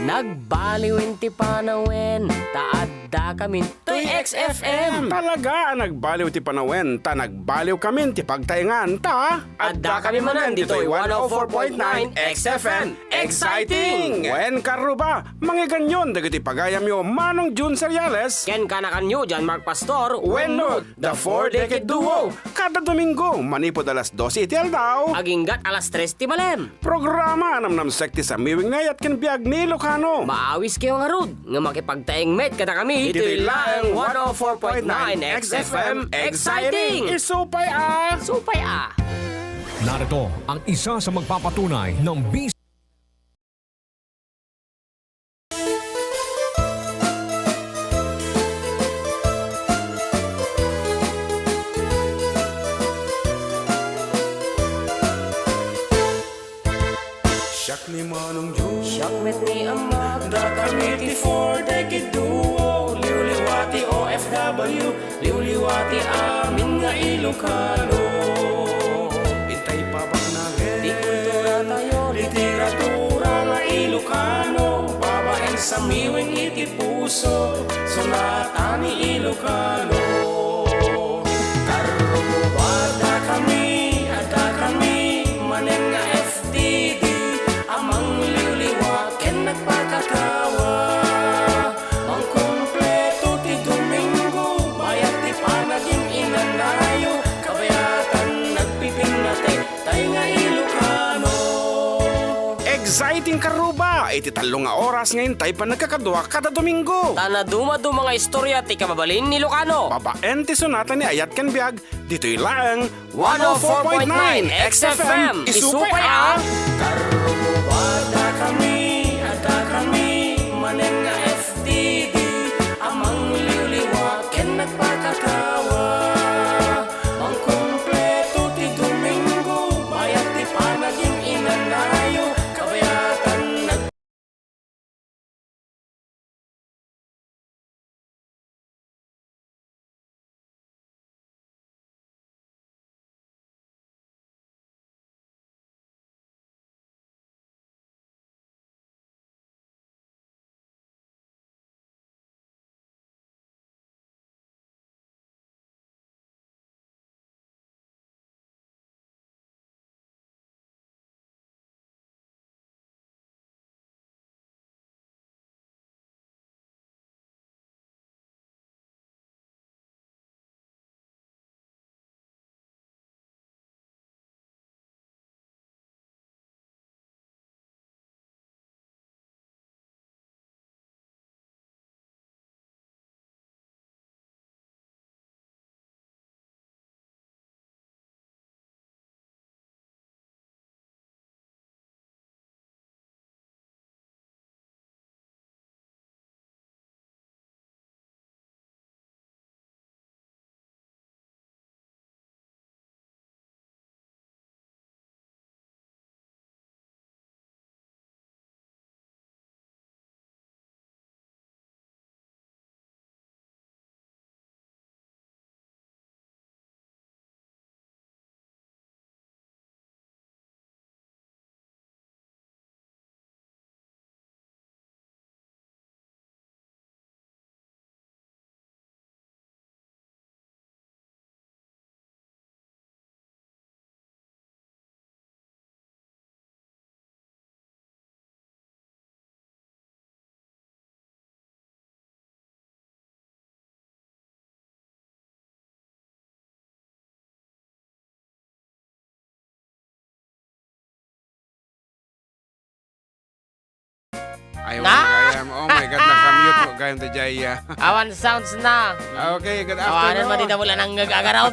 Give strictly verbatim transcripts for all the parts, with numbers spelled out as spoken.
Nagbaliwen ti panawen, ta adda kamin toy X F M. Talaga a nagbaliw ti panawen, ta nagbaliw kamin ti pagtaengan, ta adda kami manen ditoy one oh four point nine X F M. Exciting! Wen, karuba, mangiganyon dagiti pagayamyo, Manong Jun Seriales. Ken kanakanyo, John Mark Pastor. Wenno, The Four Decade Duo. Kada Domingo, manipud alas dose iti aldaw. Aginggat alas tres ti malem. Programa a namnamsek ti samiwing ni ayat ken biag ni Ilocano. Maawis kayo ngarud nga makipagtaeng met kadakami. Ditoy laeng one oh four point nine X F M. Exciting! Isupay a! Supay a! Narito ang isa sa magpapatunay ng bis- Siak ni Manong Jun. Siak met ni Amak. Dakami ti Four Decade Duo. Liwliwa ti O F W. Liwliwa ti amin nga Ilocano. Intay pabaknagen ti kultura tayo, literatura nga Ilocano, babaen samiwing iti puso, sonata ni Ilocano. Karruba, dakami, adda kami manen nga F T D a mangliwliwa ken nagpakakawa. Mangkumpleto ti Domingo, bayat ti panagin-inanayo, kabayatan nagpipinate, tay nga Ilocano. Exciting, karuba! Iti tallo nga oras nga intay panagkakadua kada Domingo. Ta nadumaduma nga istorya ti kababalin ni Ilocano. Babaen ti sonata ni ayat ken biag, ditoy laeng one oh four point nine X F M. Isupay a! Karruba, dakami, adda kami manen nga F T D a mangliwliwa ken nagpakakawa. Mangkumpleto ti Domingo, bayat ti panagin-inanayo, kabayatan nag- Ay, Na? Gayam. Oh my God, naka-mute mo, gayam, ta jaya. Awan sounds na. Okay, good afternoon. Awanan mo, di na wala nang gagagaraw.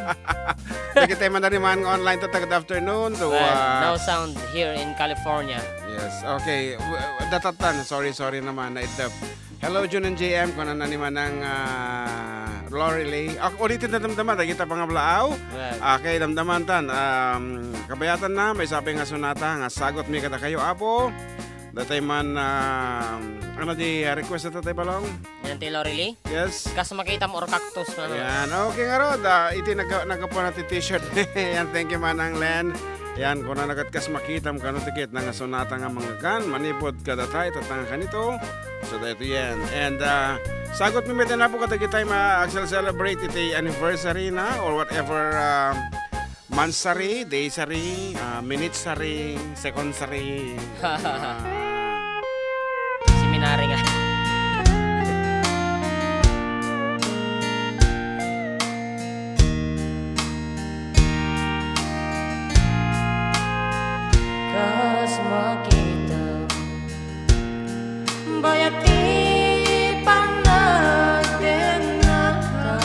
Lagi tayo man na rin, man, online to, good afternoon. So, Well, uh, no sound here in California. Yes, okay. W-, w-, datatan, sorry, sorry naman, na idap. Hello, Jun and J M, kunan na ni Manang, ah, Lorelei. Ah, ulitin na damdama, dagita pangablaaw. Well. Okay, damdaman tan. Um, kabayatan na, may sabi nga sonata, nga sagot mi kadakayo, Apo. Datay man, ah, ano di, ah, request na tatay Balong? Yan ti Lorely? Yes. Kas makitam or cactus na naman. Yan. Okay, ngarud, ah, iti naga-, nagapuan na ti t-shirt. Yan, thank you, Manang Len. Yan, kuna na ket kas makitam, kano ti ket, nga sonata nga manggan, manipod kadata, itatanga kanito. So, daytoy yan. And, ah, sagot mi met na po kadagitay ma-, agcel-celebrate iti anniversary na or whatever, ah, monthsary, daysary, ah, minutesary, secondsary. Ah. Seminary nga. Kas makita, bayat ti panagdennaka.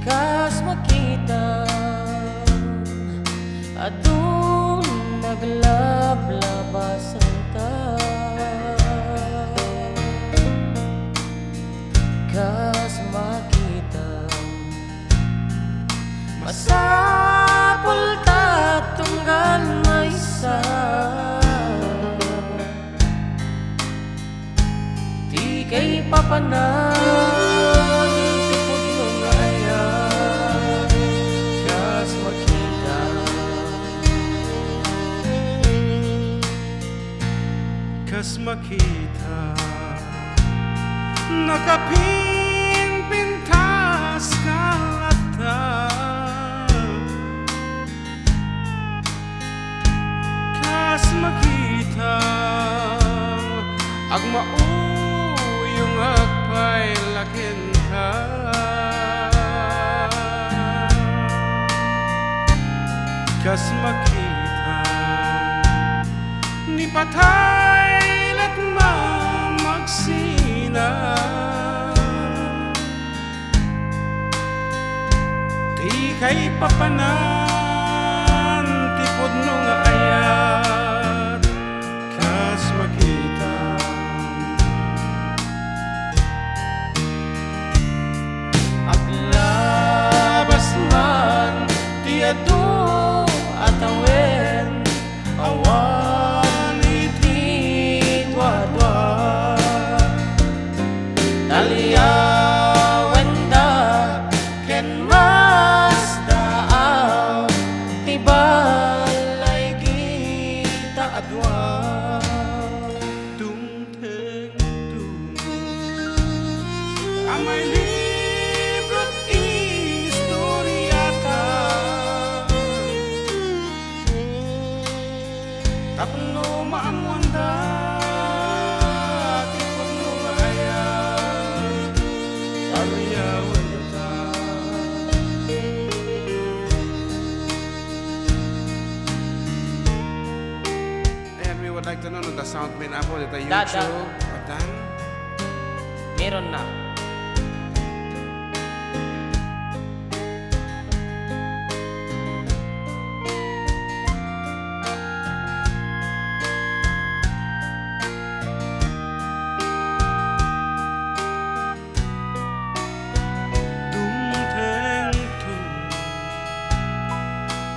Kas makita, adu naglablabasanta. Kas makita, masapul ta tunggal maysa. Ti kaipapanan ti pudno nga ayat, kas makita. Kas makita, nakapinpintas ka latta. Kas makita, agmauyongak pay la kenka. Kas makita, ni patay latmo magsina. Ti kaipapanan ti pudno nga ayat, kas makita. Aglabas man ti adu a tawen, awan iti duadua. Taliawenda ken masdaaw ti balay kita a dua. Tungteng, tungteng. Amay libro't istoriata. Tapno maammoanda ti pudno nga ayat, taliawendata. And we would like to know no, the sound man, Apo, dita Da, da. YouTube. What time? Meron na. Dumtengto,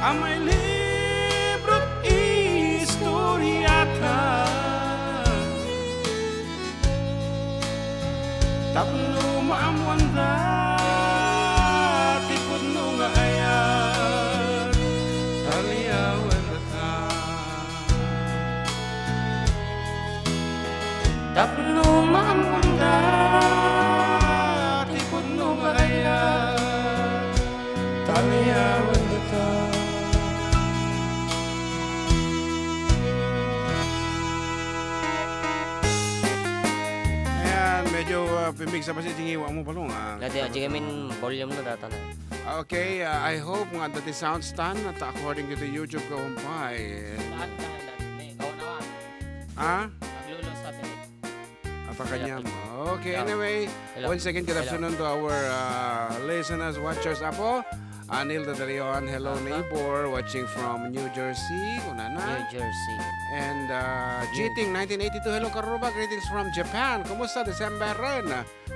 amay libro't istoriata. Tapno maammoanda ti pudno nga ayat, taliawendata. Tapno maammoanda ti pudno nga ayat, taliawendata. Ayan, medyo, ah, pimigsa pa si tingiwa mo, Balong, ah. Dati, ah, di kami volume na data na. Okay, ah, I hope nga dati sound stand at according to the YouTube ko, kumpay. Saan ka, dati? Ikaw naman. Ha? Naglulus sa atin. Apa kanya mo? Okay, Yeah. Anyway, Hello. Once again, good Hello. Afternoon to our, uh, listeners, watchers, Apo. Anilda De Leon, hello, Uh-huh. neighbor, watching from New Jersey, kunana. New Jersey. And, uh, New Cheating nineteen eighty-two, hello, Karuba, greetings from Japan. Kumusta, December rin?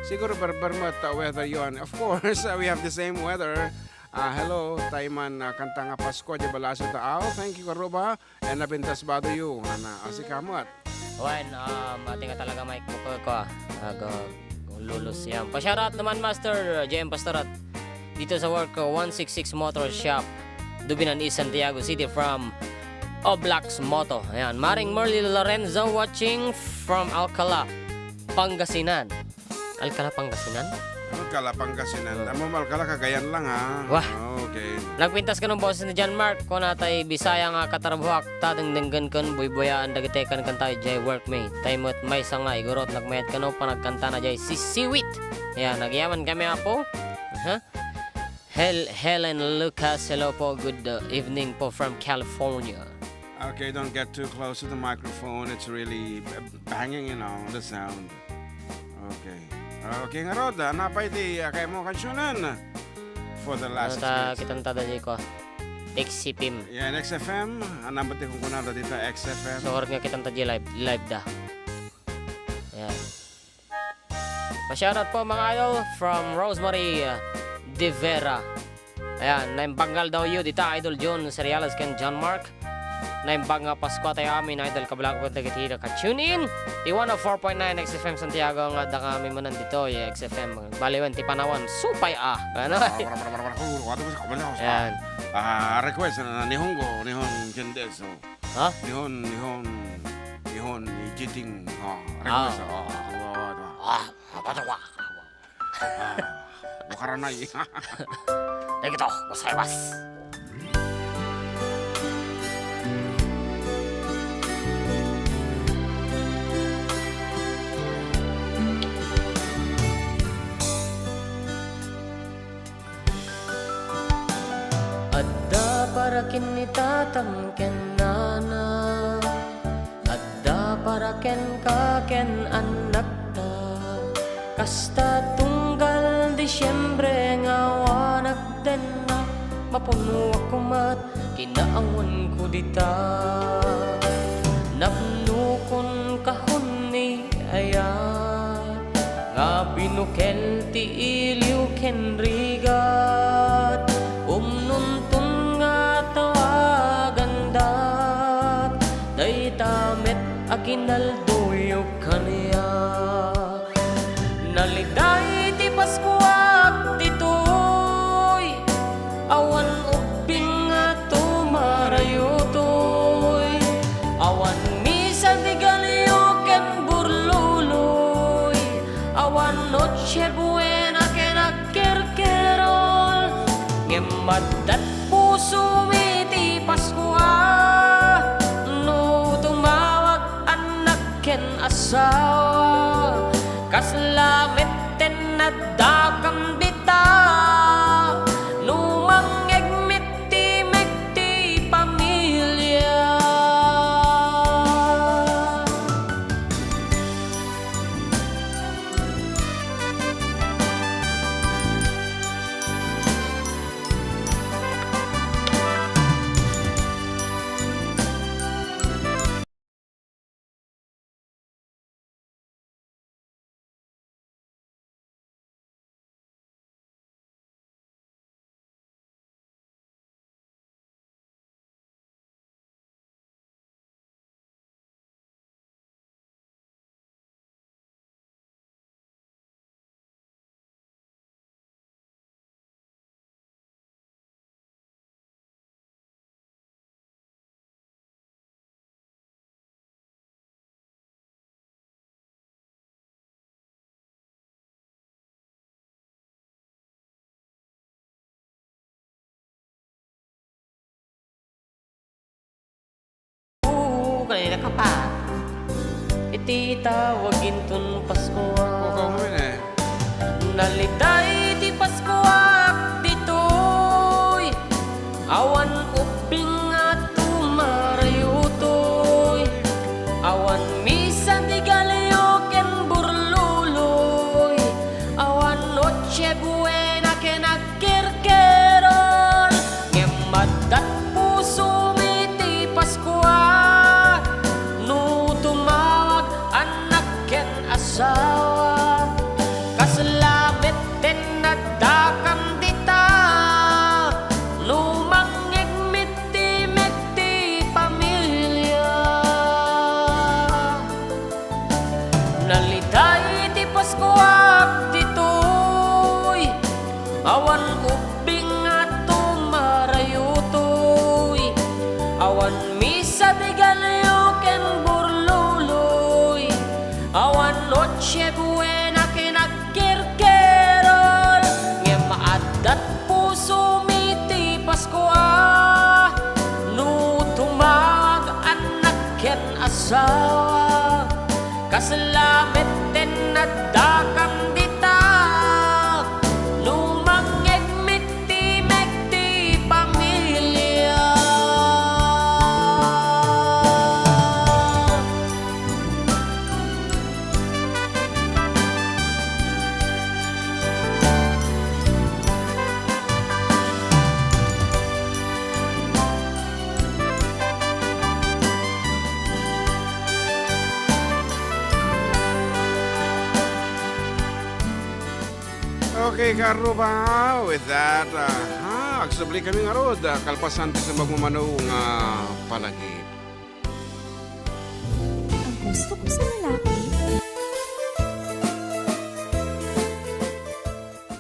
Siguro barbar mo at, uh, weather yon. Of course, uh, we have the same weather. Ah, hello, tay man, ah, kanta nga Pasko, di balaso ta. Oh, thank you, Karuba. And napintas bado you, ana, asika met. Wen, um, ating nga talaga, Mike, ko, ko, ag, uh, lulus yan. Pa-shoutout naman, Master J M Pastorat. Dito sa work ko, one six six Motor Shop, Dubinan East, Santiago City from Oblax Moto. Ayan, Maring Merly Lorenzo watching from Alcala, Pangasinan. Alcala, Pangasinan? Alcala, Pangasinan. Oh. Amo, Alcala, Cagayan lang, ha? Wah. Ah, okay. Nagpintas kano boses ni John Mark, kunatay Bisaya nga katrabahoak, ta dengdenggen ken buybuyaan dagiti kankanta idiay workmate. Tay met maysa nga igurot nagmayat kano panagkantana idiay sisiwit. Ayan, nagyaman kami, Apo. Aha. Hel-, Helen Lucas, hello po, good, uh, evening po from California. Okay, don't get too close to the microphone. It's really b-, banging, you know, the sound. Okay. Okay, ngarud, ah, napay ti, ah, kaymo kansionan for the last ta hits? Kitanta da di ko. X F M. Yan, X F M. Anam ti kunkunada dita, X F M. So, nga kitanta di live, live da. Yan. Pa-shoutout po, mga idol, from Rosemary, uh, De Vera. Ayan, naimbag nga aldaw yu dita, Idol John Seriales ken John Mark. Naimbag nga Pasko tayo amin, Idol, kabalak ko dagiti naka-tune in. Ti one oh four point nine X F M Santiago nga adda kami manen ditoy, X F M. Baliwen ti panawan, supay a. Ano? Ah, wala, wala, wala, wala. Wala, wala, wala. Ayan. Ah, request na, na Nihongo, Nihon Kendeso. Ha? Nihon, Nihon, Nihon Ijiting. Ah, request. Ah. Ah, ah, ah, ah. Ah, apa to, ah? Ah, wakaranay. Dagito, gozaimasu. Adda para ken ni tatam ken nana, adda para kenka ken annakta. Kasta tunggal Disiembre nga awanak dennak, mapunoak met kinaawanko dita. Napnokon kahon ni ayat nga binukel ti iliw ken rigat, umnonton nga tawagandak dayta met a kinaldoyo kaniak. Naliday ti Paskoak ditoy, awan ubbing nga tumarayo toy. Awan misa di galio ken burluloy. Awan Noche Buena ken agkerkerol. Ngem adda't pusomi ti Paskoa. No tumawag annak ken asawa, kasla metten addakam dita. No mangngeg met ti meg ti pamilia. Kanina ka pa. Iti tawag inton Pasko. Ikaw mo yun eh. Naliday ti Paskoak ditoy. Awan ubbing nga tumarayo toy. Awan misa di galio ken burluloy. Awan Noche Buena ken agkerkerol. Ngem adda't pusomi ti Paskoa. No tumawag annak ken asawa, kasla metten Misa de Gallo ken Burloloy, awan Noche Buena ken agkerkerol, ngem addat pusomi ti Paskua. No tumawag annak ken asawa, kasla metten addakam dita. No mangngegmi ti megdi pamilia. Okay, kaarruba, with that, ah, ah, agsubli kami ngarud, ah, kalpasan ti sumagmamano nga palagip. Ang gusto ko sa lalaki.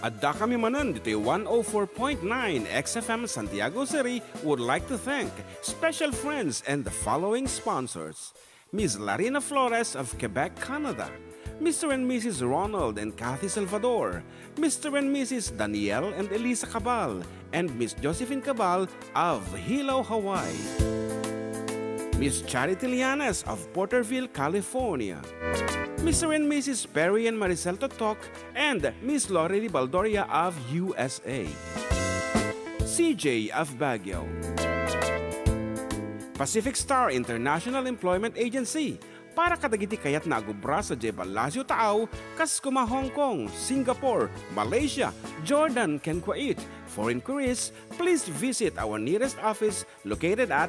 Adda kami manen ditoy one oh four point nine X F M Santiago City would like to thank special friends and the following sponsors. Miss Larina Flores of Quebec, Canada, Mister and Missus Ronald and Kathy Salvador, Mister and Missus Daniel and Elisa Cabal, and Miss Josephine Cabal of Hilo, Hawaii. Miss Charity Llanes of Porterville, California. Mister and Missus Perry and Maricel Totok and Miss Lorely Baldoria of U S A. C J of Baguio. Pacific Star International Employment Agency, para kadagiti kayatna agubra sadiay Palacio Taaw, kas kuma Hong Kong, Singapore, Malaysia, Jordan, ken Kuwait. For inquiries, please visit our nearest office located at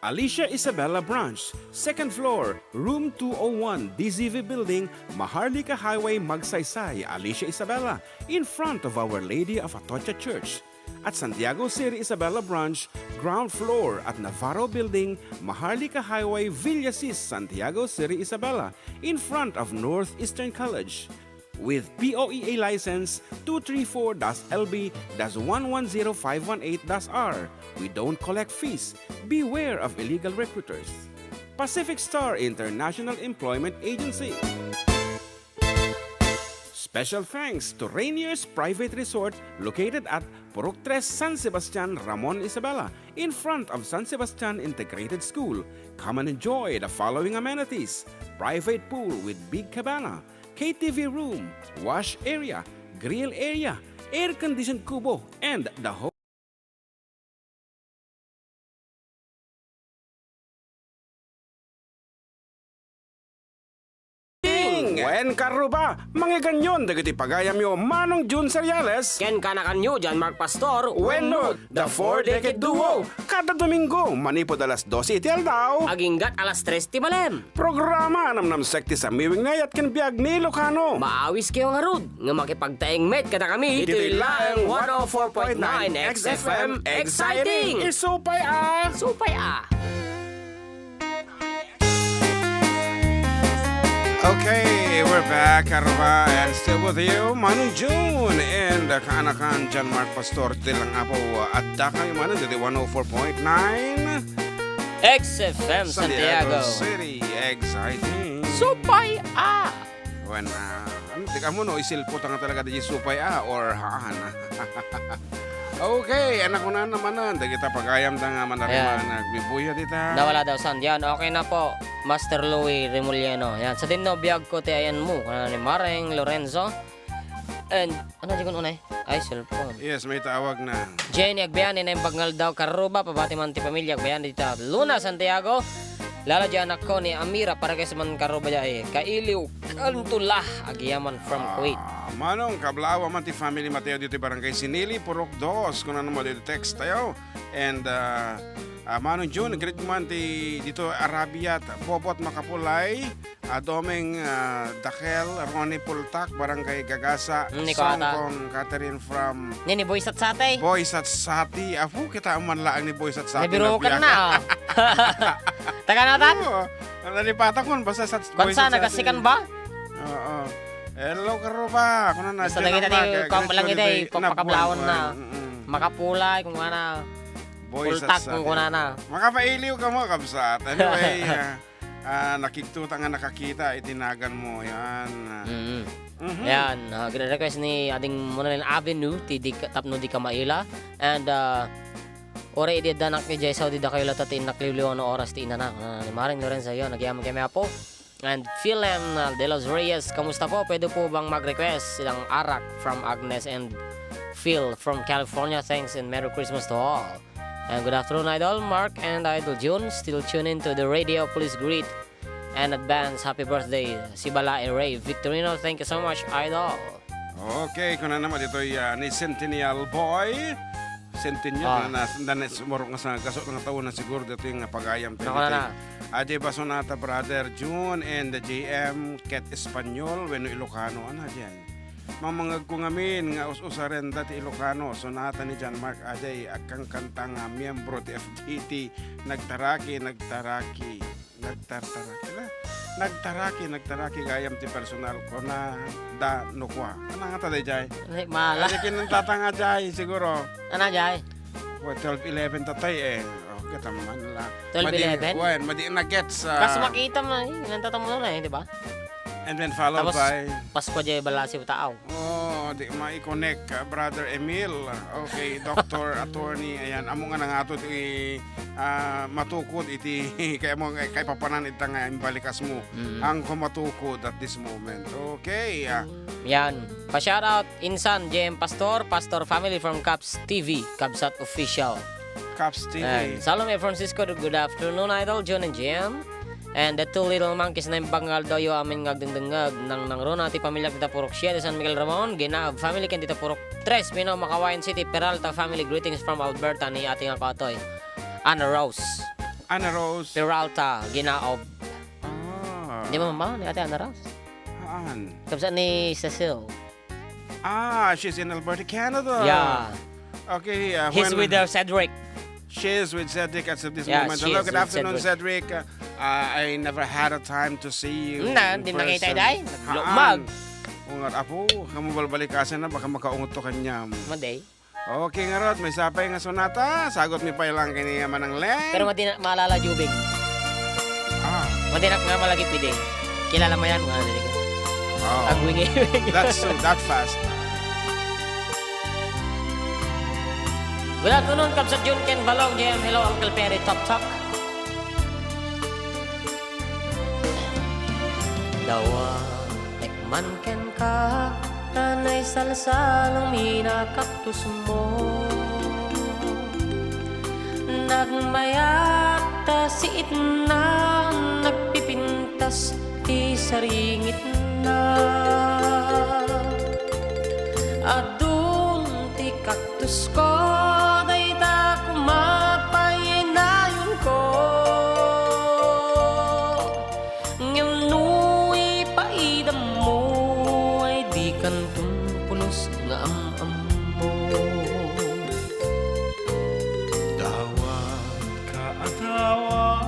Alicia Isabela Branch, second floor, room two oh one, D Z V Building, Maharlika Highway, Magsaysay, Alicia Isabela, in front of Our Lady of Atocha Church. At Santiago City Isabela Branch, ground floor at Navarro Building, Maharlika Highway, Villasis, Santiago City Isabela, in front of Northeastern College. With P O E A license two three four dash L B dash one one zero five one eight dash R. We don't collect fees. Beware of illegal recruiters. Pacific Star International Employment Agency. Special thanks to Rainier's Private Resort located at Purok Tres, San Sebastian, Ramon Isabela, in front of San Sebastian Integrated School. Come and enjoy the following amenities: private pool with big cabana, K T V room, wash area, grill area, air-conditioned kubo, and the whole Wen kaarruba, mangegannyon dagiti pagayamyo Manong Jun Cereales. Ken kanakanyo, John Mark Pastor. Wenno, The Four Decade Duo. Kada Domingo, manipud alas dose iti aldaw. Aginggat alas tres ti malem. Programa a namnamsek ti sammiwingna ayat ken biag ni Ilocano. Maawiskayo ngarud nga makipagtaeng met kadakami. Iti laeng one oh four point nine X F M, exciting! Isupay a! Supay a! Okay, we're back, kaarruba, and still with you, Manong Jun and kaanakan, John Mark Pastor, ti lang apo, adda kami manen ditoy one oh four point nine X F M Santiago. Santiago City, exciting. Supay a! Wen, ah, ano, di kamo no, isilpo ta nga talaga di supay a or haan. Okay, anak ko na naman na, dagita pagayam ta nga manarima. Ayan. Nagbibuya dita. Nawala daw sound. Yan, okay na po, Master Louie Remulleno. Yan, sa din no, biyag ko ti ayan mo, ano ni Mareng Lorenzo. And, ano, di ko unay? Ay, cellphone. Yes, may tawag na. Jenny Agbayani, naimbag nga aldaw, kaarruba, pabati man ti pamilya Agbayani dita Luna, Santiago. Lala di anak ko ni Amira, para kay man kaarruba di ay kailiw, kantula, agiyaman from Kuwait. Ah, Manong, kablaawa man ti family Mateo dito barangay Sinili, Purok Dos, kung ano mo dito text tayo. And, ah, ah, Manong Jun, greet man ti dito Arabia, Bobot Makapulay, ah, Doming, ah, Dakel, Ronnie Pultak, Barangay Gagasa, mm, ni Song Kuwata. Kong Catherine from Ni, ni Boy Satsate. Boy Satsate. Apo, kita man laang ni Boy Satsate. Nabirukan na, oh. Taga natan? Oo. Nalipatan ko, basta sa Boy Satsate. Kwan sa, nagasikan ba? Oo. Hello, kaarruba. Ako na na. Basta lagi tadi, kung lang iti, papakablaon na. Mm-mm. Makapulay, kung ano. Boys at Pultak, Saturday. Kunana. Makapailiw kamo, kabsat. Anyway, ah, ah, nakigtuta nga nakakita iti naganmo. Yan. Mm. Mhm. Yan, ah, gina-request ni Ading Monalin Avenue, ti di ka, tapno di ka maila. And, ah, uray idi addanak idiay Saudi, dakayo latta ti innak liwliwa no oras ti inana. Ah, ni Maring Lorenza yon, agyamankami, Apo. And Phil M, uh, de los Reyes, kamusta po? Pwede po bang mag-request ng Arak from Agnes and Phil from California? Thanks and Merry Christmas to all. And good afternoon, Idol Mark and Idol June. Still tuned in to the radio. Please greet and advance happy birthday, Sibalae Ray Victorino. Thank you so much, Idol. Okay, kuna naman ditoy, ah, ni Centennial Boy. Centennial Ah. na, na, na, na, sumurok nga sa gaso nga taon na siguro dito yung pagayam Nako na dito. Na. Adi ba sonata, Brother June and the J M, ket Espanyol, wenno Ilocano, ano diyan? Mamangag ko ngamin nga us-usaren dati Ilocano, sonata ni John Mark Ajay, agkankanta nga miyembro ti F D T, nagtaraki, nagtaraki. Nagtartaraki na. Nagtaraki, nagtaraki gayam ti personal. Kuna da no kua. Ano nga ta dayjay? Ay, mahala. Ay, kinantata nga jay, siguro. Ano jay? Well, twelve eleven tatay eh. Oh, kita man la. Twelve eleven? Madi, well, madi na gets, ah. Kas makita man, eh. Kinantata mo na eh, di ba? And then followed Tapos, by Pasko jay balasi tao. Oh, di mai-connect, ah, Brother Emil. Okay, Doctor Attorney, ayan, amo nga nangato ti, ah, matukod iti, kay mo, kay papanan ita nga imbalikas mo. Mm. Ang kumatukod at this moment. Okay, ah. Yan. Pa-shoutout, insan, J M Pastor, Pastor family from Caps T V, Kabsat Official. Caps T V. And Salome Francisco, good afternoon, Idol, John and J M. And the two little monkeys na imbag nga aldaw yo amin nga agdengdengngeg. Nangnangruna ti pamilyak dita Purok siete, San Miguel Ramon, Ginaab family ken dita Purok tres, Minao, Makawayan City, Peralta family. Greetings from Alberta ni ate nga katoy, Ana Rose. Ana Rose. Peralta, Ginaab. Ah. Di ba, mama, ni ate Ana Rose? Haan? Kabsat ni Cecil. Ah, she's in Alberta, Canada. Yeah. Okay, uh, He's when with, uh, Cedric. She is with Cedric as of this Yeah, moment. she Hello, is good with afternoon, Cedric. Cedric. Uh, I never had a time to see you Na, in di nakita person. Day? Haan. Naglumag. Ungat, apo, kamu balbalikasan na, baka makaungot to kanyam. Maday. Okay, ngarot, may sapay nga sonata. Sagot mi pay lang kini Manang Leng. Pero madi na, maalala, Jubing. Ah. Madi na nga malagi pwede. Kilala mo yan, mga naliga. Oh. Agwingi. That's so, that fast. Good afternoon, Kabsat Jun ken Balong, J M. Hello, Uncle Perry, Tok Tok. Dawa, tekman kenka, ta naisalsalong mina kaktusmo. Nagmayat ta siitna, nagpipintas ti saringitna. Adun ti kaktusko, dayta koma pay nayonko. Ngem no ipaidammo, ay dikanton pulos nga am-ammo. Dawat ka, adawa,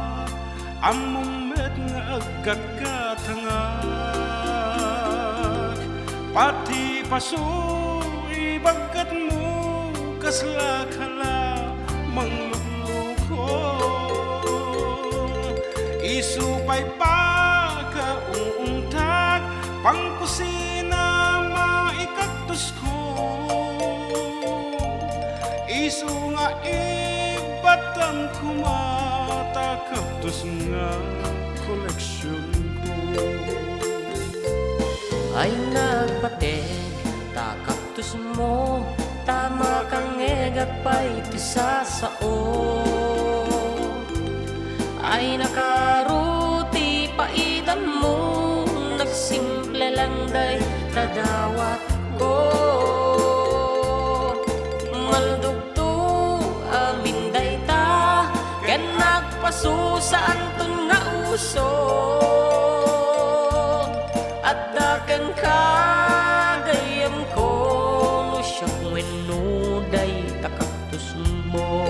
ammom met nga aggatgatangak. Pati paso, ibaggatmo, kasla ka la manglukluko. Isu pay pakaungungtak, pangkusina maikaktusko. Isu nga ibatan koma ta kaktus nga koleksionko. Ay nagpateg ta kaktusmo, ta makangngegak pay ti sasao. Ay nakaro ti paidammo, nagsimple lang dayta dawatko. Maldugto amin dayta, ken nagpaso saanton nga uso. Adda kenka gayyemko, no siak wenno dayta kaktusmo.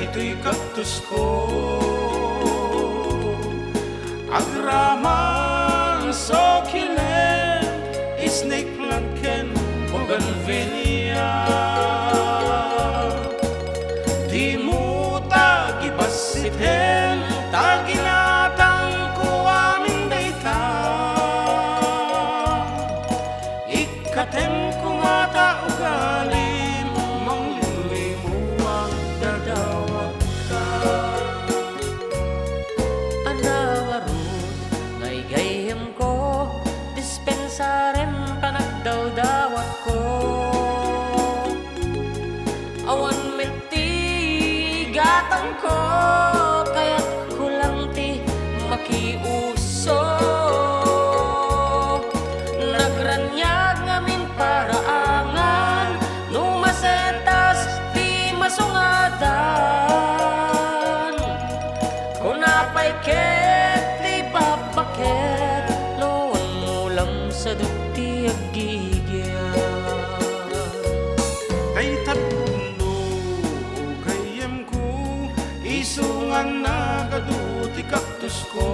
Ditoy kaktusko, agraman, succulent, snake plant ken bougainvillea. Dimo ta gibasiten ta ginatangko amin dayta. Ikkatem koma ta ugalim, manglimlimuak dadawatka. Ania ngarud nga igayyemko, dispensarem panagdawdawatko. Awan met ti gatangko, kayatko lang ti makiuso. Nagraniag ngamin paraangan, no masetas ti masungadan. Kuna pay ket ti babbaket, no awan mo lang sadut ti aggigyan. Dayta pudno, gayyemko, isu nga nagadu ti kaktusko.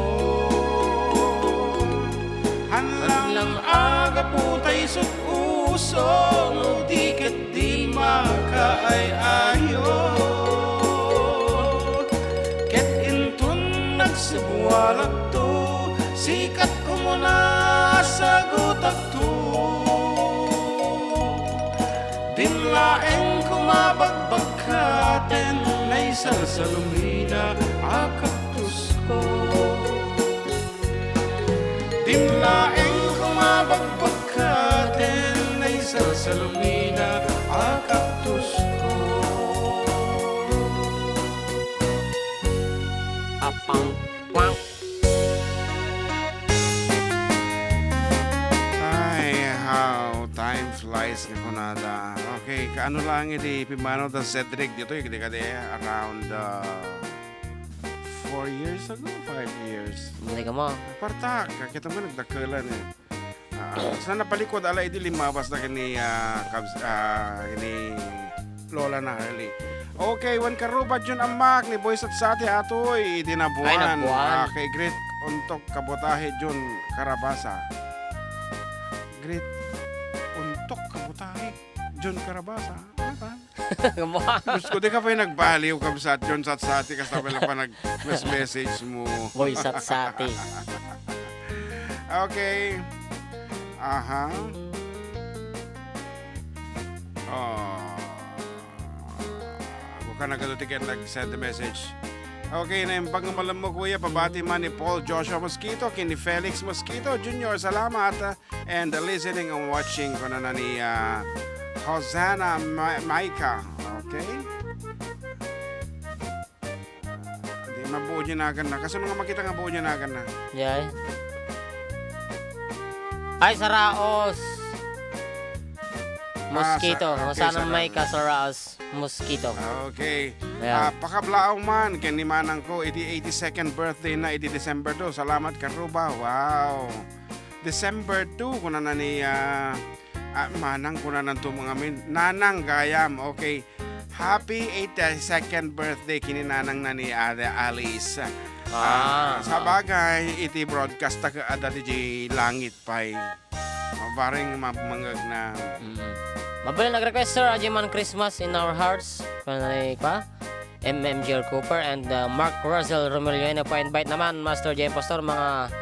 Hanlang agapu tay sut-uso, no di ket di makaay-ayo. Ket inton nagsebualakto, sikat komo a sagutakto. Dimlaeng koma bagbagkaten, naisalsalumina a kaktusko. Dimlaeng koma bagbagkaten, naisalsalumina a kaktusko. Apang, pang. Ay, how time flies nga kunada. Okay, kaano lang iti pimmanaw da Cedric ditoy, kadi-kadi, around, uh, four years ago, five years. Mali ka mo. Partak, kakita mo, nagdakelan eh. Ah, sa napalikud, ala, idi limmabas na kini, ah, kabs-, ah, kini Lola na Harley. Okay, wen karuba, Jun Amak, ni Boy Satsati, atoy, idi nabuan. Ay, nabuan. Ah, kay great untok kabutahe, Jun Karabasa. Great untok kabutahe, Jun Karabasa. Ano ba? Gusto ko, di ka pay nagbaliw, kabsat, Jun Satsati, kasta pay la pa nag-mes-message mo. Boy Satsati. Okay. Aha. Oh. Ako ka nagado ti ken nag-send the message. Okay, naimbag nga malam mo, kuya. Pabati man ni Paul Joshua Mosquito, ken ni Felix Mosquito Junior. Salamat. And listening and watching, kunana ni, ah, Hosanna Ma-, Maika. Okay? Di mabuo niya nagan na. Kaso nga makita nga buo niya nagan na. Yay. Ay, Saraos. Ah, Mosquito. Sa-, okay, Hosanna Saraos. Maika, Saraos. Mosquito. Okay. Ayan. Ah, pakablaaw man ken ni manang ko iti eighty-second birthday na iti December two. Salamat, karuba. Wow. December two, kunana ni, ah, ah, manang, kunana to mga min-, nanang gayam. Okay. Happy eighty-second birthday kini nanang na ni Ate Alice. Ah, ah, sabagay, iti broadcast ta adda ti langit pay. Mabareng ma-, mangngegna. Mm. Mabalin nag-request, sir, Ajeman Christmas in Our Hearts. Kunana ni, kwa? M M G R Cooper and, uh, Mark Russell Romelio. Ania pa invite naman, Master J M Pastor, mga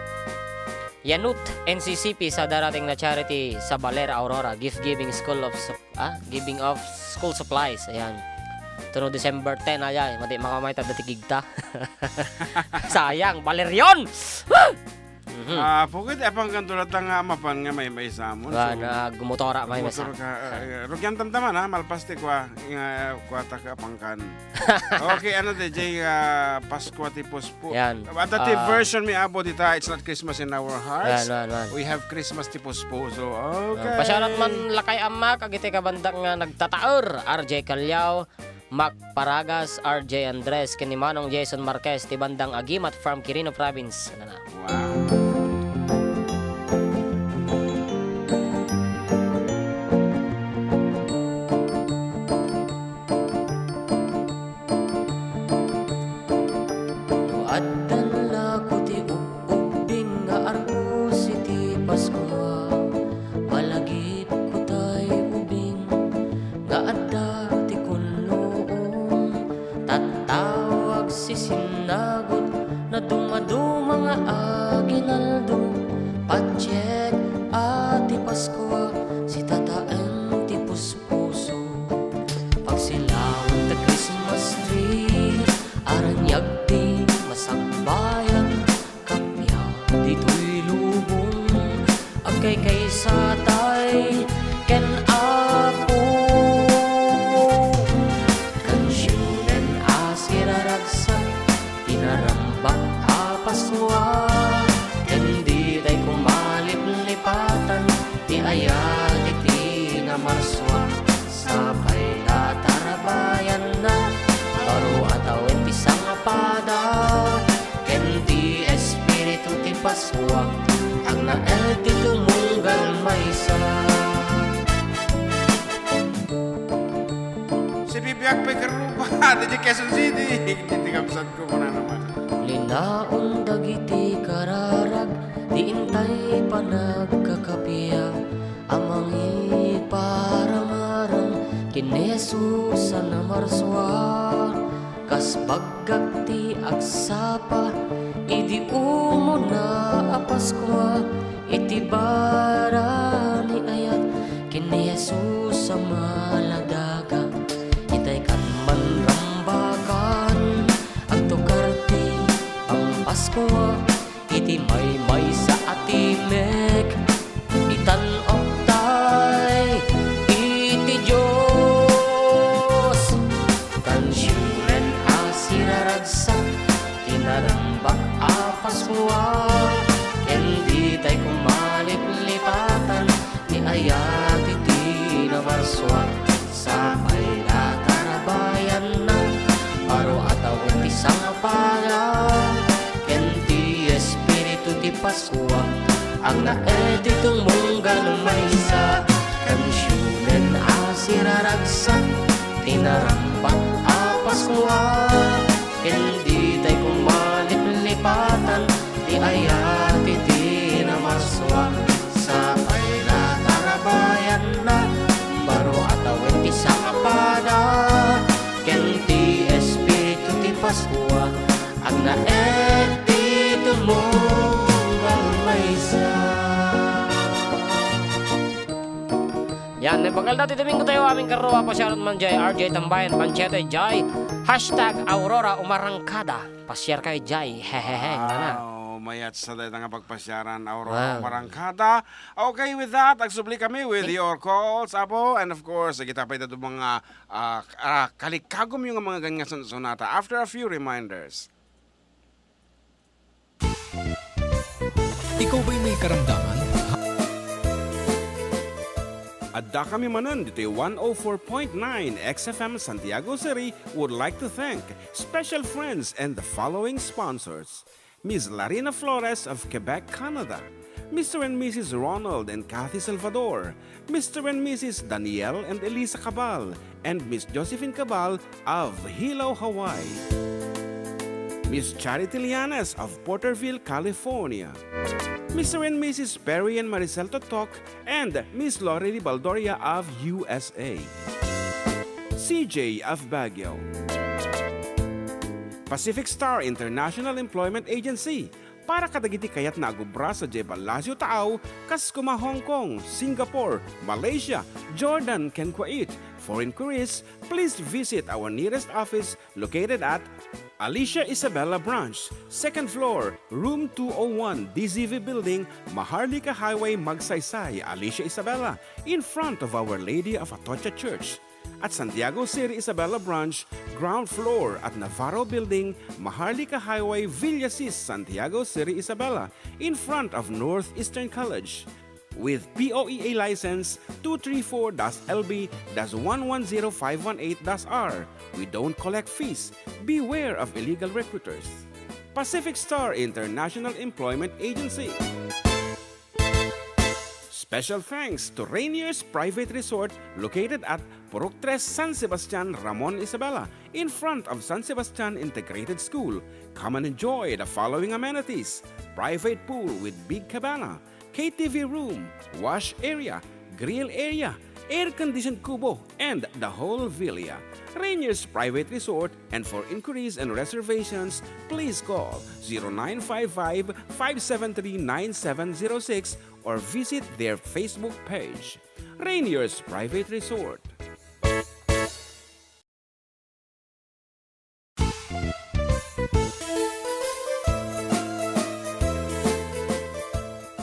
Yanut N C C P sa darating na charity sa Baler, Aurora, gift giving school of sup-, ah, giving of school supplies. Ayan. Tuno December ten, ayan. Madi makamay ta dati gigta. Sayang, Baler yon! Mhm. Ah, pukit, apang kan tulad nga mapan nga may, may samon. Wa, so, na gumutora, may masa. Gumutor ka, eh, eh, rugyan tamtaman, ha, malpas ti kwa, nga, kwa ta ka apang kan. Okay, ano, D J, ah, Paskwa ti Puspo. Yan. Adda ti, ah, version mi, abo, dita, It's Not Christmas in Our Hearts. Yan, yan, yan. We have Christmas ti Puspo. So, ah, okay. Pasyarat man lakay ammak, agiti kabandak nga nagtataer, R J Callao, Mac Paragas, R J Andres, ken ni Manong Jason Marquez, ti bandang Agimat from Quirino Province. Ano na? Wow. Addan la ko ti ub-ubbing nga argus iti Paskua, malagipko tay ubing nga adda ti kunluom, tattao agsisinnagod, nadumaduma nga aginaldo, patiek a ti Paskua, sitataeng ti puspuso. Pagsilawan ti Christmas tree, aranyag ti masagbayan, kappia ditoy lubong, agkaykaysa tay ken Apo. Kansionen a siraragsak, ti narambak a Paskua, ken ditay kumaliplipatan, ti ayat iti namarsua, sapay la tarabayanna, baro a tawen ti sangapada, ken ti Espiritu ti Paskua, agnaed ti tumunggal maysa. Si Bibiag pay Carruba, ditoy Quezon City. Iti kabsat ko, kunana man. Linaon dagiti kararag, ti intay panagkakappia, a mangiparamaram ken ni Jesus a namarsua. Kas baggak ti agsapa idi umuna a Paskua, iti baraniayat ken ni Jesus a maladaga. Itay kan manrambakan, agtukar ti pangpaskua iti maymaysa a timek. Itan-ok tay iti Dios. Kansionen a siraragsak, ti narambak a Paskua, ken ditay kumaliplipatan, ti ayat iti namarsua, sapay la tarabayanna, baro a tawen ti sangapada, ken ti Espiritu ti Paskua, agnaed ti tumunggal maysa. Kansionen a siraragsak, ti narambak a Paskua, ken ditay kumaliplipatan, ti ayat iti namarsua, sapay la tarabayanna, baro a tawen ti sangapada, ken ti Espiritu ti Paskua, agnaed ti tumunggal maysa. Yan, naimbag aldaw ti Domingo tayo, amin karro a pasiaran man jay R J Tambayan, Panchete jay, hashtag Aurora Umarangkada. Pasiar kayo jay. Hehehe, nana. Wow, mayat sa dayta nga pagpasiaran, Aurora Umarangkada. Okay, with that, agsubli kami with your calls, Apo, and of course, kita pay dadu mga, ah, ah, kalikagum yung mga ganyan sun-, sunata. After a few reminders. Ikaw ba'y may karamdaman? Adda kami manen ditoy one oh four point nine X F M Santiago City would like to thank special friends and the following sponsors: Miss Larina Flores of Quebec, Canada, Mister and Missus Ronald and Kathy Salvador, Mister and Missus Daniel and Elisa Cabal, and Miss Josephine Cabal of Hilo, Hawaii. Miss Charity Lianes of Porterville, California. Mister and Missus Perry and Maricel Totok and Miss Lorely Baldoria of U S A. C J of Baguio. Pacific Star International Employment Agency, para kadagiti kayatna a gubra sadiay Palacio Taaw, kas kuma Hong Kong, Singapore, Malaysia, Jordan, ken Kuwait. For inquiries, please visit our nearest office located at Alicia Isabela Branch, second floor, room two oh one, D Z V Building, Maharlika Highway, Magsaysay, Alicia Isabela, in front of Our Lady of Atocha Church. At Santiago City Isabela Branch, ground floor at Navarro Building, Maharlika Highway, Villasis, Santiago City Isabela, in front of Northeastern College. With P O E A license two three four dash L B dash one one zero five one eight dash R, we don't collect fees. Beware of illegal recruiters. Pacific Star International Employment Agency. Special thanks to Rainier's Private Resort located at Purok Tres, San Sebastian, Ramon, Isabela, in front of San Sebastian Integrated School. Come and enjoy the following amenities: private pool with big cabana, K T V room, wash area, grill area, air-conditioned kubo, and the whole villa. Rainier's Private Resort, and for inquiries and reservations, please call zero nine five five, five seven three, nine seven zero six or visit their Facebook page. Rainier's Private Resort.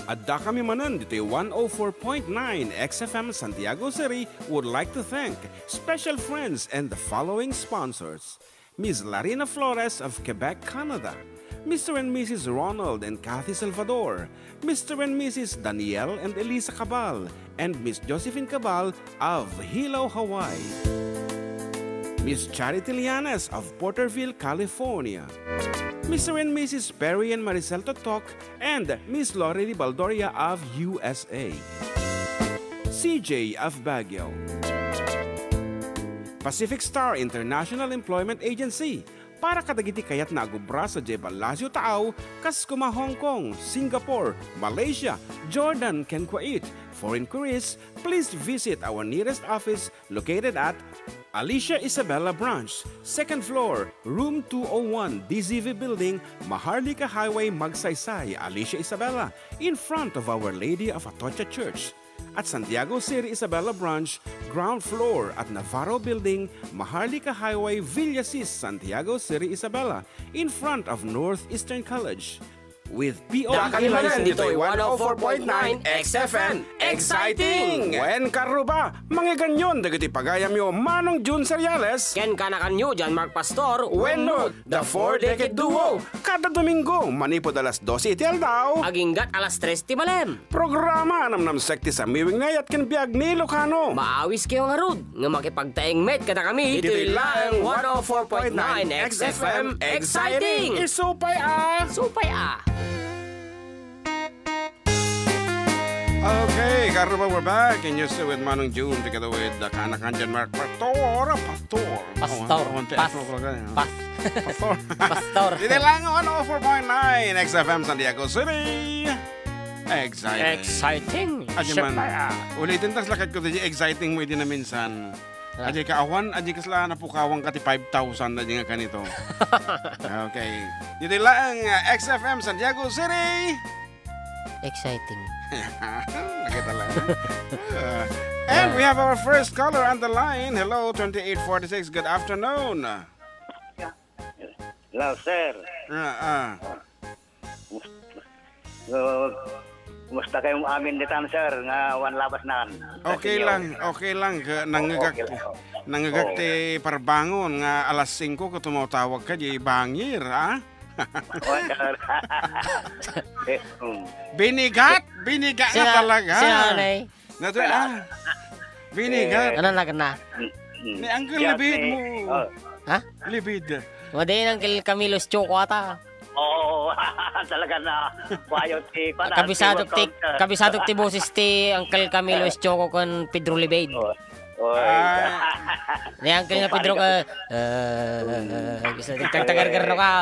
Adda kami manen ditoy one oh four point nine X F M Santiago City would like to thank special friends and the following sponsors: Miss Larina Flores of Quebec, Canada, Mister and Missus Ronald and Kathy Salvador, Mister and Missus Daniel and Elisa Cabal, and Miss Josephine Cabal of Hilo, Hawaii, Miss Charity Lianes of Porterville, California, Mister and Missus Perry and Maricel Totok, and Miss Lorely Baldoria of U S A, C J of Baguio, Pacific Star International Employment Agency, para kadagiti kayatna a gubra sadiay Palacio Taaw, kas kuma Hong Kong, Singapore, Malaysia, Jordan, ken Kuwait. For inquiries, please visit our nearest office located at Alicia Isabela Branch, second floor, room two oh one, D Z V Building, Maharlika Highway, Magsaysay, Alicia Isabela, in front of Our Lady of Atocha Church. At Santiago City Isabela Branch, ground floor at Navarro Building, Maharlika Highway, Villasis, Santiago City Isabela, in front of Northeastern College. With P O Dakayo manen ditoy one oh four point nine X F M. Exciting! Wen karuba, mangegannyon dagiti pagayamyo Manong Jun Seriales ken kanakanyo John Mark Pastor wenno The Four Decade Duo. Kada Domingo, manipud alas dose iti aldaw, aginggat alas tres ti malem. Programa a namnamsek ti samiwing ni ayat ken biag ni Ilocano. Maawis kayo ngarud nga makipagtaeng met kadakami. Ditoy laeng one oh four point nine X F M. Exciting! Isu pay a! Isu pay a! Okay, karuba, we're back. And you're still with Manong June together with the Kanakan John Mark Pastor. Pastor. Pastor. Oh, one, one, Pas-, ano talaga, eh? Pas-, Pastor. Pastor. Ditoy laeng one oh four point nine X F M Santiago City. Exciting. Exciting. Adi man. Siyempre, ah. Ulitin ta, lakad ko, di exciting mo, di na minsan. Ah. Adi ka awan, adi kasla napukawang ka ti five thousand, adi nga kanito. Okay. Ditoy laeng, uh, X F M Santiago City. Exciting. Nakita lang. Uh, and we have our first caller on the line. Hello, twenty-eight forty-six. Good afternoon. Hello, sir. Ah, ah. Mus-, uh, kumusta kayo amin ditan, sir? Nga wan labas nan. Okay lang, okay lang. Ka-, nangagak-, okay lang. Nangagak ti parbangon nga alas singko ko tumawtawag ka, di bangir, ah? Oh, sir. Eh, um. Binigat? Binigat na talaga. Sino, sino, Nay? Natural, ah. Binigat. Eh, ano na gana? Mm, mm. Ni Uncle Libid mo. Oh. Ha? Libid. Madi ni Uncle Camilo Choco ata. Oo, talaga na. Bayo ti, kabisado ti, kabisado ti boses ti Uncle Camilo Choco ken Pedro Libid. Oh. Oy. Ah. Ni Uncle nga Pedro ka, eh, gusto ti tagtagargarno ka.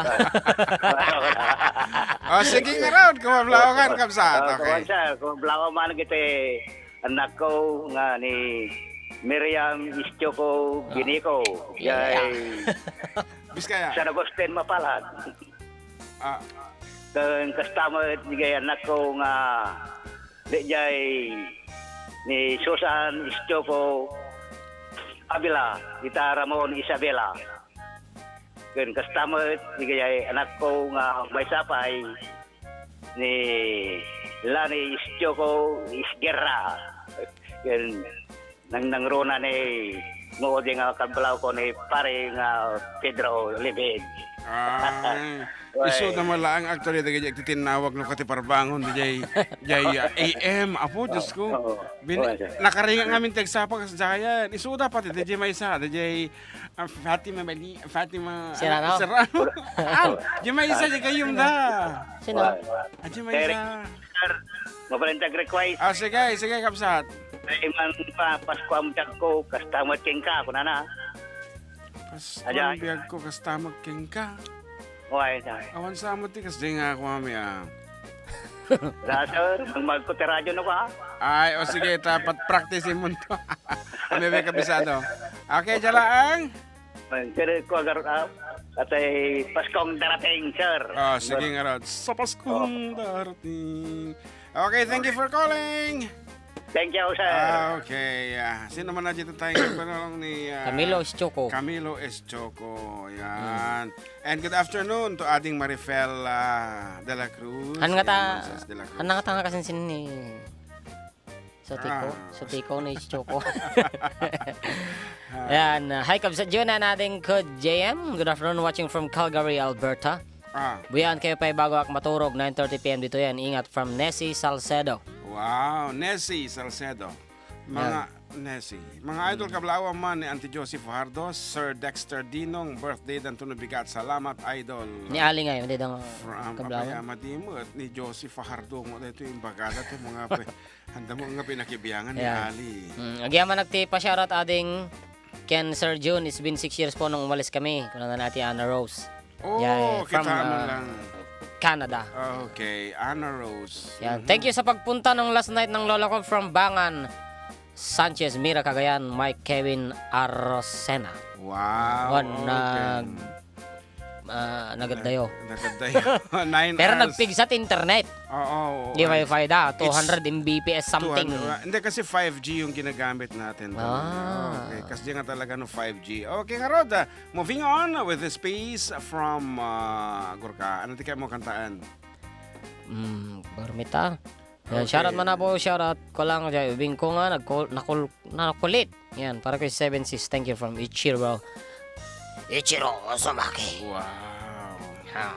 Oh, sige nga raw, kumablaw ka, kabsat. Oh, okay. Kuwan, sir, kumablaw man iti anak ko nga ni Miriam Ischoko Giniko. Ah. Jay Biskaya. San Agustin, Mapalad. Ah. Ken kasta met, jay anak ko nga Dayjay ni Susan Ischoko Avila, ita Ramon Isabela. Ken kasta met, dayjay anakko nga maysa pay ni Lani Ischoko Isguerra. Ken Nang, nangruna ni Ngudi nga kablawko ni pare nga Pedro Libid. Ay, isuda man laeng actually dagiti agtitinnawag no kati parbangon, dayjay, dayjay, ah, A M, apo, Diyos ko. Oo. Bin-, oo, sir. Nakaringa ngamin ti agsapa kas dayan. Isuda pati, dayjay maysa, dayjay, ah, Fatima Mali-, Fatima, Serrano? Ah, dayjay maysa, di kayum da. Sino? Ah, dayjay maysa. Sir, Mabalin ta request. Ah, sige, sige, kabsat. Ay, man pa, Pasko ang biag ko, kasta met kenka, kunana. Pasko ang biag ko, kasta met kenka. Way, tay. Awan sa mo ti, kas di nga ako, mami, ah. Wala, sir. Magmagko ti radyo na ko, ah. Ay, o sige, dapat practice mo to. Kami may kabisado. Okay, dyan lang. Ang kiri ko agar, ah, atay Paskong darating, sir. Ah, sige nga, Rod. Sa Paskong darating. Okay, thank you for calling. Thank you, sir. Ah, okay. Ah, sino man na dito tayo? Panalong ni, ah, Camilo Estoco. Camilo Estoco. Yan. And good afternoon to Ading Marifel, ah, de la Cruz. Han nga ta, Manzas de la Cruz. Han nga ta nga kasinsin ni Sotiko. Ah. Sotiko ni Estoco. Ah. Yan. Ah, hi, Kabsat Jun and Ading Kud J M. Good afternoon, watching from Calgary, Alberta. Ah. Buyan kayo pay bago ak maturog, nine thirty P M dito yan. Ingat from Nessie Salcedo. Wow, Nessie Salcedo. Mga Yan. Nessie. Mga idol, Mm. kablawan man ni Auntie Josie Fajardo, Sir Dexter Dinong, birthday dan tuno bigat. Salamat, idol. Ni Ali ngayon, hindi daw From, kablawan. Apay, ama, di mo, at ni Josie Fajardo mo, ito yung bagada, ito mga pe-, handa mo nga pinakibiyangan ni Yeah. Ali. Mm, agyaman nagtipa, shoutout ading Ken, Sir Jun, it's been six years po nung umalis kami. Kuna na natin Ana Rose. Oh, Yeah, kita from, man uh, lang. Canada. Okay, Ana Rose. Yan. Mhm. Thank you sa pagpunta ng last night ng lola ko from Bangan, Sanchez, Mira, Cagayan, Mike Kevin Arrocena. Wow, Wan, okay. nag-, ah, nagadayo. Nag-, nagadayo. Nine Pero hours. nagpigsa ti internet. Oo, oo, Di ay. wifi da, It's two hundred M B P S something. two hundred, ah, hindi kasi five G yung ginagamit natin. Ah. Okay, kasi nga talaga no five G. Okay, nga Rod, ah, moving on with this piece from, ah, Gurka. Ano ti kaya mo kantaan? Mm, Barmita. Yan, Okay. shoutout man na po, shoutout ko lang, dyan, ubing ko nga, nagkul-, nakul-, nakulit. Yan, para kay Seven Sis, thank you from Ichiro. Ichiro Ozumaki. Wow. Ha.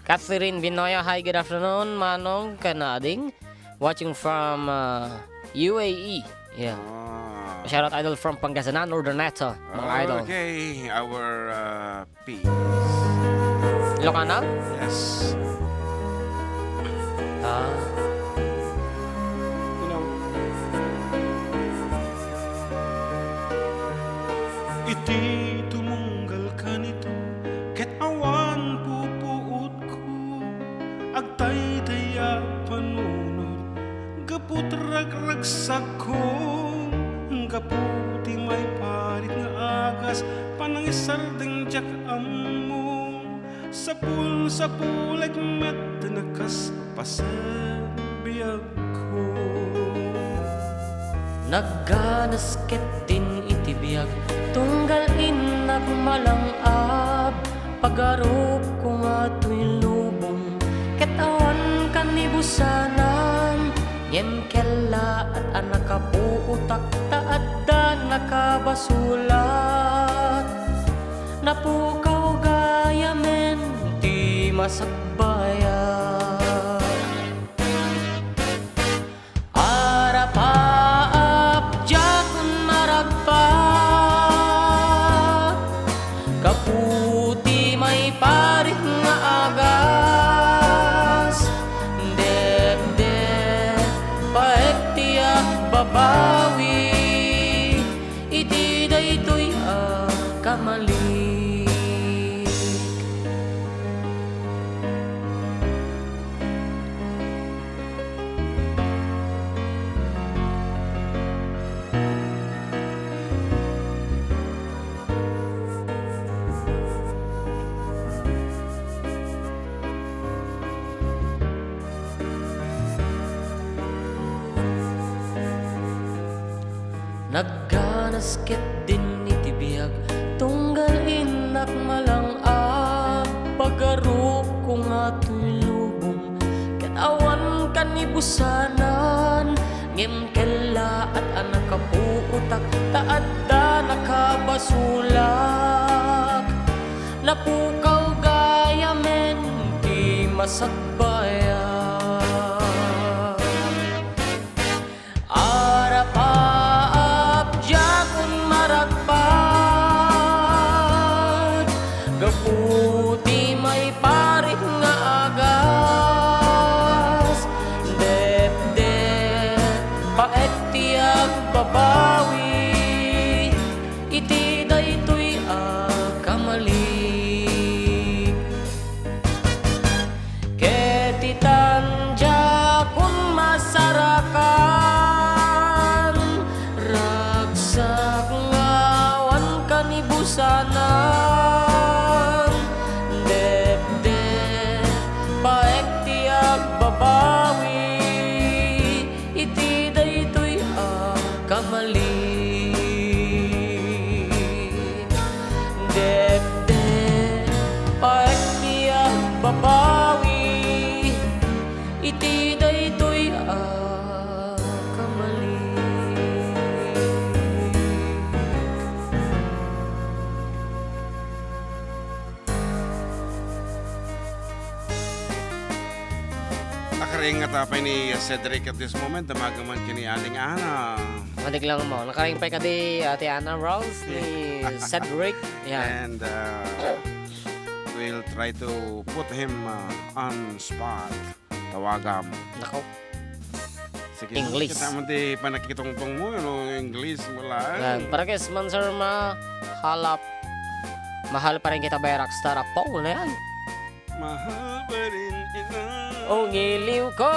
Catherine Binoya, hi, good afternoon, Manong Kanading. Watching from, uh, U A E. Yeah. Ah. Shoutout idol from Pangasinan, Northern Neto, mga idol. Okay, our, uh, Peace. Ilocano? Yes. Ah. You know. Iti tumunggal kanito, ket awan pupuotko, agtaytay a panunot, gapu ti ragragsakko, gapu ti maiparit nga agas, panangisardeng diak ammo. Sapul-sapulek met ti nakas paset biagko. Nagganas ketdin iti biag, tunggal innak malang-ab, pagarupko nga toy lubong, ket awan kanibusanan, ngem kellaat a nakapuotak ta adda nakabasolak. Napukaw gayamen ti masakbayan. Arapaap diakon maragpak, gapu ti maiparit nga agas, depdep, paet ti agbabawi. Iti daytoy a kamalik. Nagganas ketdin iti biag, tunggal innak malang-ab, pagarupko nga toy lubong, ket awan kanibusanan, ngem kellaat a nakapuotak ta adda nakabasolak. Napukaw gayamen ti masakbayan. Arapaap diakon maragpak, gapu ti maiparit nga agas, depdep Mabawi iti daytoy a kamali. Nakariing ngata pay ni Cedric at this moment, damagen man ken ni Aling Ana. Madik lang mo. Nakariing pay kadi Ate Ana Rose ni Cedric. Yan. And, uh, we'll try to put him, uh, on spot. Tawagam. Nako. Sige, English. Kita mo ti panakitungtong mo, no? English mo lang. Yan. Para kay Sir Mansur, mahalap. Mahal pa rin kita by Rockstar. Apo, na yan. Mahal pa rin kita. Oh, ngiliw ko.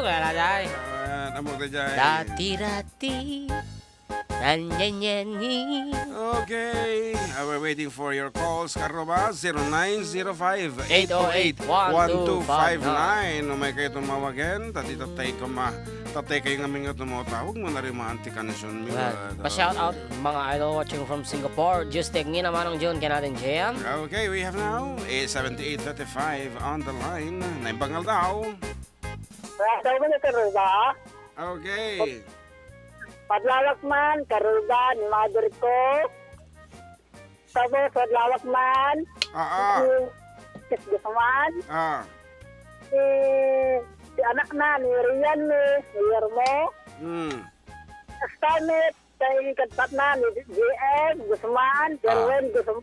Kaya na, day. Yan, amo ka, day. Dati-dati. Yan, yan, yan, ni. Okay. Uh, we're waiting for your calls, Karuba. Zero nine zero five, eight oh eight, one two five nine. No, may kayo tumawagan. Tati, tatay ko ma-, tatay kayo nga mingat mo. Tawag mo na rin man ti kansion mi. Yan. Pa-shout out, mga idol watching from Singapore. Just take ni naman ang June, kaya natin, J M. Okay, we have now a seventy-eight thirty-five on the line. Naimbang aldaw. Aldaw mo na, Karuba. Okay. Padlawak man, Karuba, ni mother ko. Tapos, padlawak man, Ah, ah. ni Sis Guzman. Ah. Si, si anak na, ni Rian, ni Guillermo. Hmm. Estamit, kay kadpat na, ni J M Guzman, Ah. Jerwin Guzman.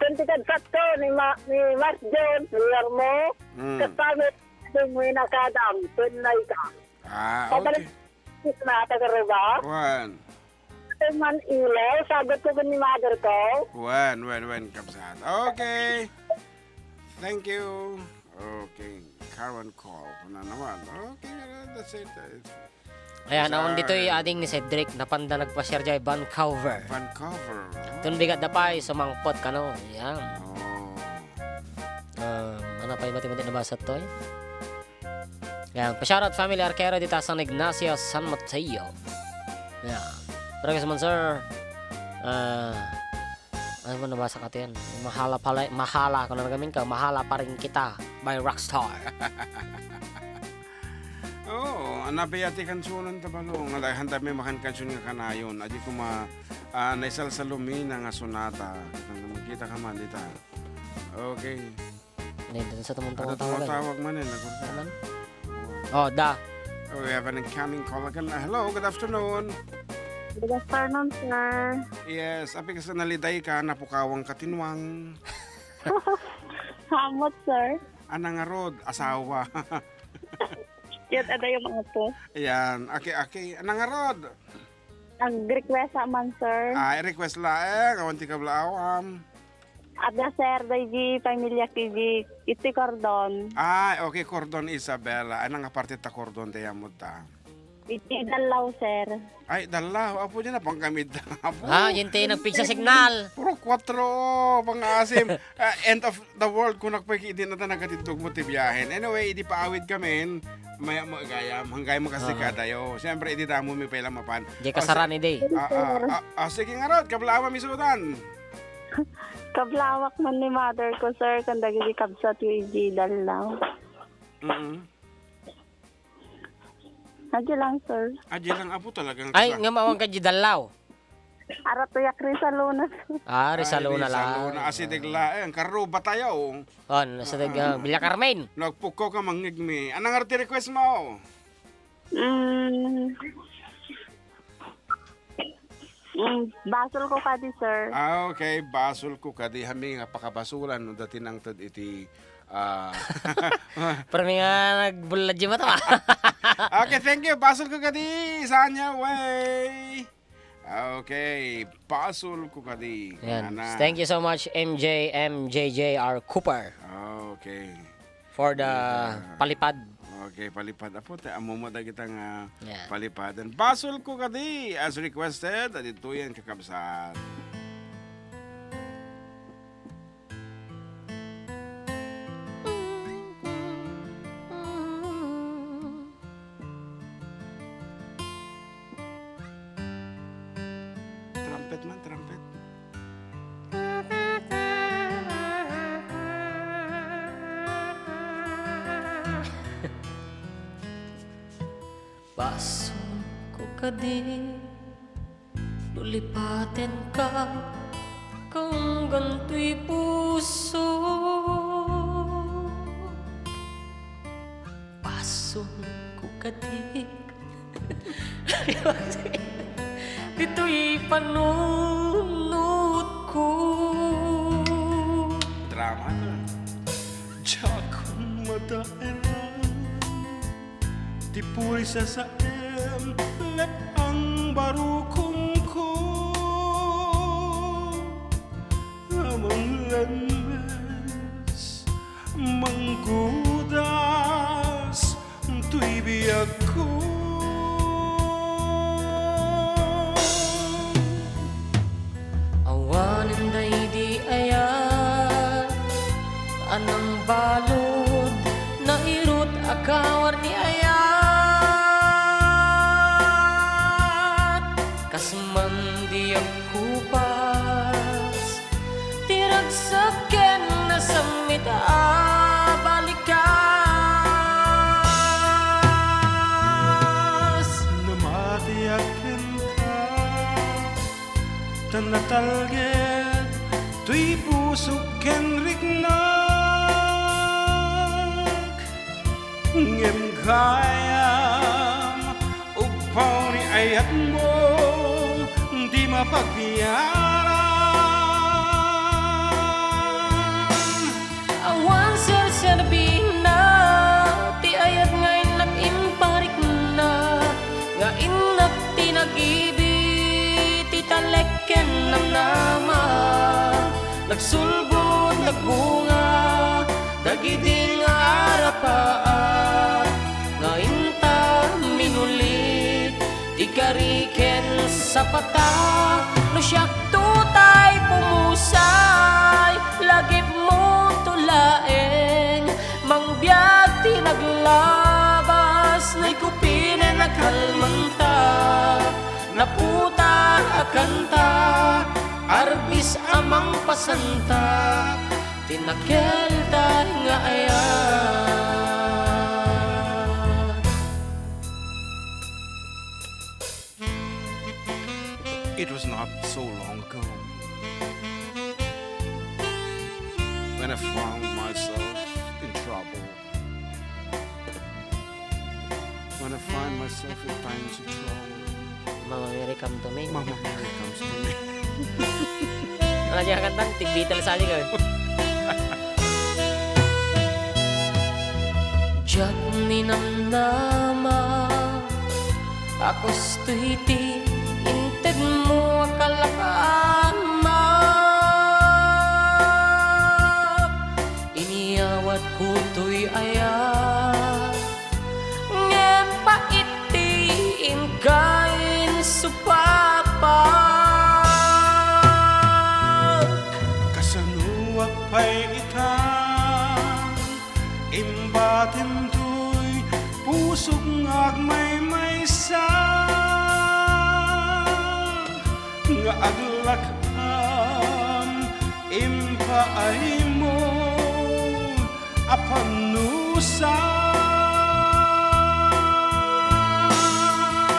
Kunti kadpat ko, ni Ma-, ni Mas John, ni Guillermo. Hmm. Estamit, ni Muina Kadam, Sen Laika. Ah, okay. Pabalik na, taga Rubao. Wen. Ate man ilaw, sagot ko ni mother ko. Wen, wen, wen, kabsat. Okay. Thank you. Okay. Current call. Ano naman? Okay, that's it. Ayan, awan ditoy ading ni Cedric, napanda nagpa-share jay Vancouver. Vancouver. Tun bigat da pay, sumangpot kano. Ayan. Oh. Um, ano pa yung mati-mati nabasa to eh? Yan, pa-shoutout family Arquero dita San Ignacio, San Mateo. Yan. Pero guys man, sir, ah, ano mo nabasa ka yan? Mahala pala, mahala, kung ano gamin ka, mahala pa rin kita by Rockstar. Oo, anabi ati kansunan ta balo. Nga daghan tayo may makan kansun nga kanayon. Adi kuma, ah, naisalsalumina nga sonata. Kita ka man, dita. Okay. Ni, dun sa tumutawag. Ano tumutawag man eh, nagurka. Aman? Oh, da. Oh, we have an incoming call again. Ah, hello, good afternoon. Good afternoon, sir. Yes, apik sa naliday ka, napukawang katinwang. Hamot, sir. Anang arod, asawa. Yat, ada yung mga po. Ayan, aki, aki. Anang arod? Nag-request sa man, sir. Ah, request laeng, awan ti kablaawam. Ada, sir, daydi pamilya K G, iti Cordon. Ah, okay, Cordon Isabela. Ay, nang aparte ta Cordon, ti ammo ta. Iti Dallao, sir. Ay, Dallao. Apo, dyan na pang kami, Apo. Ah, yun ti nagpigsa signal. Puro kwatro, pang-asim. Ah, end of the world, kunak pa, di na ta nakatitog mo ti biyahen. Anyway, idi paawid kami, may, may gayam, hanggay mo kasi kadayo. Siyempre, idi damo mi pala mapan. Di kasaran, idi. Ah, ah, ah, ah, sige nga, Rod, kablaawam isudan. Kablawak man ni mother ko, sir, kun dagiti kabsat ko iti Dallao. Mm. Adya lang, sir. Adya lang, Apo, talagang Ay, kasa- nga maawang ka di Dallao. Aratuyak Rizaluna. Ah, Rizaluna lang. Rizaluna. Asideg laeng. Karuba tayo. On, sa tag-, ah, Villa Carmen. Nagpukaw ka, mangngegmi. Anang arti request mo? Mm. Mm, basol ko kadi, sir. Ah, okay. Basol ko kadi. Hami nga pakabasulan no dati nangted iti, ah, Pero may nga nagbuladyo ba to, ah? Okay, thank you. Basol ko kadi. Saan niya? Way. Okay. Basol ko kadi. Yan. Ana. Thank you so much, M J, M J J R Cooper. Okay. For the palipad. Okay, palipad. Apo, ti ammo mo dagita nga palipad. And basol ko kadi, as requested, aditoyen, kakabsat. Trumpet man, trumpet. Basonko kadi no lipatenka, kaunggan toy puso. Basonko kadi ditoy panunotko. Drama to. Diak madaelan ti pulis a saem, leppang barukomko a manglemmes, manggudas toy biagko. Awanen daydi ayat a nangbalud, nairut a kawarni ayat. Kas man di agkupas ti ragsak ken nasammit a balikas. Namatiak kenka, ta natalged toy pusok ken riknak. Ngem gayam, ugpaw ni ayatmo, di mapagiaran. Awan serserbina ti ayat nga innak imparikna, nga innak ti nagibi ti talek ken namnama. Nagsulbod, nagbunga dagidi nga arapaat, nga inta minulit ti kari ken sapata. No siak tutay pumusay, lagipmo to laeng, mangbiag ti naglabas, naikupinen a kalmanta, naputar a kanta, arbis a mangpasanta, ti nakelda nga ayat. It was not so long ago when I found myself in trouble. When I find myself in times of trouble. Mama Mary, come to me. Mama Mary comes to me. Ala, diak kantang, ti Beatles aja ka. Diak ninamnama a kastoy ti intedmo a kalakamak. Iniyawatko toy ayat, ngem pait ti inka insupapak. Kasanoak pay ita? Imbatim toy pusok nga agmaymaysa, nga aglakam impaaymo a pannusa.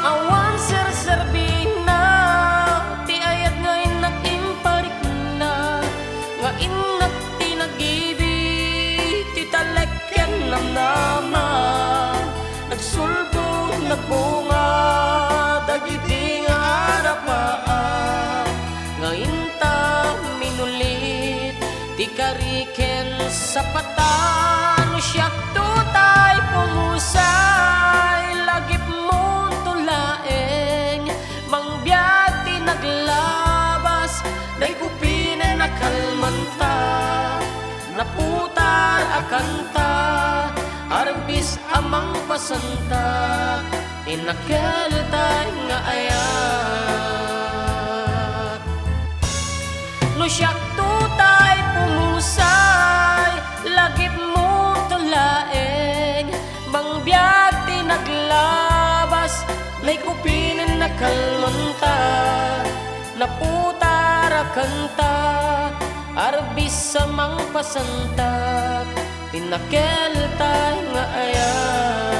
Awan serserbina ti ayat nga innak imparikna, nga innak ti nagibi ti talek ken namnama. Nagsulbod, nagbunga dagidi nga arapaak, nga inta minulit ti kari ken sapata. No siak tutay pumusay, lagipmo to laeng, mangbiag ti naglabas, naikupinen a kalmanta, naputar a kanta, arbis a mangpasanta, ti nakelda nga ayat. No siak tutay pumusay, lagipmo to laeng, mangbiag ti naglabas, naikupinen a kalmanta, naputar a kanta, arbis a mangpasanta, ti nakelda nga ayat.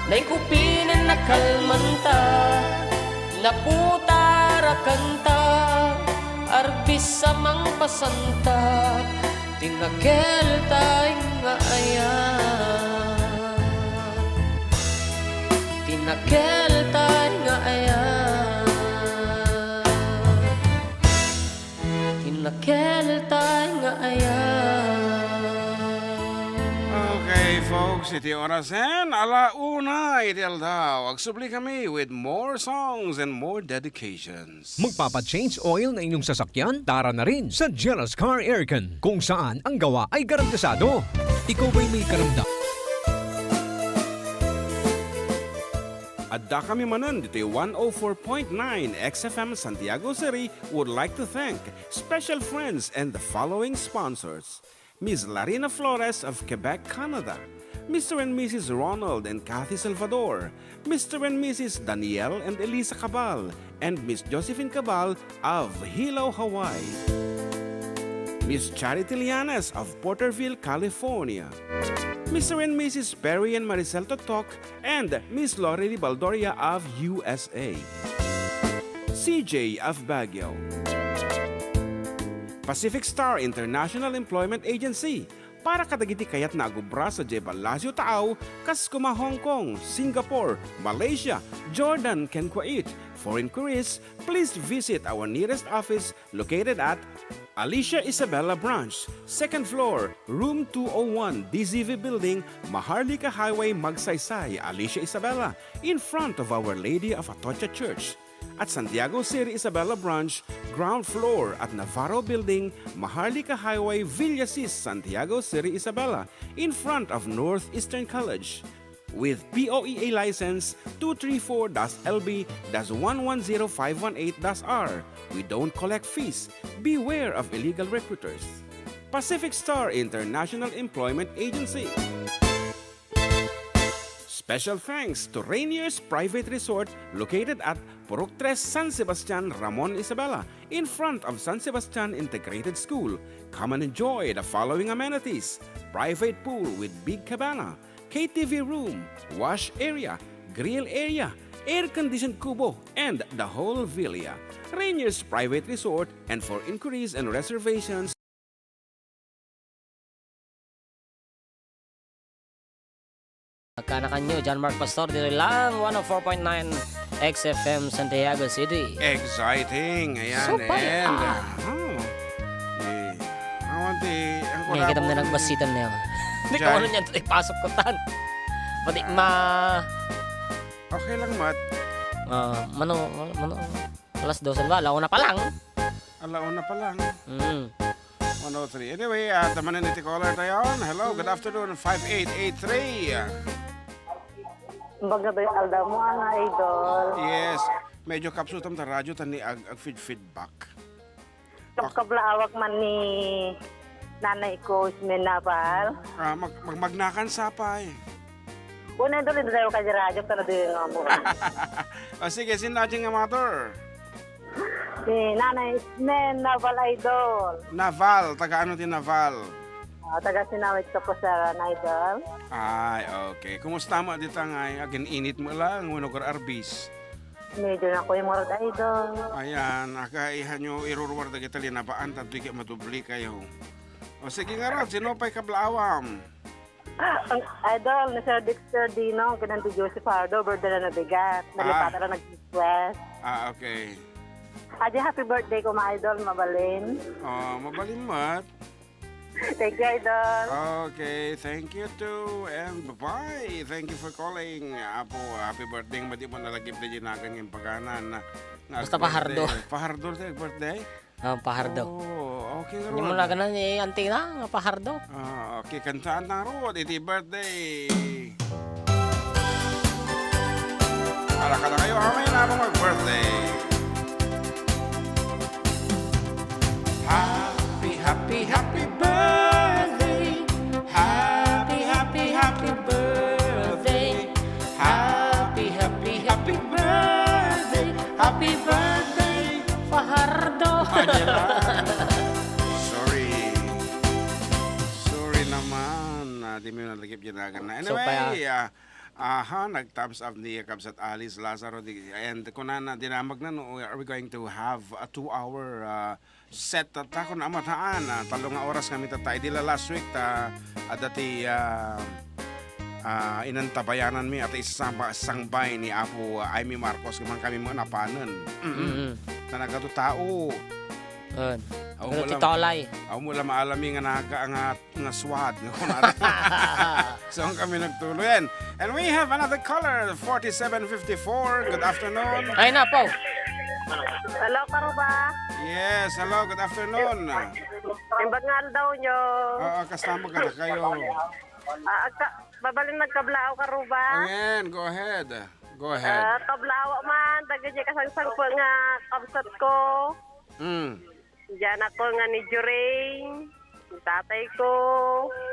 Naikupinen nakalmanta, naputarakanta, arbis a mangpasanta, ti nakeltay nga ayan. Ti nakeltay nga ayan. Ti nakeltay nga ayan. Okay, folks, iti orasen, ala una iti aldaw. Agsubli kami with more songs and more dedications. Magpapa-change oil na inyong sasakyan? Tara na rin sa Jealous Car Aircon, kung saan ang gawa ay garantisado. Ikaw ba'y may karamdam? Adda kami manen ditoy one oh four point nine X F M Santiago City would like to thank special friends and the following sponsors: Miss Larina Flores of Quebec, Canada, Mister and Missus Ronald and Kathy Salvador, Mister and Missus Daniel and Elisa Cabal, and Miss Josephine Cabal of Hilo, Hawaii, Miss Charity Lianes of Porterville, California, Mister and Missus Perry and Maricel Toktok, and Miss Lori Baldoria of U S A, C J of Baguio, Pacific Star International Employment Agency, para kadagiti kayatna a agubra sadiay Palacio Taaw, kas koma Hong Kong, Singapore, Malaysia, Jordan, ken Kuwait. For inquiries, please visit our nearest office located at Alicia Isabela Branch, second floor, room two oh one, D Z V Building, Maharlika Highway, Magsaysay, Alicia Isabela, in front of Our Lady of Atocha Church. At Santiago City Isabela Branch, ground floor at Navarro Building, Maharlika Highway, Villasis, Santiago City Isabela, in front of Northeastern College. With P O E A license two three four dash L B dash one one zero five one eight dash R, we don't collect fees. Beware of illegal recruiters. Pacific Star International Employment Agency. Special thanks to Rainier's Private Resort, located at Purok Tres, San Sebastian, Ramon Isabela, in front of San Sebastian Integrated School. Come and enjoy the following amenities: private pool with big cabana, K T V room, wash area, grill area, air-conditioned kubo, and the whole villa. Rainier's Private Resort, and for inquiries and reservations, Magkanakanyo, John Mark Pastor, dito lang, one oh four point nine X F M Santiago City. Exciting. Ayan, so, pare, and, ah. Ah, oh. Eh, awan ti, ang Ngayon, kita mo na kurabo, nagbasitan na yun. Hindi ko John. Ano niyan, ipasok ko tan. Pati Ah. ma... Okay lang, Mat. Ah, mano, mano, alas dose ba? Alauna pa lang. Alauna pa lang. Mm. One oh three. Anyway, ah, tamanen iti caller tayon. Hello, good afternoon, five eight eight three. Baga bay aldaw mo, ang idol. Yes. Medyo kapsutam ta radyo, tan ni ag-, ag-feed-feedback. Kap-, kablaawak man ni nanay ko, si Menabal. Ah, mag-, mag-, magnakan sapay. Una, idol, idol, ka radyo, pero di nga mo. O, sige, sino natin nga motor? Si Nanay Ismen Naval Idol. Naval, taga ano ti Naval? Ah, taga Sinawit ka po, sir, Idol. Ay, okay. Kumusta mo dita nga agin-init mo lang, wenno gar arbis? Medyo na ko yung mga Idol. Ayan, akaihan nyo iruruwar dagiti linabaan, tanto ika madubli kayo. O sige nga ron, sino pa'y kablaawam? Ang idol ni Sir Dexter Dino, kinan ti Joseph Pardo, birthday na nabigat. Ah. Nalipatan na nag-request. Ah, okay. Adi, happy birthday ko, mga idol, mabalin. Oh, mabalin, Mat. Thank you, idol. Okay, thank you too, and bye-bye. Thank you for calling. Apo, happy birthday, madi mo nalagip na dinagan ng paganan. Basta birthday. Pahardo. Pahardo sa birthday? Ah, pahardo. Oh, okay, Hindi mo Rod. Na ganan, eh, anting na, nga pahardo. Ah, okay, kantaan na, Rod. Iti birthday. Para ka na kayo, amin na mag-birthday. Happy, happy, happy birthday. Happy, happy, happy birthday. Happy, happy, happy birthday. Happy birthday, Fajardo. Sorry. Sorry naman. Ah, di mo nalagip dyan agad na. So, Anyway, kaya ah, Aha, nag-thumbs up ni Kabsat Alice Lazaro di, and kunana, dinamagna no, are we going to have a two-hour, uh, set? Ta, ta, kun amataan, ah, tallo nga oras kami tatta. Idi la last week, ta, adda ti, ah, ah, inantabayanan mi, ata isamba-, sangbay ni Apo, ah, Imee Marcos, man kami mga napanen. Mm-mm. Mm. Ta nagadu tao. Yun. Aw, Pero wala, titolay. Aw, wala maalami nga naga-, nga nga swag, nga kunana. So, ang kami nagtuloy. And, and we have another caller, forty-seven fifty-four. Good afternoon. Ay, napo. Hello, Karuba. Yes, hello, good afternoon. Imbag nga aldaw nyo. Oo, kastama ka na kayo. Ah, agka-, mabalin nagkablaaw, Karuba. Ayan, go ahead. Go ahead. Ah, kablaaw man, dagiti kasangsangpet nga kabsat ko. Mm. Diyan ako nga ni Joray, ni tatay ko,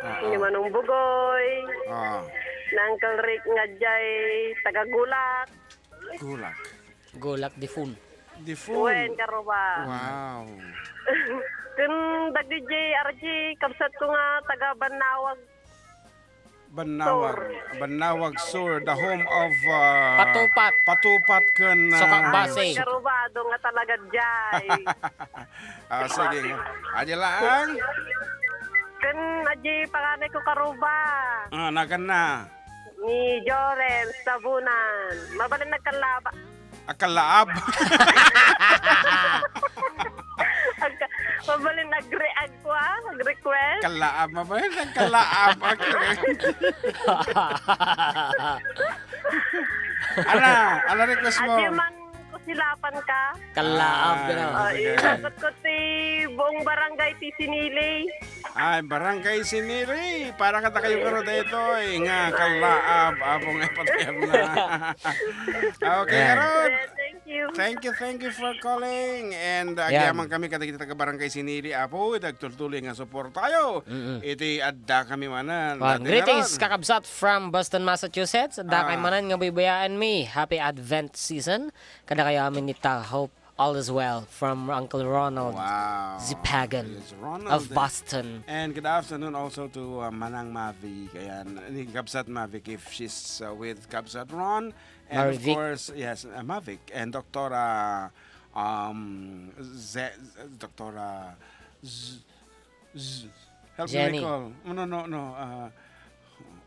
Ah, ni ah. Manong Bugoy, Ah. ni Uncle Rick nga jay taga Gulak. Gulak. Gulak, Difun. Difun. Wen, Karuba. Wow. Kun dagiti R G, kabsat ko nga taga Bannawag. Bannawag, Sur. Bannawag Sur, the home of, uh, Patupat. Patupat ken, uh, Sokak Base. Ay, Karuba, adu nga talaga jay. Ah, sige. Adi lang. Ken adi panganay ko, Karuba. Ah, naganna. Ni Jorel Sabunan. Mabalin nagkallaba. Akalaab. Agka-, mabalin agre-, agkua, ag-request. Kalaab, mabalin ang kalaab. Agre-, ana, ana request mo? Adi man kusilapan ka. Kalaab ka na. Ah, sige. Isabot ko ti buong barangay ti Sinili. Ay, Barangay Sinili, para kadakayo karo daytoy nga kalaab, Apo nga ipatayam na. Okay, Yan. Karon. Thank you. Thank you, thank you for calling. And, uh, Yan. Agyaman kami kadagiti taga Barangay Sinili, Apo, iti agtultuloy nga suportayo. Mm-mm. Iti adda kami manen. Wan, dati greetings, nga ron. Kakabsat from Boston, Massachusetts. Adda kay Ah. manen nga buybuyaan mi. Happy Advent season. Kadakayo amin ni Ta Hope. All is well from Uncle Ronald Wow. Zipagan Yes, Ronald. of Boston. And good afternoon also to, uh, Manang Mavic. Ayan, ni Kabsat Mavic if she's, uh, with Kabsat Ron. And of Mavic. course, yes, uh, Mavic. And Doktora, um, Ze-, Doktora Z-, Z-, help me Jenny. recall. No, no, no, no. Uh,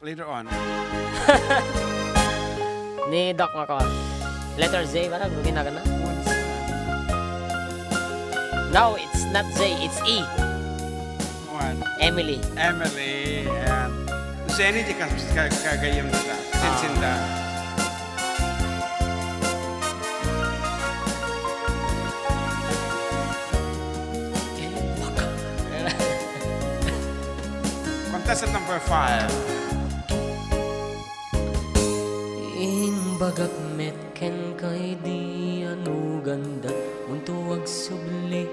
later on. Ni Doc Maco. Letter Z ba na? Gugin na ka na? No, it's not Z, it's E. One. Emily. Emily and Jenny, di ka, ka, kagayam nila. Ah. Sinsinda. Contestant number five. Imbagak met kenka idi anugandak, unto agsubli,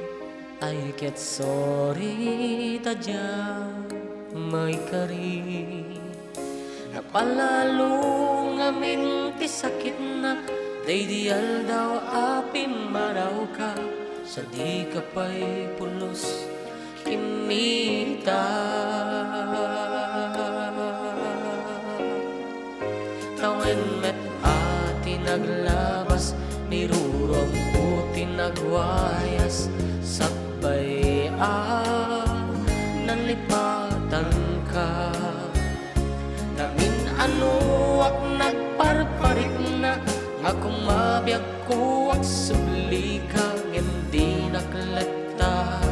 ay ket sorry ta diak maikari. Napalalo ngamin ti sakitna, daydi aldaw a pimmarawka, sadika pay pulos kimmita. Tawen met a ti naglabas, mirurongko ti nagwayas, sakbay a nanlipatanka. Namin-anuak nagparparikna, nga kumabiagko agsublika, ngem dinak latta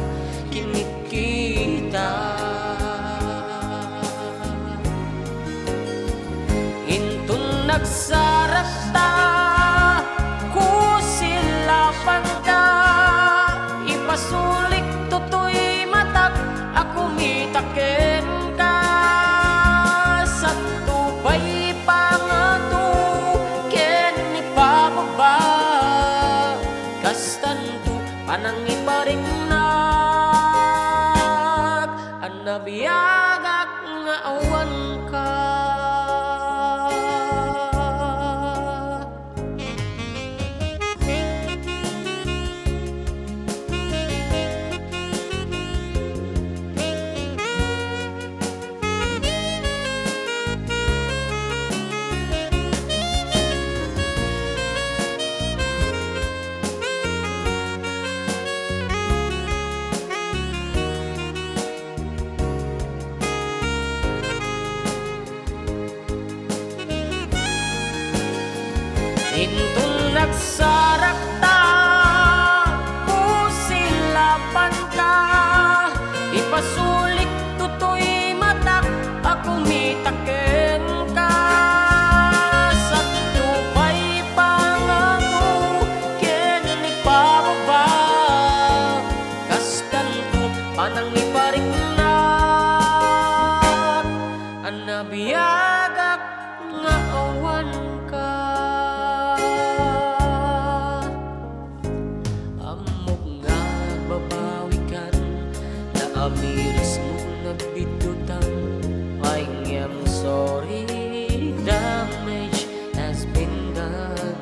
kinikita. Inton nagsaratta, kusilapanka, ipasulik toy matak a kumita kenka. Saanto pay ipangato ken ipababa, kastanto panangipariknak a nabiagak nga awanka. Inton nagsarakta, kusilapanka, ipasulit toy matak a kumita kenka. Sadto pay pangano ken ipababa, kastanto panangipariknak, a nabiagak nga awanka. Ammok nga agbabawikan, naamirismo, nagbidutan. I am sorry, damage has been done.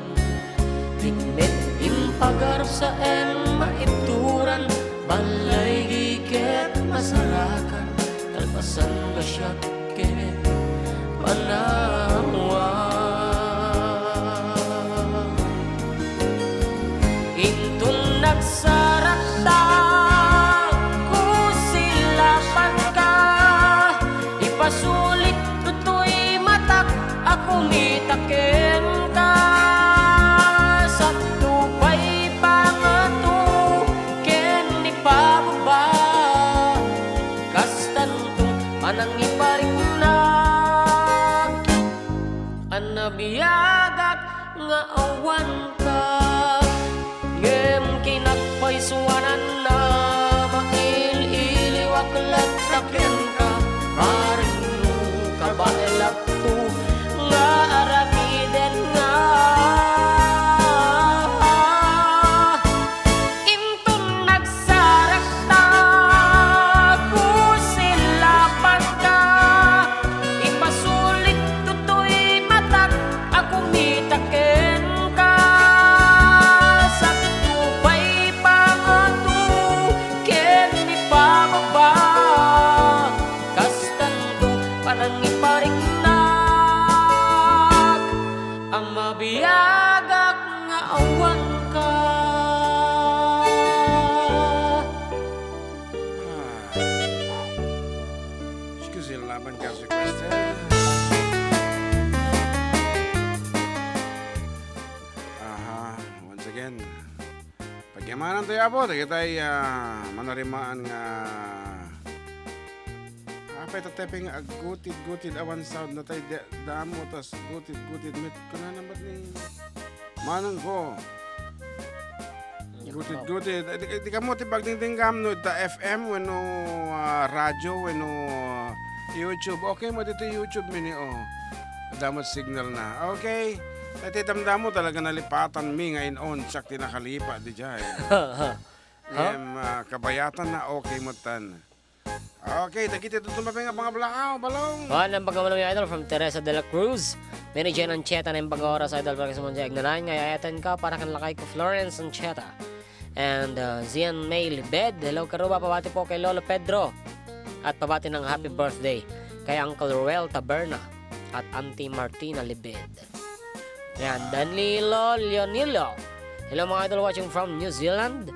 Tikmet, impagarsaen, maibturan, balay di ket masarakan, kalpasan nga siak ket panawan. Inton nagsarakta, kusilapanka, ipasulit toy matak a kumita kenka. Sadto pay pangato ken ipababa, kastanto panangipariknak, a nabiagak nga awanka. Ngem kinagpaysuananna, mail-iliwak latta kenka. Marinno, kabaelakto nga aramidenna. Inton nagsarakta, kusilapanka, ipasulit toy matak a kumita kenka. Sadto pay pangato ken ipababa, kastanto panangipariknak, a mabiagak nga awanka. Ah. Excuse me, laban ka requested. Aha, once again. Pagyamanan tayo, Apo, dagitay, ah, manarimaan nga, apay, tattay pay nga aggutid-gutid, awan sound, natay da-, damo, tas gutid-gutid, met, kunana met ni manang ko. Gutid-gutid. Eh, di, di kamo ti pagdingdingngam no ita F M wenno, ah, radyo wenno, ah, YouTube. Okay mo dito YouTube mini, oh. Damot signal na. Okay. Dati damdamo talaga nalipatan mi nga in-on siak ti nakalipa di jay. Huh? Em, ah, kabayatan na okay mo tan. Okay, dagiti tutumabay nga mga balakaw, balong. Wan, ang pagkamalami, idol, from Teresa de la Cruz. Mary Jane Anchieta na yung pag-oras, idol, para sa mga agnanayan nga, ayatan ka, para kan lakay ko, Florence Anchieta. And, uh, Zian May Libed, hello, Karuba, pabati po kay Lolo Pedro. At pabati ng happy birthday kay Uncle Roel Taberna at Auntie Martina Libed. Yan, Danilo Leonilo. Hello, mga idol, watching from New Zealand.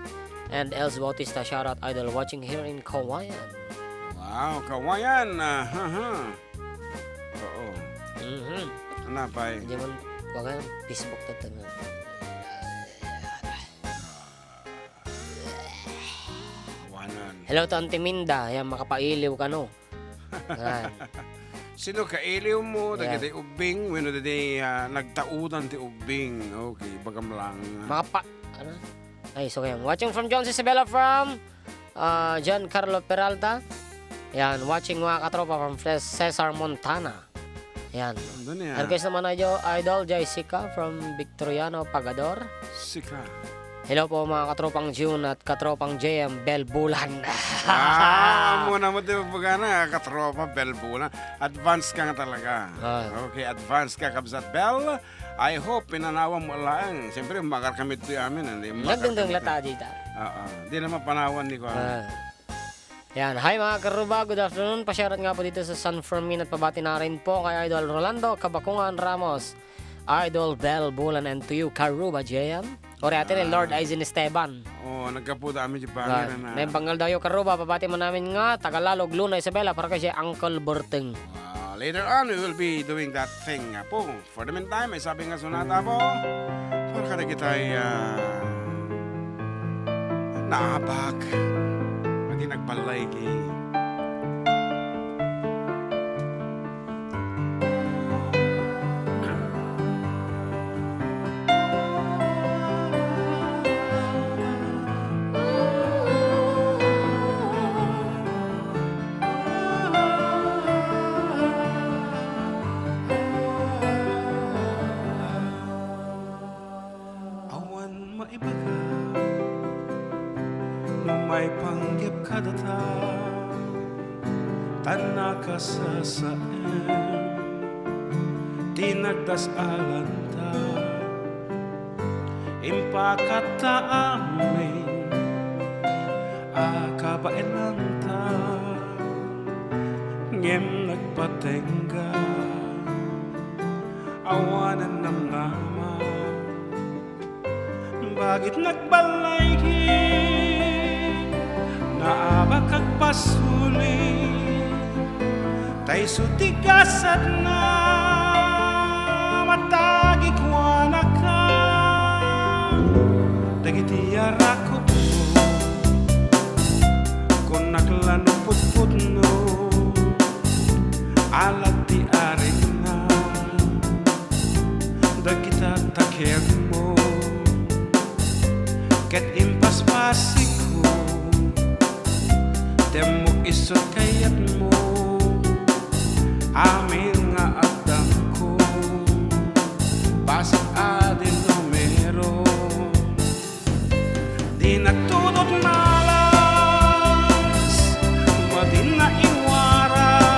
And Els Bautista, shout out, idol, watching here in Kawayan. Wow, Kawayan. Ah, ha, ha. Oo. Mhm. Ano pa eh? Hindi man, wag ka ng Facebook tatanong. Wanan. Hello to Auntie Minda. Yan, makapailiw ka, no? Yan. Sino kailiw mo? Yan. Dagiti ubbing, wenno dagiti, ah, nagtaudan ti ubbing. Okay, bagam lang. Makapa-, ano? Ay, so yan. Watching from Jones Isabela from, ah, John Carlo Peralta. Yan, watching mga katropa from Fres-, Cesar Montana. Yan. Ano niya? Request naman, idol, idol Jessica from Victoriano Pagador. Sika. Hello po, mga katropang June at katropang J M Bell Bulan. Ah, muna mo, di ba, pagana, katropa Bell Bulan. Advance ka nga talaga. Ah. Okay, advance ka, Kabsat Bell. I hope pinanawan mo lang. Siyempre, makar kami ito amin, hindi makar Nagdungdung kami lata ito. Dita. Oo, di naman panawan ni Kuya. Ah. Yan. Hi, mga karuba. Good afternoon. Pasyarat nga po dito sa San Fermin at pabati na rin po kay Idol Rolando Kabakungan Ramos, Idol Bell Bulan, and to you, Karuba J M. Ori ati ni Ah. Lord Aizen Esteban. Oh, nagkapuda amin di Ah, pangin na. May bangal daw yung Karuba. Pabati mo namin nga, Tagalog, Luna Isabela, para kay Uncle Berteng. Ah, Later on, we will be doing that thing, Apo. For the meantime, may sabi nga sonata, Apo, para kadagitay, ah, naabak. Madi nagbalay, ki. Awan maibaga no maipanggep kadata, ta nakasasaem ti nagdasdalanta. Impakatta amin a kabaelanta, ngem nagpatengga, awanen namnama. Bagit nagbalay, ki, naabak agpasuli, ta isu ti gasatna, matagi kuanaka. Dagiti arakupmo, kunak la no putputno, alat ti arina. Dagita takemmo ket impaspasikko, temmok isut kayatmo amin nga addangko, bassit a di numero. Di nagtudot malas, madin naiwaras.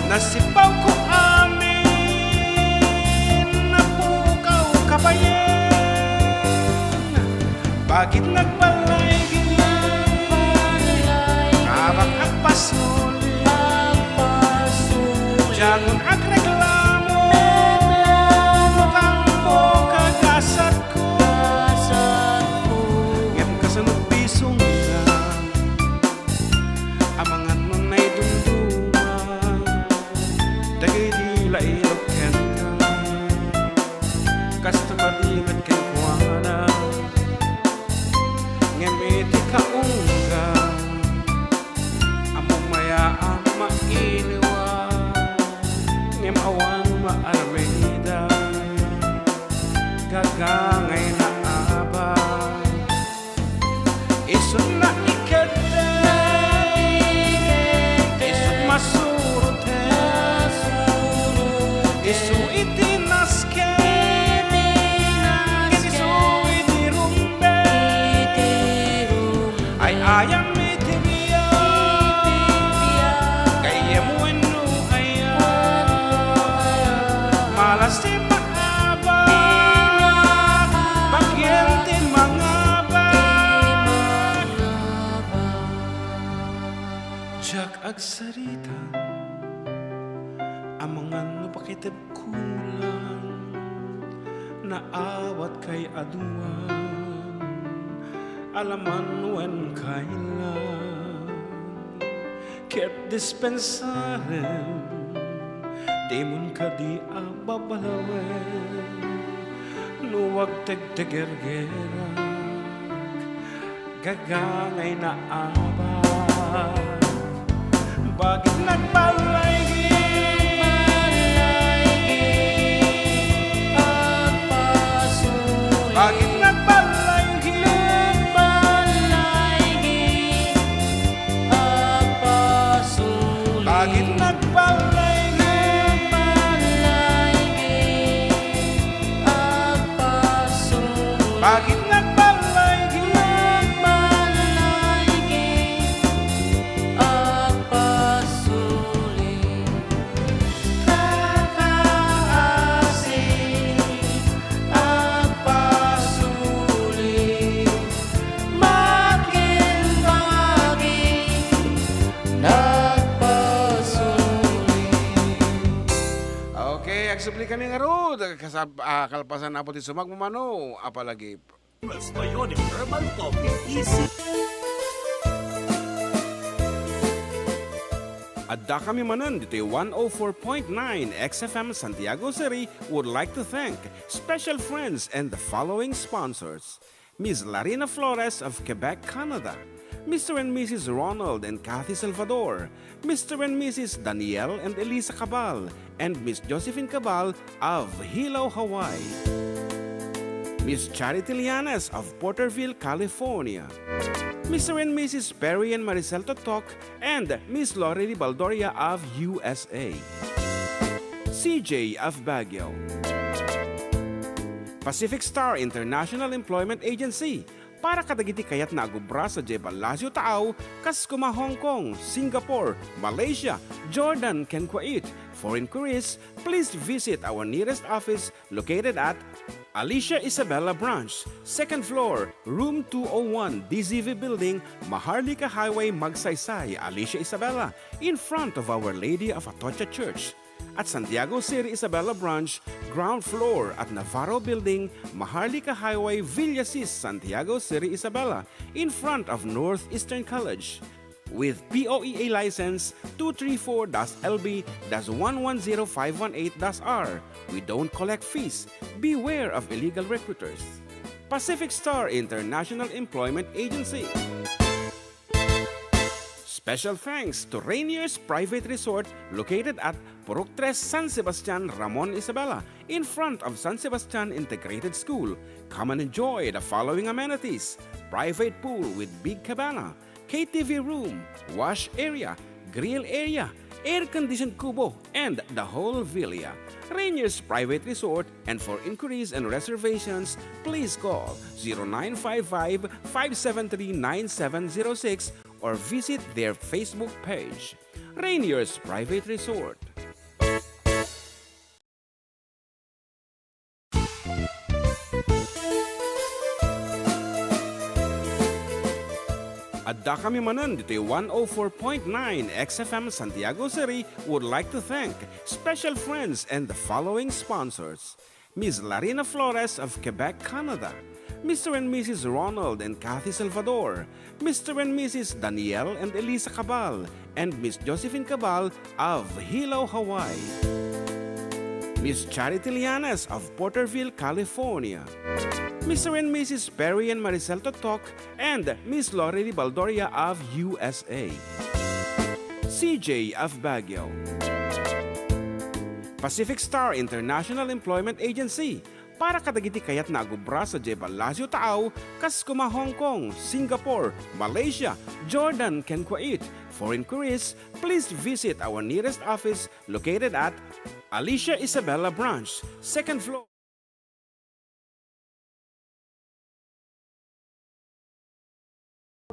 Nasipawko amin, napukaw kabayen. Bagit nagbalay, ki, abak agpasuli. Diakon agreklamo, tampo kagasat Ngem kasano bisongna, amangan no naidumduma dagiti lairok kenka, kasta madi met kenkuana. Ngem iti kaungga, Ammom aya a mailiwa, ngem awan maaramida. Gagangay naabak, isut naikeddeng, isut masuroten, isu iti nasken, ken isu iti rumbeng. Ay-ayam iti biag, gayyem wenno aya. Malas ti maabak, bagien ti mangabak. Diak agsarita, amangan no pakiteb kulang, naawat kay aduan, alaman wen kailan. Ket dispensarem, dimon kadi a babalawen, no agtegtegergerak. Gagangay naabak, bagik nagbalay, agpasuli. Bagik nagbalay, agpasuli. Bagik nagbalay, agpasuli. Agpasuli. Bagik nagbalay, agpasuli. Agpasuli. Makin bagik nagpasuli. Okay, agsubli kami ngarud, kasab-, ah, kalpasan, Apo, ti sumagmamano, apalagi. Mas Mayoni Herbal Coffee, easy. Dakami manen ditoy one oh four point nine X F M Santiago City would like to thank special friends and the following sponsors: Miss Larina Flores of Quebec, Canada, Mister and Missus Ronald and Kathy Salvador, Mister and Missus Daniel and Elisa Cabal, and Miss Josephine Cabal of Hilo, Hawaii, Miss Charity Lianes of Porterville, California, Mister and Missus Perry and Maricel Totok, and Miss Lorely Baldoria of U S A, C J of Baguio, Pacific Star International Employment Agency, para kadagiti kayatna a gubra sadiay Palacio Taaw, kas kuma Hong Kong, Singapore, Malaysia, Jordan, ken Kuwait. For inquiries, please visit our nearest office located at Alicia Isabela Branch, second floor, room two oh one, D Z V Building, Maharlika Highway, Magsaysay, Alicia Isabela, in front of Our Lady of Atocha Church. At Santiago City Isabela Branch, ground floor at Navarro Building, Maharlika Highway, Villasis, Santiago City Isabela, in front of Northeastern College. With P O E A license two three four dash L B dash one one zero five one eight dash R. We don't collect fees. Beware of illegal recruiters. Pacific Star International Employment Agency. Special thanks to Rainier's Private Resort, located at Purok Tres, San Sebastian, Ramon Isabela, in front of San Sebastian Integrated School. Come and enjoy the following amenities: private pool with big cabana, K T V room, wash area, grill area, air-conditioned kubo, and the whole villa. Rainier's Private Resort, and for inquiries and reservations, please call zero nine five five, five seven three, nine seven zero six or visit their Facebook page. Rainier's Private Resort. Addakami manen ditoy one oh four point nine X F M Santiago City would like to thank special friends and the following sponsors: Miss Larina Flores of Quebec, Canada, Mister and Missus Ronald and Kathy Salvador, Mister and Missus Daniel and Elisa Cabal, and Miss Josephine Cabal of Hilo, Hawaii, Miss Charity Lianes of Porterville, California, Mister and Missus Perry and Maricel Totok, and Miss Lorely Baldoria of U S A, C J of Baguio, Pacific Star International Employment Agency, para kadagiti kayatna a gubra sadiay Palacio Taaw, kas kuma Hong Kong, Singapore, Malaysia, Jordan, ken Kuwait. For inquiries, please visit our nearest office located at Alicia Isabela Branch, second floor.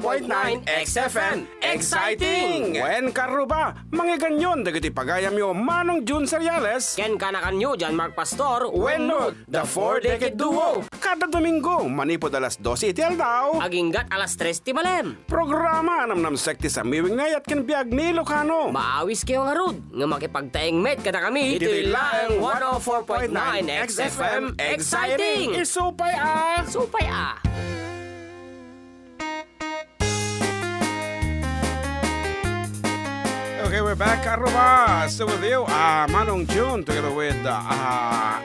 Point nine X F M. Exciting! Wen karuba, mangegannyon dagiti pagayamyo Manong Jun Seriales. Ken kanakanyo, John Mark Pastor. Wenno, The Four Decade Duo. Kada Domingo, manipud alas dose iti aldaw, aginggat alas tres ti malem. Programa a namnamsek ti sammiwing nga ayat ken biag ni Ilocano. Maawis kayo ngarud nga makipagtaeng met kadakami. Iti laeng one oh four point nine X F M. Exciting! Isupay a! Supay a! Okay, we're back. Aruba, still with you. Ah, Manong Jun together with, ah,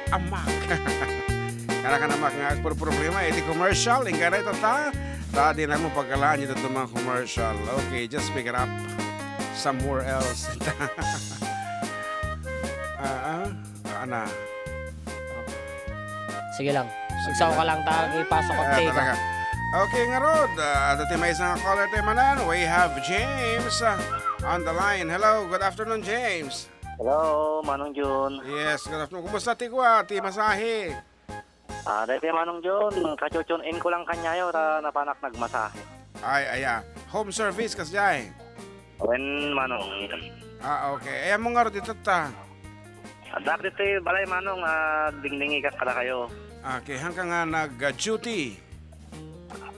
ah, Amak. Kara ka na, Amak, nga agpurproblema iti commercial. Ingka na ita ta. Ta, di na mo pagkalaan ito itong mga commercial. Okay, just pick it up somewhere else. Ah, ah. Ah, ana. Sige lang. Sige lang. Agsaw ka lang, ta, ipasok ang tape, ah. Talaga. Okay, ngarud, ah, adda ti maysa nga caller ti manen. We have James, ah, on the line. Hello, good afternoon, James. Hello, Manong Jun. Yes, good afternoon. Kumusta ti kua, ti masahe? Ah, daytoy, Manong Jun, kachu-tune in ko lang kaniayo, ta napanak nagmasahe. Ay, aya. Home service, kasdiay? Wen, Manong. Ah, okay. Ay, ammo ngarud itatta? Adda ditoy balay, Manong, ah, dingdingigak kadakayo. Okay, haanka nga nag-duty?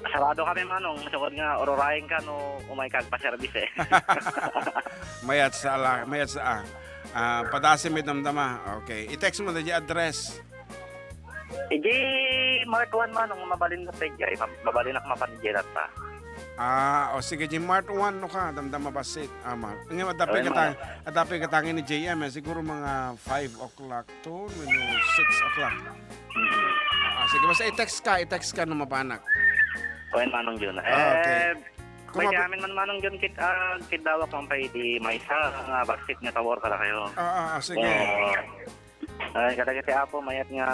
Sarado kami, Manong. Sukod nga, ururayen ka no umay ka agpa-service, eh. Mayat sa ala, mayat sa, ah. Ah, padasem mi damdama. Okay. I-text mo na di address. Iji Mark one, Manong, mabalin na pay jay, mab-, mabalin ak mapan jay latta. Ah, o sige, Jim, Mart one no ka, damdama bassit. Ah, Mart. Ngayon, adda pay Ay, gatang-, Mart. Adda pay gatangin ni J M, eh. Siguro mga five o'clock to, wenno six o'clock. Mm. Ah, sige, basta i-text ka, i-text ka no mabanak. Wen, Manong Jun. Ah, okay. Eh, Kung may mabi- amin man, Manong Jun, kit-, ah, kidawak man pay di maysa nga bassit nga tawag kada kayo. Ah, ah, ah, sige. Oo. Ay, kadagiti Apo, mayat nga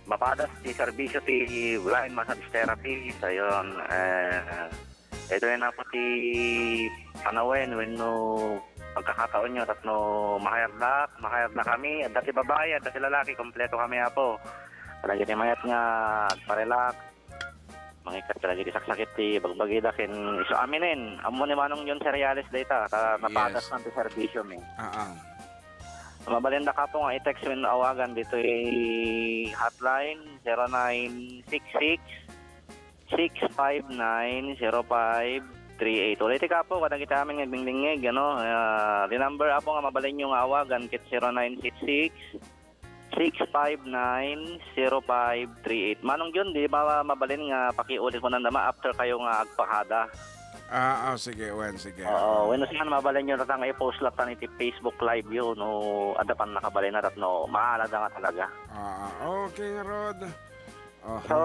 mapadas ti serbisyo ti blind massage therapy. Sayon, eh, ito yung Apo ti panawen wenno pagkakataon nyo, tapno mahayardak, mahayardak kami, adda ti babae, adda ti lalaki, kompleto kami, Apo. Kadagiti mayat nga agparelax, mangikat kadagiti saksakit ti bagbagida ken isu aminen. Ammo ni Manong John Cereales dayta, ta napadas Yes. man ti serbisyo mi. Ah, ah. Mabalin da kapo nga i-text wenno awagan ditoy hotline, zero nine six six, six five nine, zero five three eight. Ulit kapo, kadagiti amin nga agdingdingngeg, ano, ah, the number, Apo, nga mabalinyo nga awagan ket zero nine six six, six five nine, zero five three eight. Manong John, di ba mabalin nga pakiulit mo nandama after kayo nga agpakada? Ah, ah, sige, wen, sige. Oo, Ah. Wen, saan mabalin nyo na nga i-post lang tan iti Facebook Live yun, no, adda pan nakabalin na, no, maala da nga talaga. Ah, ah, okay, Rod. Aha. So,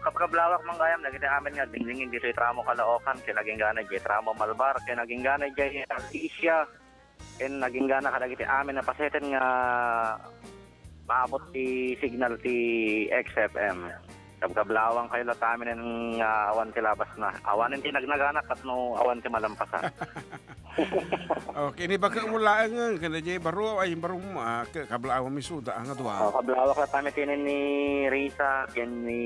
kabkablawak man gayam, dagiti amin nga agdingdingngeg ditoy tramo Caloocan, ken agingganay jay tramo Malvar, ken agingganay jay Alicia, ken agingganay kadagiti amin a paseten nga maabot ti signal ti X F M. Kabkablawang kayo la tamin nga awan ti labas na. Awan ti nagnaganak ket no awan ti malampasan. Okay, ni baka mo laeng, kada jay baro, ay baro mo, ah, ka-, kablawan mi suda, ang adwa. Oh, kablawak la tamin tinin ni Risa, ken ni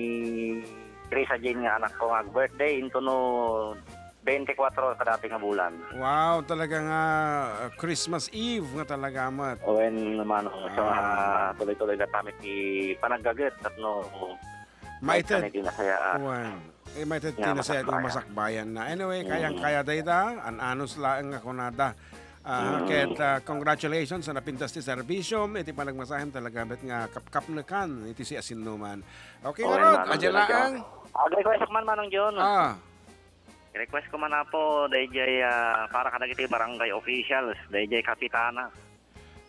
Risa Jane nga anak ko nga birthday, into no twenty-four kadati nga bulan. Wow, talaga nga, ah, Christmas Eve nga talaga met. Wen, Manong, so, Ah. ah, tuloy-tuloy la tamin ti panaggaget, tapno Maited. Kami di nasaya, ah. Wen. Eh, maited Nga ti nasaya ti masakbayan. Masakbayan na. Anyway, Mm. kayang-kaya dayta, an-anos laeng nga kunada. Ah, Mm. ket, ah, congratulations sa napintas ti serbisyom, iti panagmasaham talaga met nga kapkapnekan iti siasinoman. Okay, Oo, Rod, Manong adya John, laeng. Ag-request man, Manong John. Ah. Request ko man, Apo, dayjay, ah, para kadagiti barangay officials, dayjay kapitana.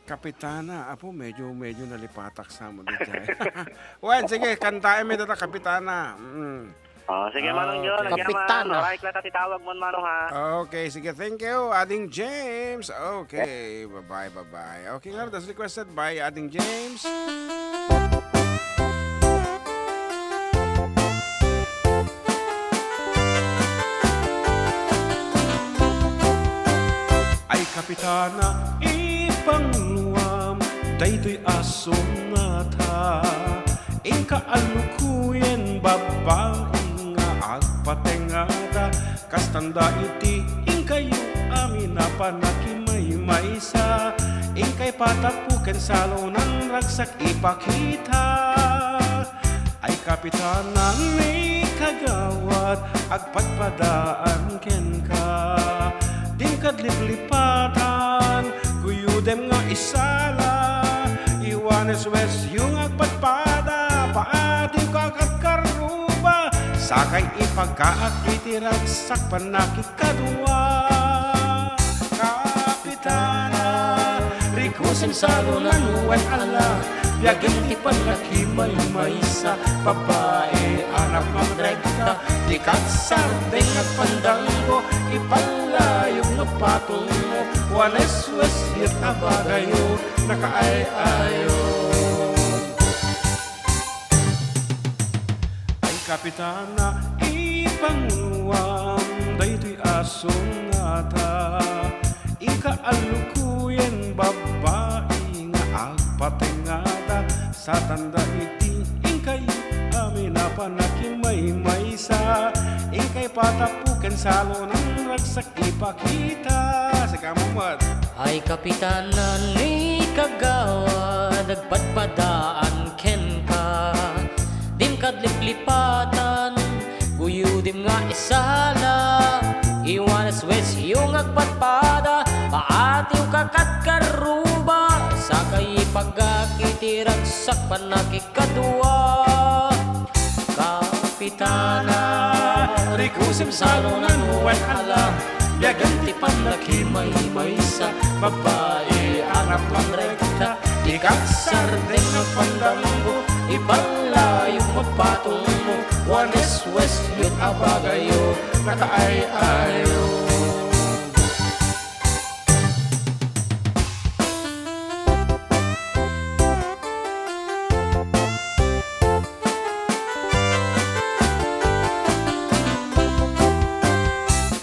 Kapitana, Apo, medyo, medyo nalipatak sa mo dayjay. Wen, sige, kantaem mi data, Kapitana. Mm. Oh, sige, Manong John, Okay. Kapitana. Right lang ti tawag mo, Manong, ha? Okay, sige, thank you, Ading James. Okay, bye-bye, bye-bye. Okay nga, that's requested by Ading James. Ay, Kapitana, ipangunuam daytoy a sonata. Inka a lukuyen babbai nga agpatengada. Kastanda iti inkayo amin a panakimaymaysa, inkay patapo ken salonan ragsak ipakita. Ay, Kapitana ni Kagawad, agpadpadaan kenka. Dimkad liplipatan, guyodem nga isala. Iwaneswes yo nga agpadpada, paadiwka kad karruba, sakay ipagaak iti ragsak pannakikadua. Kapitana, rikusen salonan wen ala, biagem ti pannakimaymaysa, babai, anak, magregta, di kagsardeng agpandanggo, ipalayog no patungmo, waneswes yet a bagayo, nakaay-ayo. Ay, Kapitana, ipangunuam daytoy a sonata. Inka a lukuyen babbai nga agpatengada, satanda iti inkayo amin a panakimaymaysa, inkay patapo ken salonan ragsak ipakita. Sika met. Ay, Kapitana ni Kagawad, agpadpadaan kenka. Dimkad liplipatan, guyodem nga isala. Iwaneswes yo nga agpadpada, paadiwka kad karruba, sakay ipagaak iti ragsak pannakikadua. Ka- Kapitana, rikusim salonan wen ala, biagen ti pannakimaymaysa, babbai a napngan rekta, ikaksardeng a pandanggo, ipallayog met patungmo, waneswes yun a bagayo, nakaay-ayo.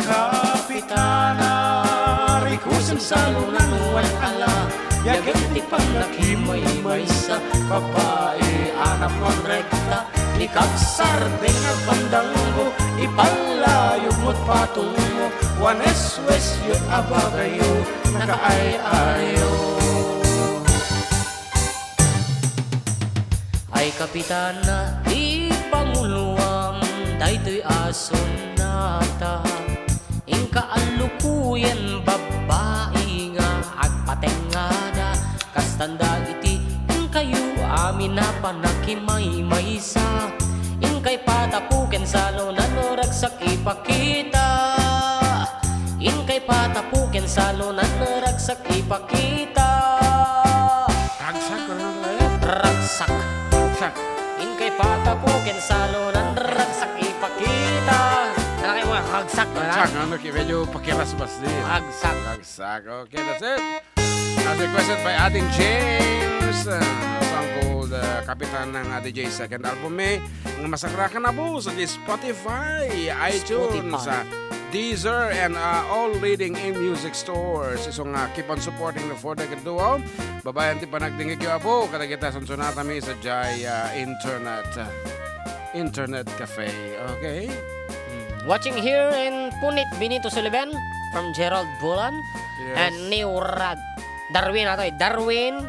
Kapitana, rikusim salonan wen ala, biagen ti pannakimaymaysa, babbai a napngan rekta, ikaksardeng a pandanggo, ipallayog met patungmo, waneswes yun a bagayo, nakaay-ayo. Ay, Kapitan, ti panguloam daytoy a sonata. Inka allukuyen babbai nga agpatengngada, kastanda iti inkayo amin a pannakimaymaysa. Inkay patapuken salonan ragsak ipakita. Inkay patapuken salonan ragsak ipakita. Ragsak, ano ba yan? Ragsak. Ragsak. Inkay patapuken salonan ragsak ipakita. Ano kayo mga ragsak, wala? Ragsak, ano, ki-, medyo pakirasbas din. Ragsak. Ragsak, okay, that's it. As requested by Ading James, uh, a song called, uh, Kapitan ng Ate J's second album, eh. Nga masakrakan na po sa Spotify, iTunes, Spotify. Uh, Deezer, and, uh, all leading in music stores. Isu nga, keep on supporting the Four Decade Duo. Babayan ti panagdingig yo, apo. Kadagita, sansonatami sa jay, uh, internet, uh, internet cafe. Okay? Mm. Watching here in Punit, Benito Sullivan from Gerald Bulan Yes. and New Rad. Darwin atoy, Darwin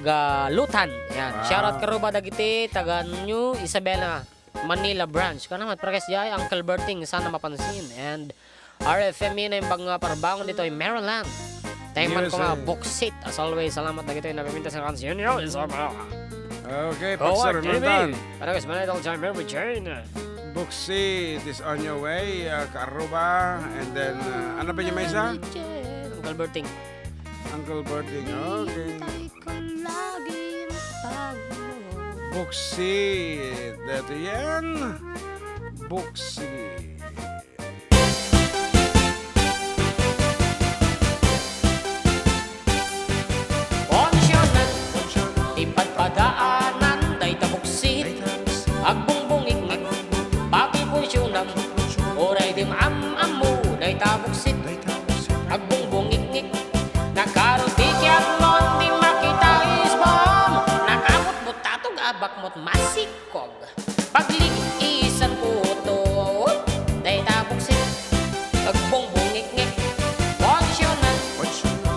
Galutan. Yan. Wow. Shoutout karuba dagiti taga New Isabela, Manila branch. Kana met, parkes jay, Uncle Berting, sana mapansin. And R F M ina imbag nga parbangon ditoy Maryland. Tayo man U S A. Kuma buksit. As always, salamat dagitoy napimintas nga kansiyon. Yo, Isabela. Okay, Forward, Pagsar T V. Mantan. Parkes, Manila, Time Every Chain. Buksit is on your way, uh, karuba. And then, uh, ano pa yung may isa? Uncle Berting. Uncle Berting, okay. Hintay ko lagi ang tawag mo. Buksit. Dito yan. Buksit. Konsyonan, ti padpadaanan, dayta buksit. Agbungbungikngik, pakipunsyonan, uray dim-am-ammo, dayta buksit. Agbungbungikngik, nakaruti kianmon, di makita isbom. Nakabutbut tatog, abak mo't masikog. Paglig-isan puto, dayta buksit. Agbungbungikngik, konsyonan.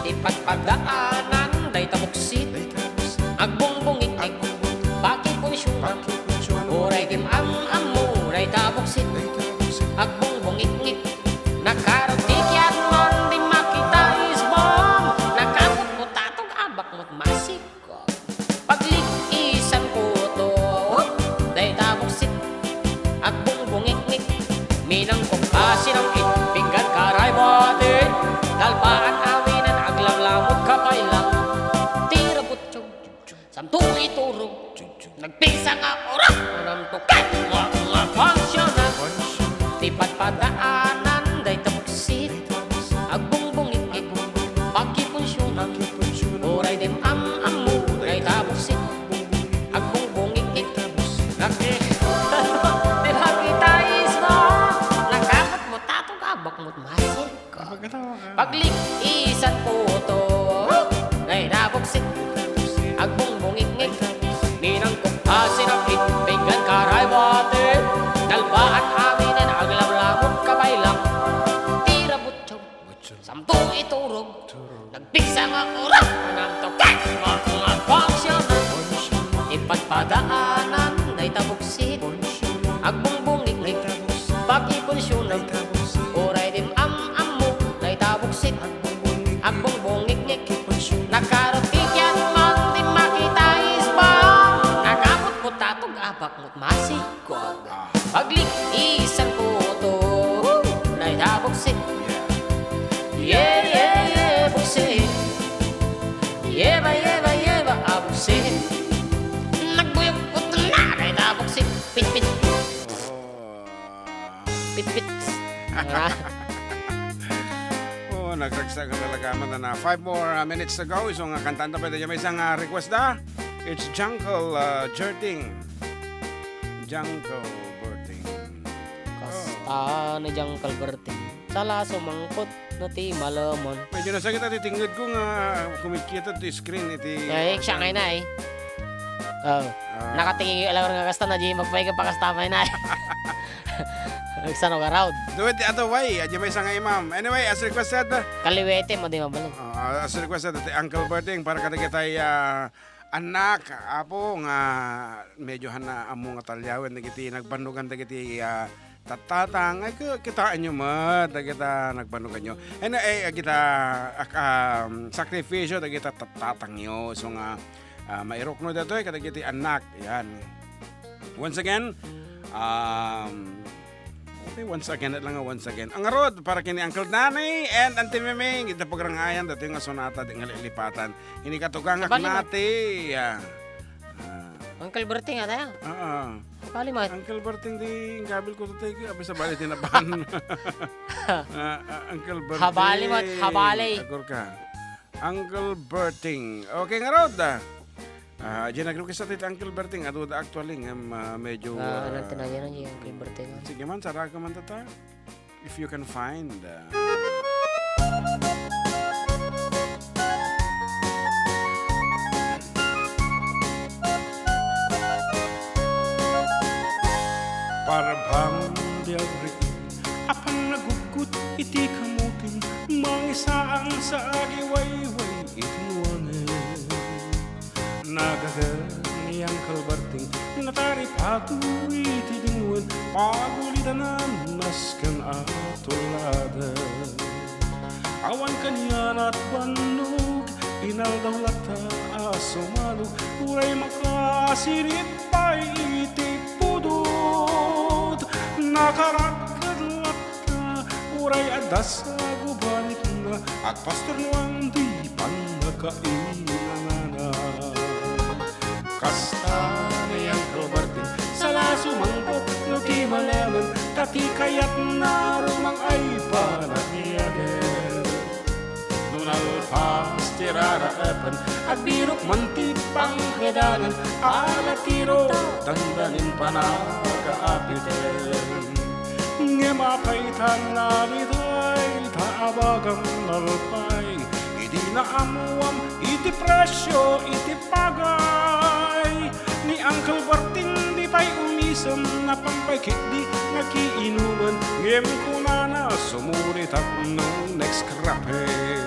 Ti padpadaanan, dayta buksit. Agbungbungikngik, pakipunsyonan. Uray dim-am-ammo, dayta buksit. Agbungbungikngik, nakaruti kianmon, di makita isbom. Nakabutbut tatog, abak mo't masikog. Paglig-isan puto, dayta buksit. Agbungbungikngik, minangkok a sinangkit, pinggan karay bati. Nalpaan awinan, aglamlamot kapailang. Tira butchog, samto iturog. Nagpigsa nga oras, manamtukan, nga, nga pansyanan. Ti padpadaanan, dayta buksit. Agbungbungikngik, pakipunsyonan. Uray dim-am-ammo, dayta buksit. Agbungbungikngik, naki-, di makita isbom. Nakabutbut tatog, abak mo't masikog. Pagkatawa ka. Paglig-isan puto, dayta buksit. Agbungbungikngik, minangkok a sinangkit, pinggan karay bati. Nalpaan awinan, aglamlamot kapailang. Tira butchog, samto iturog. Nagpigsa nga oras, manamtukan, nga, nga pansyanan. Ti padpadaanan, dayta buksit. Agbungbungikngik, pakipunsyonan. Uray dim-am-ammo, dayta buksit. Agbungbungikngik, nakaruti kianmon, di makita isbom. Nakabutbut tatog, abak mo't masikog. Aglik-isan ko to, dayta buksi. Yeah, yeah, yeah, buksi. Yeba, yeba, yeba, a buksi. Nagbuyog ko na, dayta buksi. Pit, pit. Oh. Pit, pit. Ah. Oh, nagragsak talaga man na. Five more, uh, minutes to go. So nga, kantanta pa, may isang, uh, request da. It's Jungle, uh, Jerting. Jungle Berting. Kasta ni Jungle Berting. Sala sumangpot no ti malemon. Medyo nasakit ti tinged ko nga kumikita ti screen iti. Ay, siya ngay na eh. Oh. Ah. Nakatingin yung alam nga kasta na di magpaiga pa kasta may na eh. Nagsano ka raud? Do it the other way. Adi may isang imam. Anyway, as requested, uh, Kaliwete mo di mabalik. Ah, as requested, iti Uncle Berting para kadagitay, ah, anak, apo, nga medyo han na ammo nga talyawen dagiti nagbannogan dagiti, ah, tattatang. Ay, ki-, kitaenyo met dagita nagbannoganyo. And, eh, dagita, ak-, um, sakripisyo dagita tattatangyo. So nga, ah, mairukno datoy kadagiti anak. Yan. Once again, um, okay, once again, lang nga once again. Ang arod para kini Uncle Danny and Auntie Miming, ita pagrangayan, datoy nga sonata, di nga lilipatan. Ini katugangak Sabali mo. nati. Ah. Ah. Uncle Berting, ata? Oo. Sabali mo. Uncle Berting, di, ingkabil ko to, tayo, abi sabali, tinaban. Ah, ah, Uncle Berting. Habali mo, habali. Agor ka. Uncle Berting. Okay, nga, Rod, ah. Ah, diyan nag-request natin Uncle Berting. Adu da actually, ngem, ah, medyo, Ah, ah, anong tinayan ang Uncle Berting, ah? Sige man, saraka man tata. If you can find, ah. Parabang di agri-, apan naguggut iti kamutim, mangisaang sa agiwayway iti nuanen. Nagagan ni Uncle Berting, nataripato iti dingwen, pagulidanan nasken a tulladen. Awan kanianat bannog, inaldaw latta a sumanog, uray makasirit pay iti pudot. Nakarakked latta, uray adda sa gubanitna, agpastor no ang di pannakainanana. Kasta ni Uncle Berting, sala sumangpot no ti malaman, ta ti kayatna rumang ay panagyagan. No nalpas ti raraepen, agbirok man ti pangkedanan, ala tiro dandanin panagkaapiten. Ngem apay ta nalitay, ta abagam nalpay, idi naammuam iti presio iti pagay. Ni Uncle Berting di pay umisem, napan pay ketdi nga kiinumen, ngem kunana sumuritak no next cropping.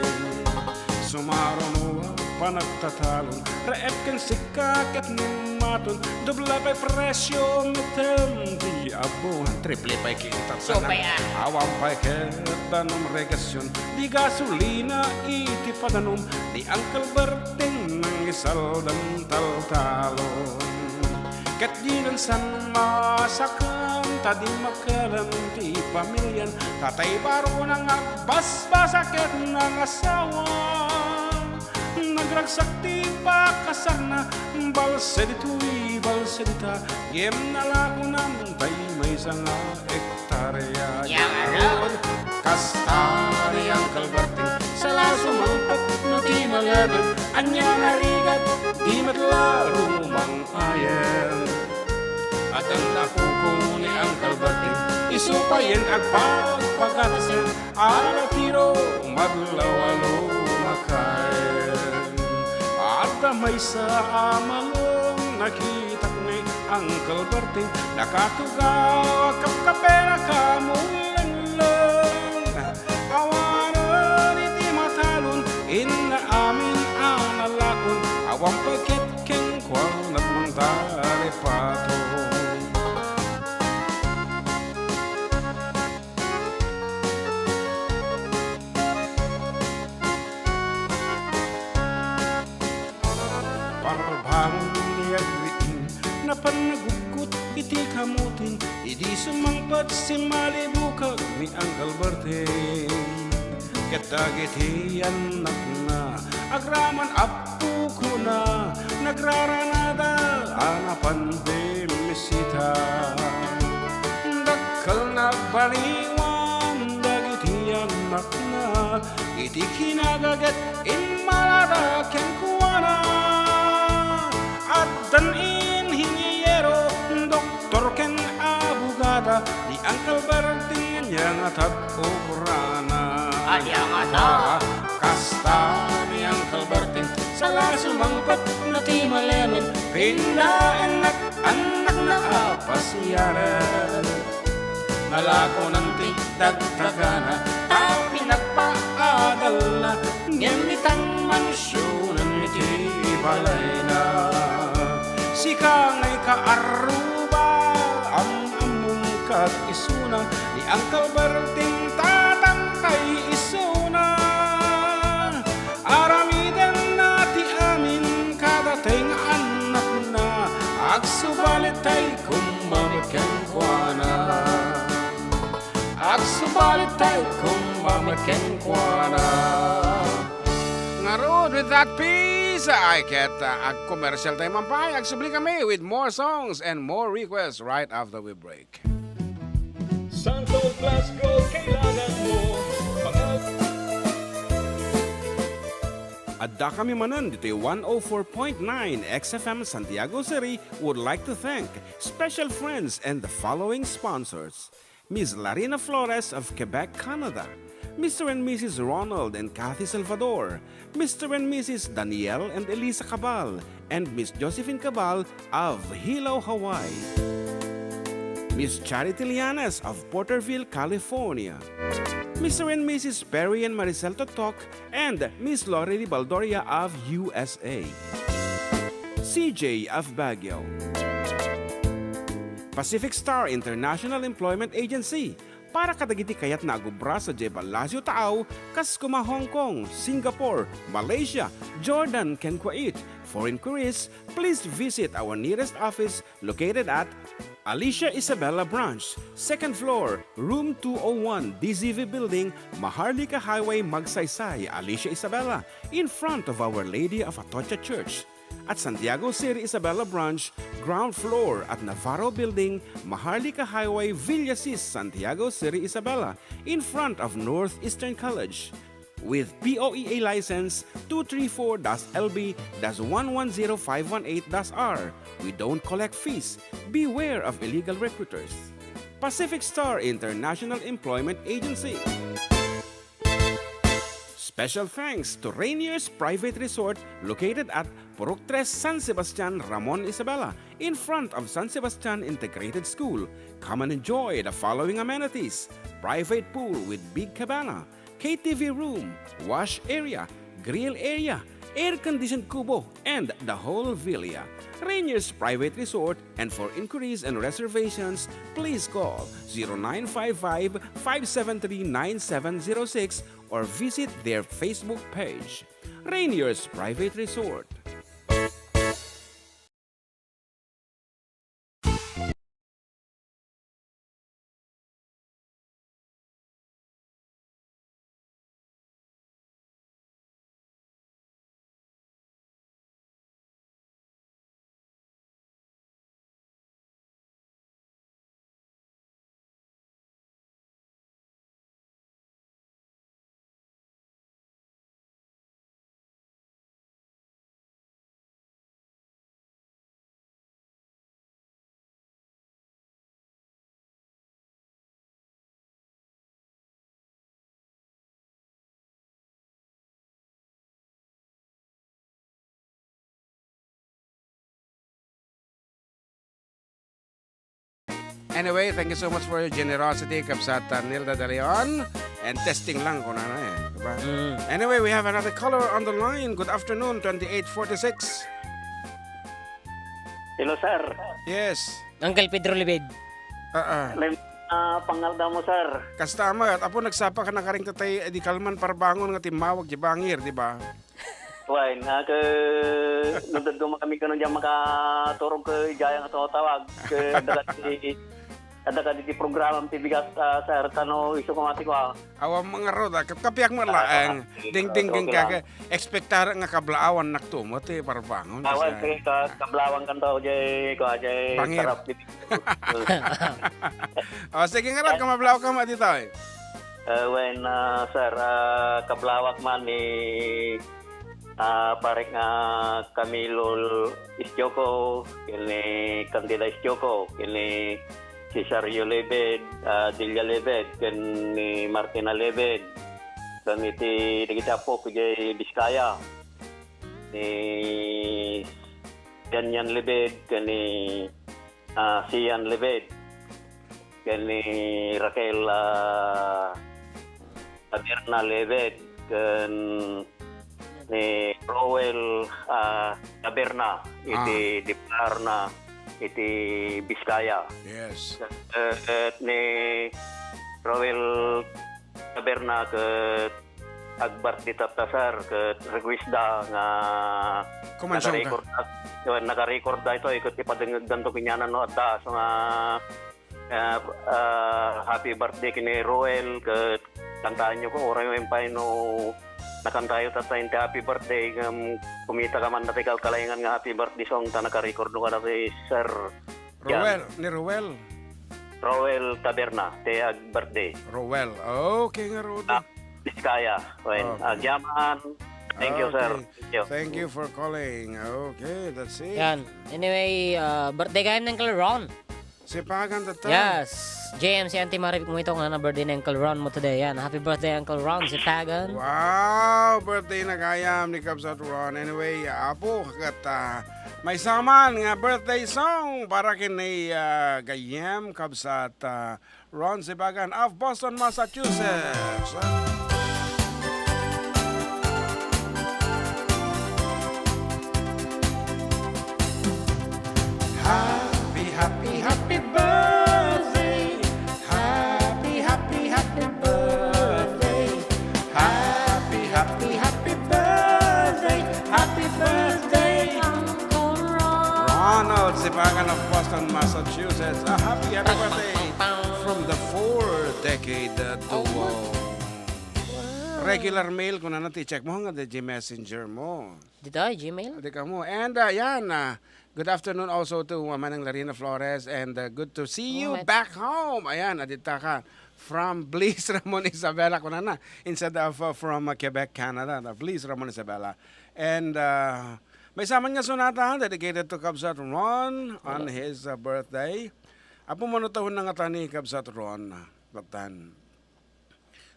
Sumaruno a panagtatalon, reep ken sikka ket nimmaton, doble pay presio metten ti abbuan, triple pay kintat. Supay, ah. Awan pay ket danum regasion, di gasolina iti padanum, ni Uncle Berting nangisaldan taltalon. Ket dinan san masakan, ta dimmakelen ti pamilian, tatay barona nga agbasbasa ket nangasawa. Nagragsak ti pakasarna, balse ditoy, balse dita, ngem nalakonan tay maysa nga hektarya. Yan, ano? Ngarud, kasta ni Uncle Berting, sala sumangpet no ti malabed, ania nga rigat, di met la rumang-ayen. Addan napukaw ni Uncle Berting, isu payen agpagpagatasen, ala tiro madlaw a lumakayen. Adda maysa a malem, nakitak ni Uncle Berting, nakatugaw a kapkapena kamullengleng. Awanen iti matalon, inna amin a nalakon, awan pay ket kenkuana mangtaripato. Parbangon ni agriim, napan naguggut Iti kamutin, idi sumangpet simmalibukag ni Uncle Berting. Ket dagiti annakna, agraman appo kuna, nagraranada a napan bimmisita. Dakkel nagbaliwan dagiti annakna, iti kinagaget immalada kenkuana. Addan inhiniero, doktor ken abogada, ni Uncle Berting ania nga tad-obrana. Ania ngata? Kasta ni Uncle Berting, sala sumangpet na ti malemen, pindaennak annakna a pasiaren. Nalakonan ti dagdagana, ta pinagpaadalna, ngem itang mansionen iti balayna. Sika ngay kaarruba, am-ammom kat isuna, ni Uncle Berting tatangkay isuna. Aramidenna ti amin kadatayo nga annakna, agsubalitay koma met kenkuana. Agsubalitay koma met kenkuana. Ngarud, with that piece, ay ket, uh, agkomersial tayo man pay. Agsubli kami with more songs and more requests right after we break. Santo Blasco, kailangan mo. Mga Adda kami manen ditoy one oh four point nine X F M Santiago City would like to thank special friends and the following sponsors: Miss Larina Flores of Quebec, Canada, Mister and Missus Ronald and Kathy Salvador, Mister and Missus Daniel and Elisa Cabal, and Miss Josephine Cabal of Hilo, Hawaii. Miss Charity Lianes of Porterville, California. Mister and Missus Perry and Maricel Totok and Miss Lorely Baldoria of U S A. C J of Baguio. Pacific Star International Employment Agency, para kadagiti kayatna agubra sadiay ballasiw taaw, kas koma Hong Kong, Singapore, Malaysia, Jordan, ken Kuwait. For inquiries, please visit our nearest office located at Alicia Isabela Branch, second floor, room two oh one, D Z V Building, Maharlika Highway, Magsaysay, Alicia Isabela, in front of Our Lady of Atocha Church. At Santiago City Isabela Branch, ground floor at Navarro Building, Maharlika Highway, Villasis, Santiago City Isabela, in front of Northeastern College. With P O E A license two three four dash L B dash one one zero five one eight dash R, we don't collect fees. Beware of illegal recruiters. Pacific Star International Employment Agency. Special thanks to Rainier's Private Resort, located at Purok Tres, San Sebastian, Ramon Isabela, in front of San Sebastian Integrated School. Come and enjoy the following amenities: private pool with big cabana, K T V room, wash area, grill area, air-conditioned kubo, and the whole villa. Rainier's Private Resort, and for inquiries and reservations, please call zero nine five five, five seven three, nine seven zero six or visit their Facebook page. Rainier's Private Resort. Anyway, thank you so much for your generosity, Kabsat, uh, Nilda De Leon. And testing lang kung ano eh, diba? Mm. Anyway, we have another caller on the line. Good afternoon, twenty-eight forty-six. Hello, sir. Yes. Uncle Pedro Libid. Ah, ah. Lem-, ah, pangaldaw mo, sir. Kasta met, apo, nagsapa ka na karing tatay, eh, di kalman parbangon nga timmawag di bangir, di ba? Wen, ah, ke, nagdaduma kami kano diyan makaturog ke idiay nga tumawag. Ke, adda kadi, adda kadi ti programa ti bigat, ah, sir, tano isu ko mati ko, ah. Awan mangarod, ah. Kapiak mo Ah, laeng. ah, Ding, ding, okay ding, lang. Kaka, ekspektar nga kablaawan naktumo ti parbangon. Awan, Kasi, sige, ka, kablaawan kanto, jay, ko, jay, Bangir. Sarap, di. Oh, sige nga, Rod, kamablaaw ka, ma, ditoy. Eh, wen, ah, sir, ah, kablawak man ni, ah, parek nga Camilo Isjoco, ken ni Candida Isjoco, ken ni Cesario Lebed, ah, Delia Lebed, ken ni Martina Lebed, ken iti dagiti apok idiay Biskaya, ni Daniel Lebed, ken ni, ah, Sian Lebed, ken ni Raquel, ah, Taberna Lebed, ken ni Roel, ah, Taberna, iti Ah. Diparna, iti Biskaya. Yes. Eh, eh, ni Roel Taberna ket agbirthday tatta, sir, ket request da nga Kumansiyon ka. naka-record da, naka-record da itoy, ket ipadengngegdanto kaniana no adda. So nga, ah, ah, happy birthday ken ni Roel, ket kantaenyo ko, uray wen pay no nakantayo tatta iti happy birthday, ngem kumita ka man dati kalkalengan nga happy birthday song, ta naka-record no kada ti Sir Jan. Roel, ni Roel. Roel Taberna, ti ag-birthday. Roel. Okay nga, Rod. Ah, Biskaya. Wen, Okay. agyaman. Thank you, sir. Okay. Thank you. Thank you for calling. Okay, that's it. Yan. Anyway, uh, birthday kayo ni Uncle Ron. Sipagan tatta. Yes. J M C Auntie Maribik mo ito nga na birthday ni Uncle Ron mo today. Yan. Happy birthday, Uncle Ron. Sipagan. Wow! Birthday na gayam ni Kabsat Ron. Anyway, apo, ket, ah, maysa man nga birthday song para ken ni, ah, gayam, Kabsat, ah, Ron Sipagan of Boston, Massachusetts. Happy, happy, happy birthday. Happy, happy, happy birthday. Happy, happy, happy birthday. Happy birthday, Uncle Ron. Ronald Sipagan of Boston, Massachusetts. A happy, happy birthday from the four-decade, uh, duo. Oh, wow. Regular mail, kunana ti check mo nga di Messenger mo. Dita, Gmail? Di ka mo. And, uh, yan, uh, good afternoon also to, uh, Manang Larina Flores, and, uh, good to see you Oh, met- back home. Ayan, adita ka. From Bliss Ramon Isabela, kunana, instead of, uh, from, uh, Quebec, Canada, na Bliss Ramon Isabela. And, uh, maysa man nga sonata dedicated to Kabsat Ron on Hello. his, uh, birthday. Apo, mano tahon na nga tani, Kabsat Ron? Latan.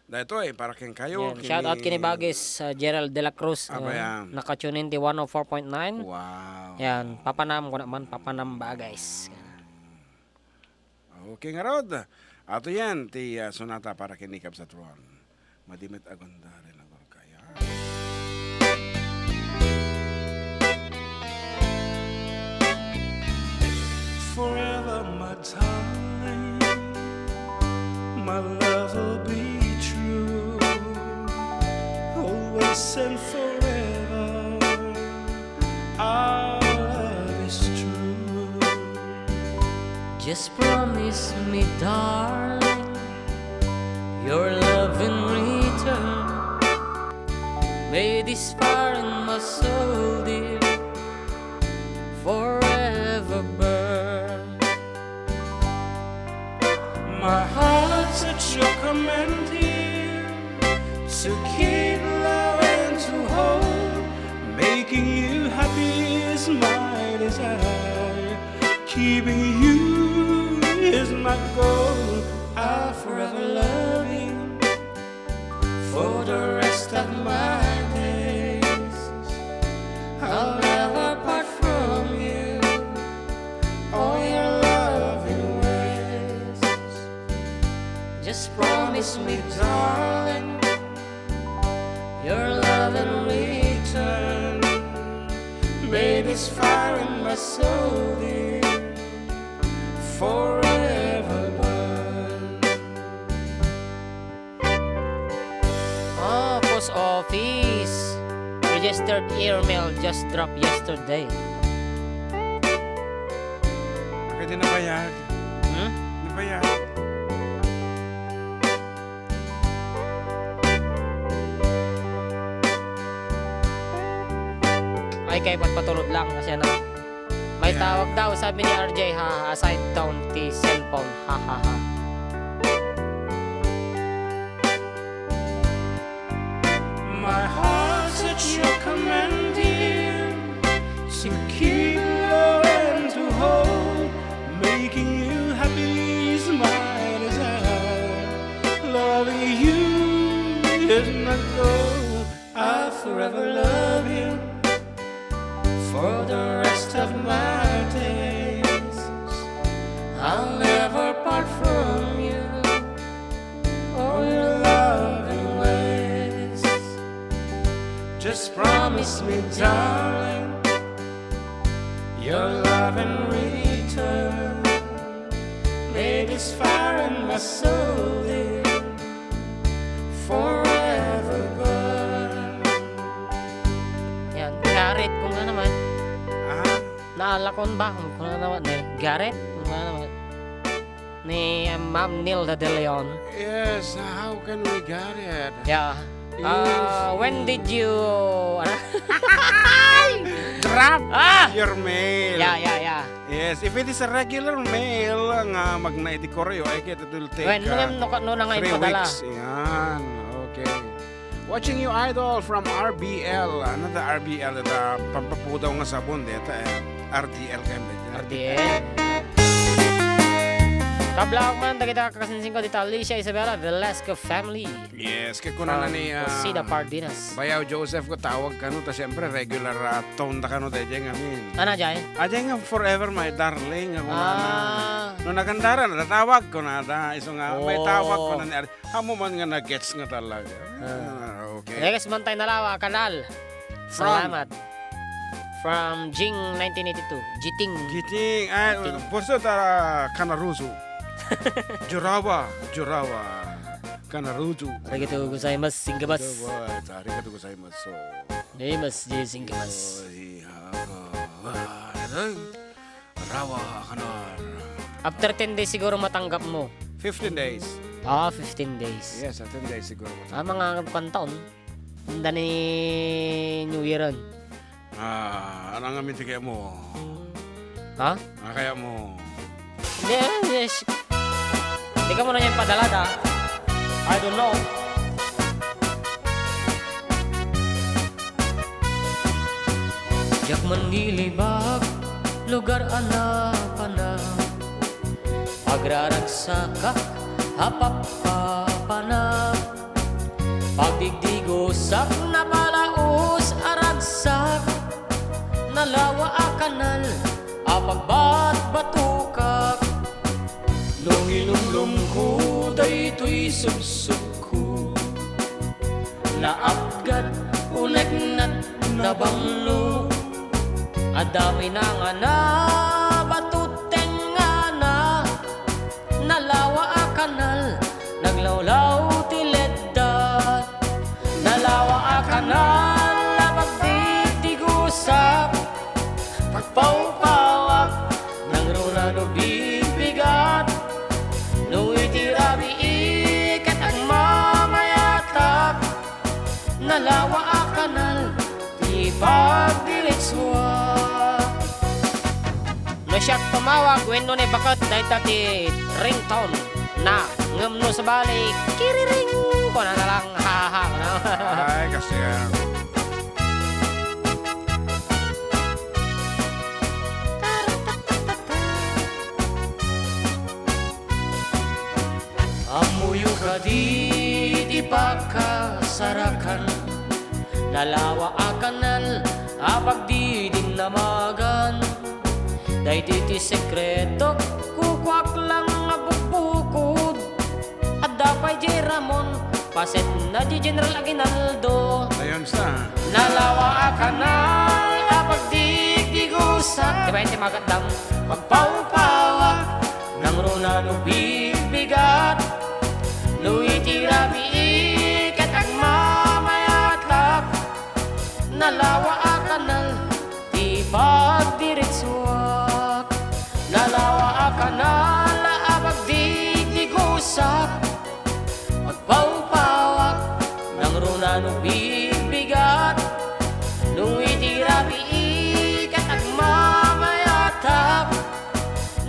Daytoy, para kenkayo, Yan. Shout out kini Bagis, uh, Gerald de la Cruz. Aba, Ayan. yan. Naka-tune in ti one oh four point nine. Wow. Yan. Papanam ko naman, papanam Bagis. Okay, ngarud. Ato yan, ti, ah, sonata para ken ni Kabsat Ron. Madi met agunda ren agurkaya. Forever, my darling, my love will be true. Always and forever, our love is true. Just promise me, darling, your love in return. May this fire in my soul, dear, forever burn. My heart's at your command here, to keep, love, and to hold. Making you happy is my desire. Keeping you is my goal. I'll forever love you for the rest of my days. I'll never part from you or your loving ways. Just promise me, darling, your love in return. May this fire in my soul, dear, forever burn. Ah, post office. Will Registered email just dropped yesterday. Pwede na bayag. Hmm? Nabayag. Ay, kay patpatulod lang kasi ano. May Yeah. tawag daw, sabi ni R J, ha, aside down ti cellphone. Ha, ha, ha. My heart sets your command, dear, secure and to hold. Making you happy is my desire. Loving you is my goal. I'll forever love you for the rest of my days. I'll never part from you or your loving ways. Just promise me, darling, your love in return. May this fire in my soul, dear, forever burn. Yan, Gareth, kung ano naman. Ah? Naalakon ba? Kung ano naman, ni Gareth, kung ano naman. Ni, um, Ma'am Nilda De Leon. Yes, how can we get it? Yeah. Yes. Uh, when did you, ano? Drop Ah! your mail. Yeah, yeah, yeah. Yes, if it is a regular mail nga magna iti koreo, I get it will take, When, uh, no, no, no, no, nga three ipadala. weeks. Yan, okay. Watching you, idol, from R B L. Ano da R B L? Ita pampapudaw nga sabon, deta, eh. R D L kayo, medyo. R D L. Kablaok man, dagita kakasinsin ko, dita Alicia Isabela, Velasco family. Yes, kay kuna na From ni, ah, Cosida Pardinas. Bayaw Joseph ko, tawag kano, ta siyempre, regular, ah, tone ta kano, dayjay nga, min. Ana, jay? Ajay nga, forever, my darling, ako na. Ah. No, nagandaran, natatawag ko na, da, iso nga, may Oh. tawag ko na ni Ar-, Amo man nga na-gets nga talaga. Ah. Ah, okay. Next man tayo nalawa, kanal. From? Salamat. From Jing nineteen eighty-two. Jiting. Jiting. Ay, Jiting. Puso ta Kanaruzu. Jurawa, Jurawa. Kanaruzu. Arigatou gozaimasu, singgamas. Jurawa, arigatou gozaimasu. Gozaimasu, singgamas. Ay, ah, ah, ah. Rawa a kanal. After ten days siguro matanggap mo. Fifteen days. Ah, fifteen days. Yes, ah, ten days siguro matanggap. Ah, mga kantaon. Handa ni New Year-an. Ah, ano nga minti kaya mo? Ha? Ah, kaya mo? Hindi, yes. Hindi ka muna niya padala, da. I don't know. Diak manilibak, lugar a napanak. Agraragsakak a pappapanak. Pagdigdigosak, napalaos a ragsak. Nalawa a kanal a pagbatbatokak. No ilumlomko daytoy subsubko, naapgad, uneknat, nabanglo. Adda pinangana, bato tengngana. Nalawa a kanal, naglawlaw ti ledda. Nalawa a kanal a pagdigdigosak, pagpawpawak, nangruna no bigbigat. No iti rabii ket agmamayatak, nalawa a kanal ti pagdiretsuak. No siak tumawag wenno ni baket, dayta ti ringtone na. Ngem no sabali, kiriring, kuna na lang, ha, ha, ha, no? Ay, kasi, ah. Ammoyo kadi ti pakasarakan? Nalawa a kanal a pagdidinnamagan. Daydi ti sekretok, kukuak lang a bugbukod. Adda pay di Ramon, pasetna di General Aguinaldo. Ayun sa. Nalawa a kanal a pagdigdigosak. Di ba, ti magatdam? Pagpawpawak, nangruna no bigbigat. No iti rabii ket agmamayatak. Nalawa Nalawa a kanal a pagdigdigusak, agpawpawak, nangruna no bibbigat, no iti rabii ket agmamayatap.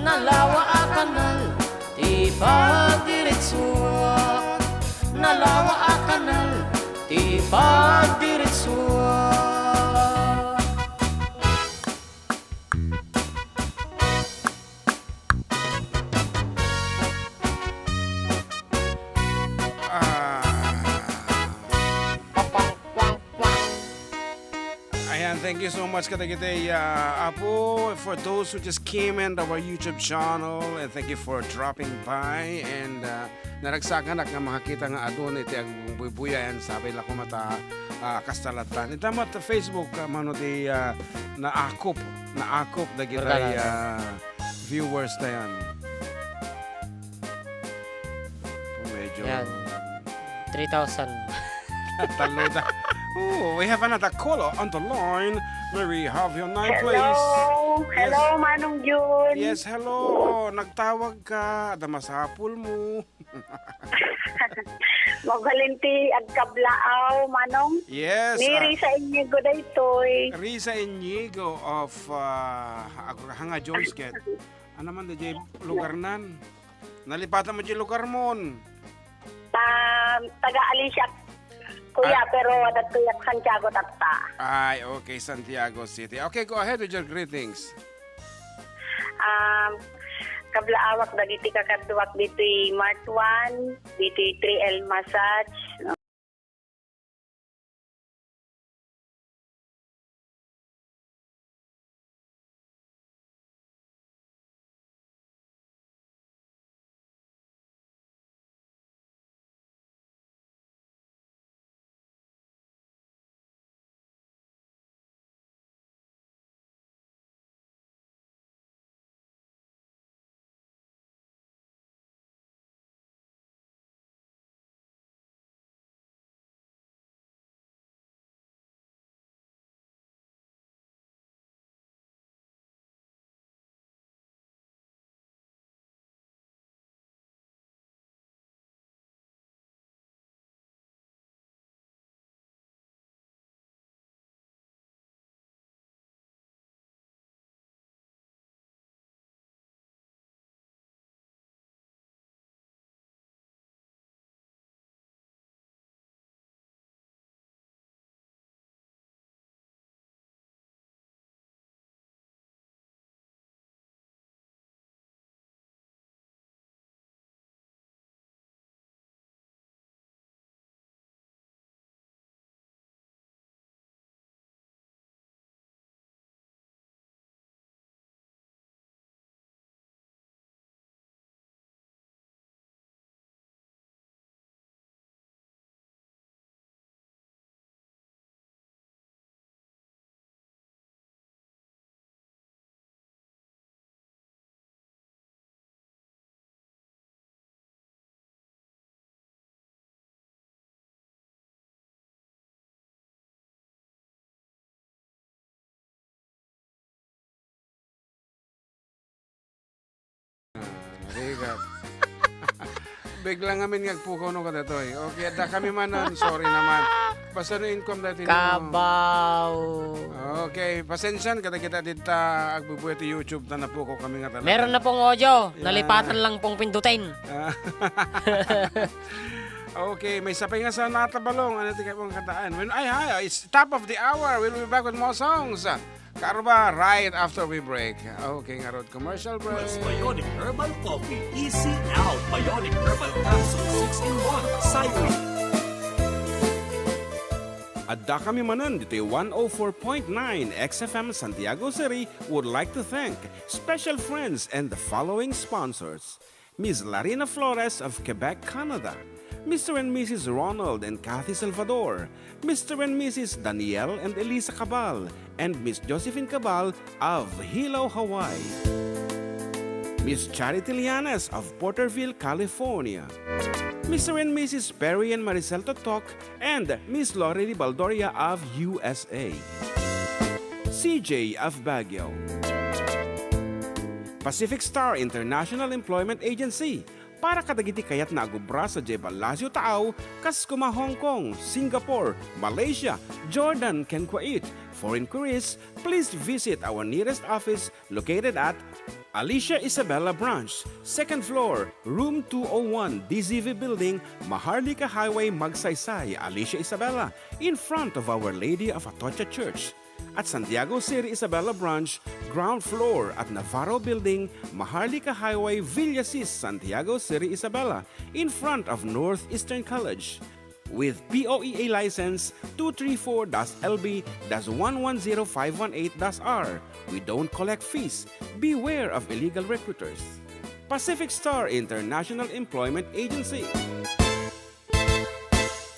Nalawa a kanal ti pagdiritsuak, nalawa a kanal ti pagdiritsuak. Ah. Ayan, thank you so much kadagiti, ah, Apo, for those who just came in our YouTube channel, and thank you for dropping by, and, ah, naragsakanak nga makakita nga adun iti agbuybuyayan, sabay la koma ta, ah, kasta latta. Ita met Facebook, ah, mano ti, ah, naakop, naakop dagiti, ah, viewers tayan. Medyo Yan. Three thousand. Tallo da. Oh, we have another caller on the line. May we have your name, please? Hello. Yes. Hello, Manong Jun. Yes, hello. Oh, nagtawag ka. Ada masapul mo. Mabalin ti agkablaaw, Manong. Yes, Ni ah, Risa Inigo daytoy. Risa Inigo of, ah, Agrohanga Jones, ket. Ano man, di jay lugar nan? Nalipatan mo jay lugar mon? Um, taga Alicia, kuya, Ah. pero adda kuya Santiago tatta. Ay, okay, Santiago City. Okay, go ahead with your greetings. Um, kablaawak dagiti kakaduak ditoy Mart one, ditoy three L Massage, Ah, rigat. Bigla ngamin nga agpukaw no kadatoy. Okay, adda kami manen, sorry naman. Basta no income dati no. Kabaw. Okay, pasensian, kada kita dita agbubuya ti YouTube, ta napukaw kami nga talaga. Meron na pong audio, Yan. nalipatan lang pong pindutin. Ah. Okay, may sapay nga sa natabalong. Ano ti kapong kataan? When, ay, hi, it's top of the hour. We'll be back with more songs. Karuba, right after we break. Okay, ngarud commercial break. Mas Bionic Herbal Coffee, Easy Out. Bionic Herbal Capsule, six in one. Siren. Adda kami manen ditoy one oh four point nine X F M Santiago City would like to thank special friends and the following sponsors. Miss Larina Flores of Quebec, Canada, Mister and Missus Ronald and Kathy Salvador, Mister and Missus Daniel and Elisa Cabal, and Miss Josephine Cabal of Hilo, Hawaii, Miss Charity Lianes of Porterville, California, Mister and Missus Perry and Maricel Totok, and Miss Lori Baldoria of U S A, C J of Baguio. Pacific Star International Employment Agency, para kadagiti kayatna a gubra sadiay Palacio Taaw, kas koma Hong Kong, Singapore, Malaysia, Jordan, ken Kuwait. For inquiries, please visit our nearest office located at Alicia Isabela Branch, second floor, room two oh one, D Z V Building, Maharlika Highway, Magsaysay, Alicia Isabela, in front of Our Lady of Atocha Church. At Santiago Seri Isabela Branch, ground floor at Navarro Building, Maharlika Highway, Villasis, Santiago Seri Isabela, in front of Northeastern College. With P O E A license two three four dash L B dash one one zero five one eight dash R. We don't collect fees. Beware of illegal recruiters. Pacific Star International Employment Agency.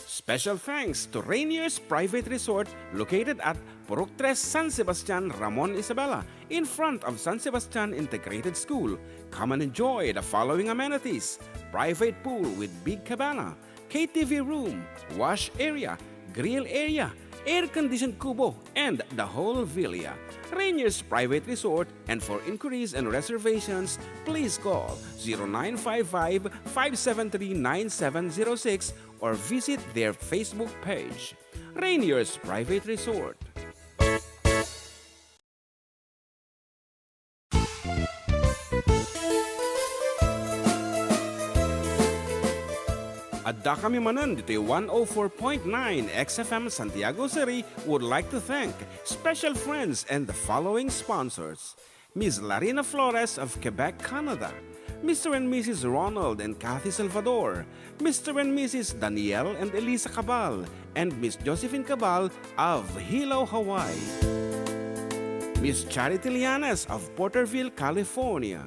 Special thanks to Rainier's Private Resort located at Purok Tres, San Sebastian, Ramon Isabela, in front of San Sebastian Integrated School. Come and enjoy the following amenities: private pool with big cabana, K T V room, wash area, grill area, air-conditioned kubo, and the whole villa. Rainier's Private Resort, and for inquiries and reservations, please call zero nine five five, five seven three, nine seven zero six or visit their Facebook page. Rainier's Private Resort. Adda kami manen ditoy one oh four point nine X F M Santiago Seri would like to thank special friends and the following sponsors: Miss Larina Flores of Quebec, Canada, Mister and Missus Ronald and Kathy Salvador, Mister and Missus Daniel and Elisa Cabal, and Miss Josephine Cabal of Hilo, Hawaii. Miss Charity Lianes of Porterville, California.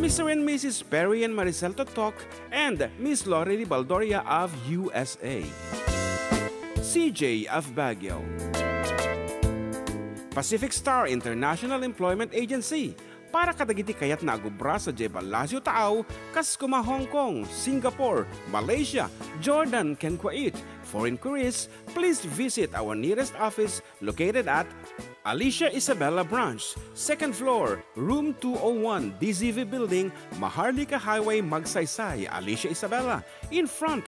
Mister and Missus Perry and Maricel Totok and Miss Lori Baldoria of U S A. C J of Baguio. Pacific Star International Employment Agency, para kadagiti kayatna a gubra sadiay Palacio Taaw, kas koma Hong Kong, Singapore, Malaysia, Jordan, ken Kuwait. For inquiries, please visit our nearest office located at Alicia Isabela Branch, second floor, room two oh one, D Z V Building, Maharlika Highway, Magsaysay, Alicia Isabela, in front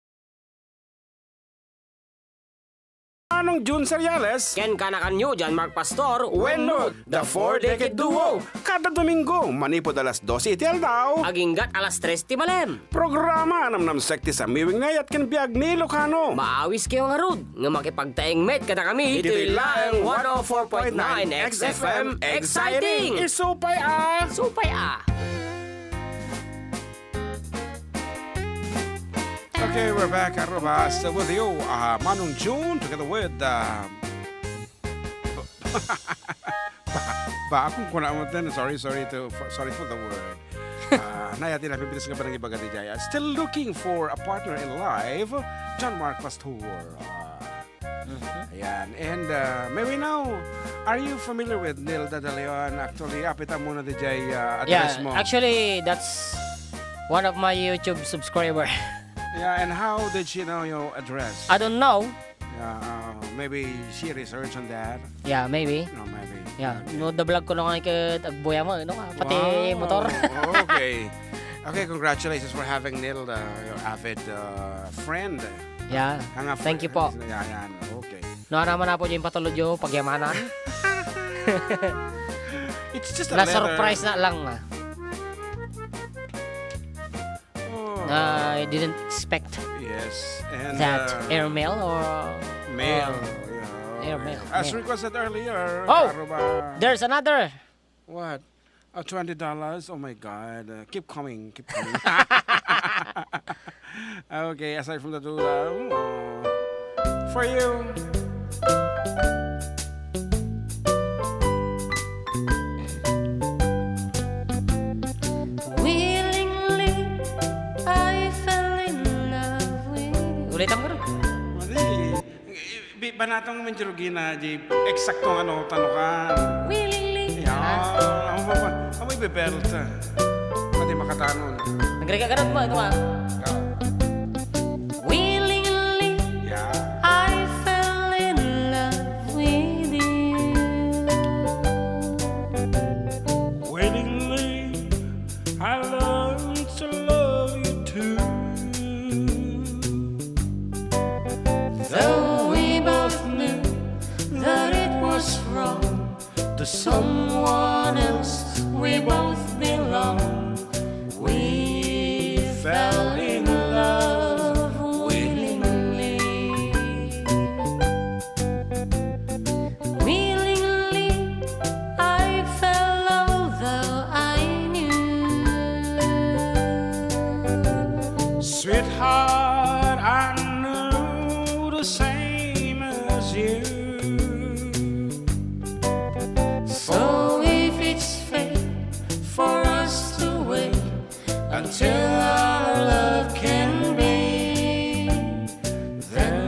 Manong Jun Seriales. Ken kanakanyo, John Mark Pastor. Wenno, The Four Decade Duo. Kada Domingo, manipud alas dose iti aldaw. Aginggat alas tres ti malem. Programa a namnamsek ti samiwing nga ayat ken biag ni Ilocano. Maawis kayo ngarud nga makipagtaeng met kadakami. Iti laeng one oh four point nine X F M, exciting! Isupay a! Supay a! Okay, we're back, Aruba. Still with you, uh, Manong June, together with, uh, ba, ba, akong kuna mo din. Sorry, sorry to, for, sorry for the word. Uh, naya, di na pipilis nga panangibaga di Jaya. Still looking for a partner in life, John Mark Pastor. Uh, Mhm. Ayan. And, uh, may we know, are you familiar with Nilda De Leon? Actually, apita muna di Jay, uh, address mo. Yeah, actually, that's one of my YouTube subscriber. Yeah, and how did she know your address? I don't know. Yeah, uh, maybe she research on that. Yeah, maybe. No, maybe. Yeah, okay. No, the vlog ko nung ay ket agbuya mo, no, pati motor. Wow. Okay. Okay, congratulations for having Nilda, your avid, uh, friend. Yeah. Thank you po. Yeah, yan. Okay. No, ano man po yung patulod yung pagyamanan? It's just a letter. Na-surprise na lang, ah. Oh. I didn't expect, yes, and, that, uh, airmail or, mail, uh, yeah, airmail, as mail requested earlier, oh, Karuba. There's another. What? Oh, twenty dollars? Oh my God. Uh, keep coming. Keep coming. Okay, aside from the two, uh, oh, for you. Willingly, I fell in love with you. Ulitan mo rin. Mali. Bi-, banatang mo, Manjurugina, di eksakto nga nota no kan. Willingly. Yan. Amo ba, ba? Amo ibe-belt. Pati makatanon. Nagregaganat mo, ito, ah. Ikaw. Willingly, yeah, I fell in love with you. Willingly, I learned to love you too. Though we both knew that it was wrong, to someone else we both belong, we fell in love willingly. Willingly, I fell, although I knew. Sweetheart, I knew the same as you. So if it's fate for us to wait until our love can be, then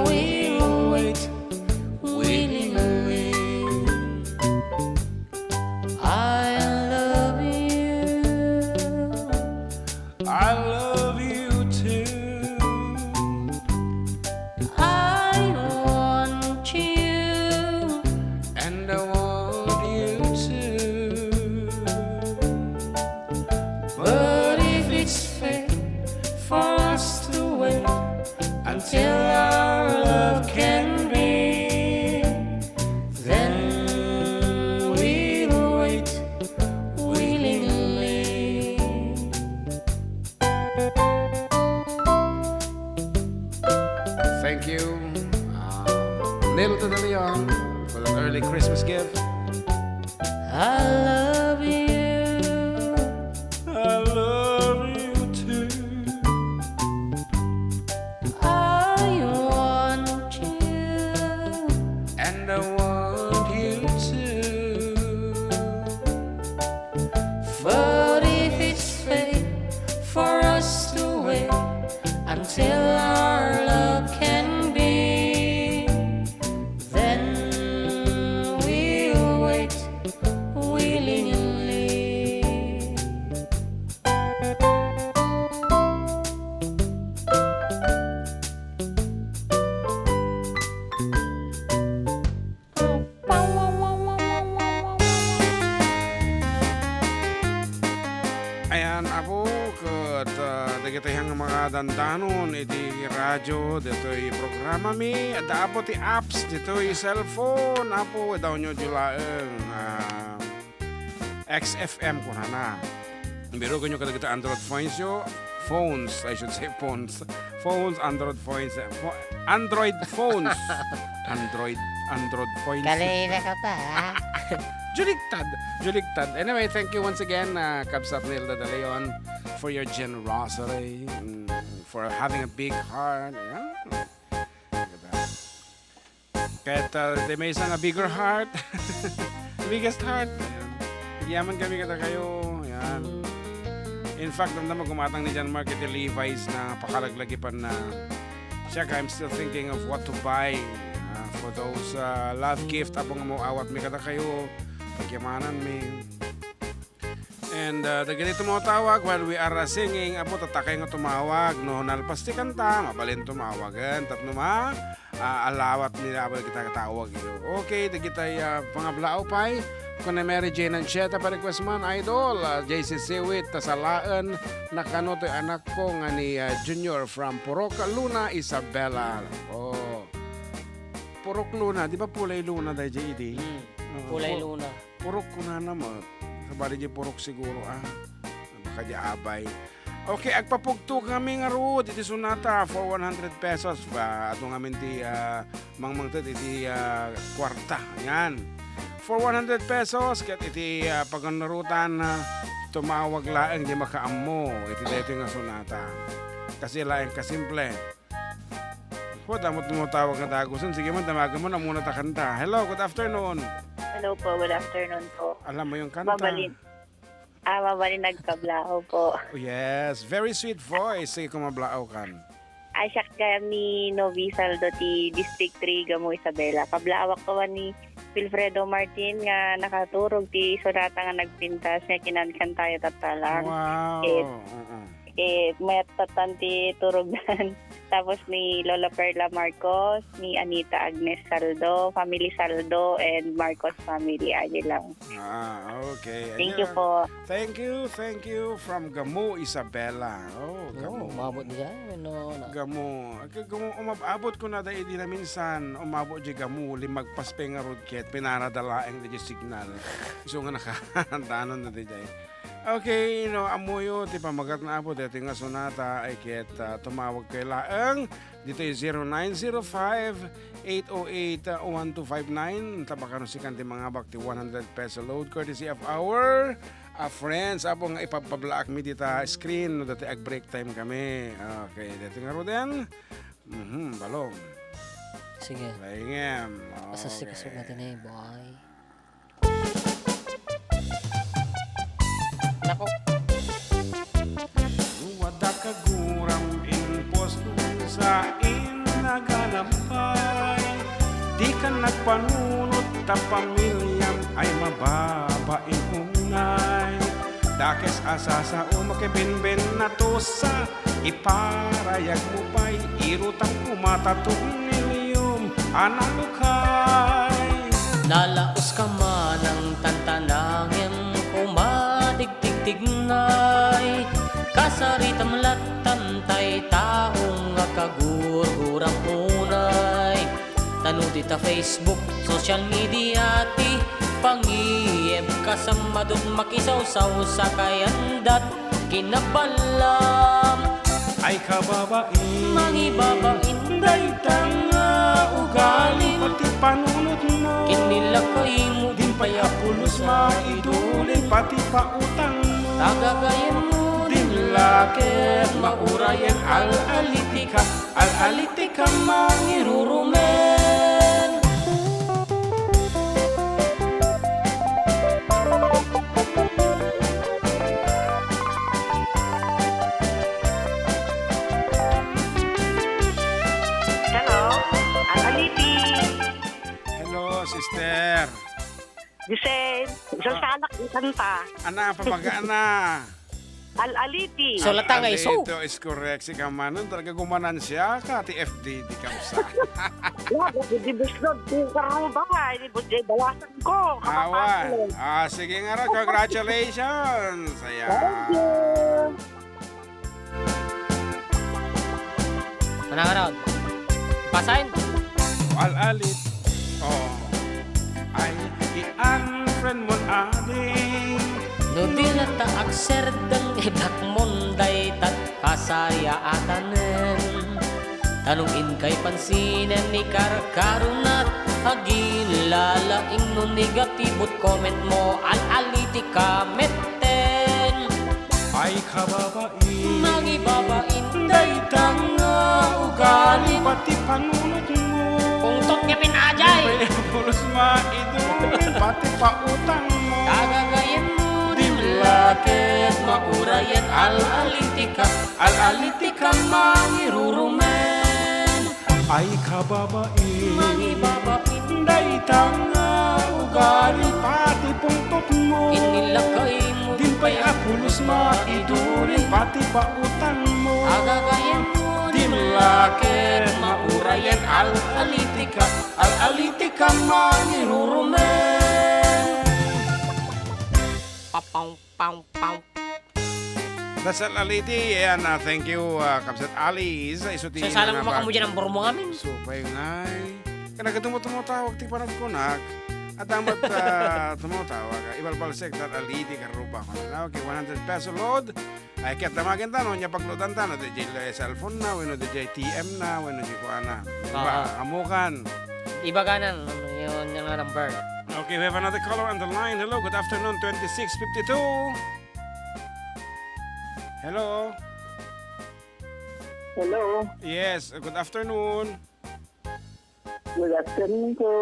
we'll wait willingly. I love you. I love you too. I want you. And I want you too. But if it's fate for us to wait until our love can be, then we'll wait willingly. Thank you, uh, Nilda de Leon, for that early Christmas gift. I love you. I love you too. I want you. And I want you too. But if it's fate for us to wait until our love can be, then we'll wait willingly. Ayan, Apo, ket, ah, dagitoy nga mga dandanon iti radyo, ditoy programami, adda, Apo, ti apps ditoy cellphone, Apo, download yo laeng, ah, X F M kunana. Birugenyo kadagiti Android phones yo, phones, I should say phones. Phones, Android phones, eh, pho-, Android phones. Android, Android phones. Kanina ka pa, ha? Juligtad, juligtad. Anyway, thank you once again, uh, Kabsat Nilda de Leon, for your generosity, mm, for having a big heart. Ayan. Ket, ah, ti maysa nga bigger heart, biggest heart. Ayan. Agyaman kami kadakayo. Ayan. In fact, damdama gumatang ni John Mark iti Levi's na pakalaglagipan na. Check, I'm still thinking of what to buy, ah, for those, ah, love gift, Apo, nga maawatmi kadakayo. Pagyamananmi. And, uh, dagiti tumatawag while we are, uh, singing, Apo, tatakay nga tumawag. No nalpas ti kanta, mabalin tumawagen tapno ma-, uh, alawat ni Apo dagiti tawag yo. Okay, dagiti, uh, pangablaaw pay. Kuna Mary Jane Anchieta, pa-request man, Idol, uh, J C Siwit, ta salaen na kano toy anakko nga ni, uh, Junior from Purok Luna, Isabela. Oh. Purok Luna, di ba Pulay Luna daydiay idi? Mm, Oo, Pulay Pu-, Luna. Purok kunana met. Sabali di purok siguro, ah. Baka di abay. Okay, agpapugto kami ngarud iti sonata for one hundred pesos. Ba, adu ngamin ti, ah, mangmangted iti, ah, kuarta. Ayan. For one hundred pesos, ket iti, ah, pagnarutan, ah, tumawag laeng di makaammo iti daytoy nga sonata. Kasi laeng kasimple. Apo, damo ti tumawag nga dagusen. Sige man, damagen mo, ammona ta kanta. Hello, good afternoon. Hello po, good afternoon po. Alam mo yung kanta? Mabalin. Ah, Mabalin Agkablaaw po. Oh, yes, very sweet voice. Sige, kung mablaaw kan. Ay, siak kami Novi Saldo ti District three, Gamo, Isabela. Kablaawak ko ni Wilfredo Martin nga nakaturog ti sonata nga nagpintas nga kinankantayo tatta lang. Wow. Eh, Oo. Eh, mayat tattan ti turogdan. tapos ni Lola Perla Marcos, ni Anita Agnes Saldo, family Saldo, and Marcos family, ayan lang. Ah, okay. Thank you po. Thank you, thank you from Gamo, Isabela. Oh, Gamo. Umabot diay, no, na. Gamo. Agka Gamo, umab-, abot ko na da idi na minsan, umabot di Gamo, limagpas pa nga road ket, pinarada laeng di signal. So nga naka, danon na di jay. Okay, no, ammoyo ti pamagat na Apo, daytoy nga sonata, ay ket, ah, tumawag kayo laeng. Ditoy zero nine zero five, eight oh eight, one two five nine. Tabakano sikan ti mangabak ti one hundred peso load courtesy of our, ah, friends. Apo nga ipabpablaak mi dita screen no dati ag-break time kami. Okay, dati nga Roden. Mhm, balong. Sige. Laingem. Asa si Okay. Kasugatan ni boy? Nako. Wadda kaguram imposto sa inaganampay. Di ka nagpanunot ta pamiliam ay mababain unay. Dakes a sasao makibinbin na tusa. Iparayag mo pay, irutan ko matatumilium a nalukay. Nalaus ka manang tantanangem, kumadigtigtignay. Kasaritam lattan tay tao nga kagurguram unay. Ta no dita Facebook, social media ti pangieb, kasammadon makisawsaw sa kayandat kinaballam. Ay kababain, mangibabain, dayta nga ugali, pati panunotmo. Kinni lakaymo, din pay a pulos maidulin, pati pautangmo. Tagagayemmo, din la ket maurayen, al-alitika. Al-alitika mangirurumen. Hello, al-aliti. Hello, sister. Giselle, isang Ah. salak, isang ta. Ana, pamagaana. Al-aliti. So, latang ay so. Al-alito is correct. Si Kamanon talaga gumanan siya. Ka, ti F D, di kamsa. Wala, di busnog, di karuba, di bu-, di bawasan ko. Awan. Kapapasok. Ah, sige nga ra, congratulations. Ayan. Thank you. Manangarod. Pasain. Al-alit. Oh. Ay, i-unfriend mon adi. No di la ta agserdeng, i-block mon dayta kasariaatanen. Ta no inkay pansinen, ikarkaronat, aginlalaing no negatibo ti comment mo, al-aliti ka metten. Ay, kababain. Mangibabain. Dayta nga ugali, pati panunotmo. Pungtot nga pinajay. Pulos maidulin, pati pautangmo. Tagagayemmo, dimlaket, maurayen, al-alitika, al-alitika, mangirurumen. Ay, kababain. Mangibabain. Dayta nga ugali, pati pungtotmo. Inilakaymo. Din pay a pulos maidulin, pati pautangmo. Agagayemmo. Dimlaket, maurayen, al-alitika, al-alitika, mangirurumen. Papaw. Pam, pam. That's al-aliti. Ayan, ah, thank you, ah, Kabsat Alice. Isu ti... So, sala mo nangabag- makamu dyan ang burmo ngamin. So, pay ngay. Kanagad mo tumutawag ti panagkunak. At damat, ah, tumutawag, ah, ibalbalsek, al-aliti, karuba ko na. Okay, one hundred peso load. Ay, kaya tamagan ta, no? Nya pagludan ta, no? D J cellphone na, wenno D J T M na, wenno D J kuana. Diba? Ah. Amukan. Iba ka na, no? Yun, yung number. Okay, we have another caller on the line. Hello, good afternoon, twenty-six fifty-two. Hello? Hello? Yes, good afternoon. Good afternoon po.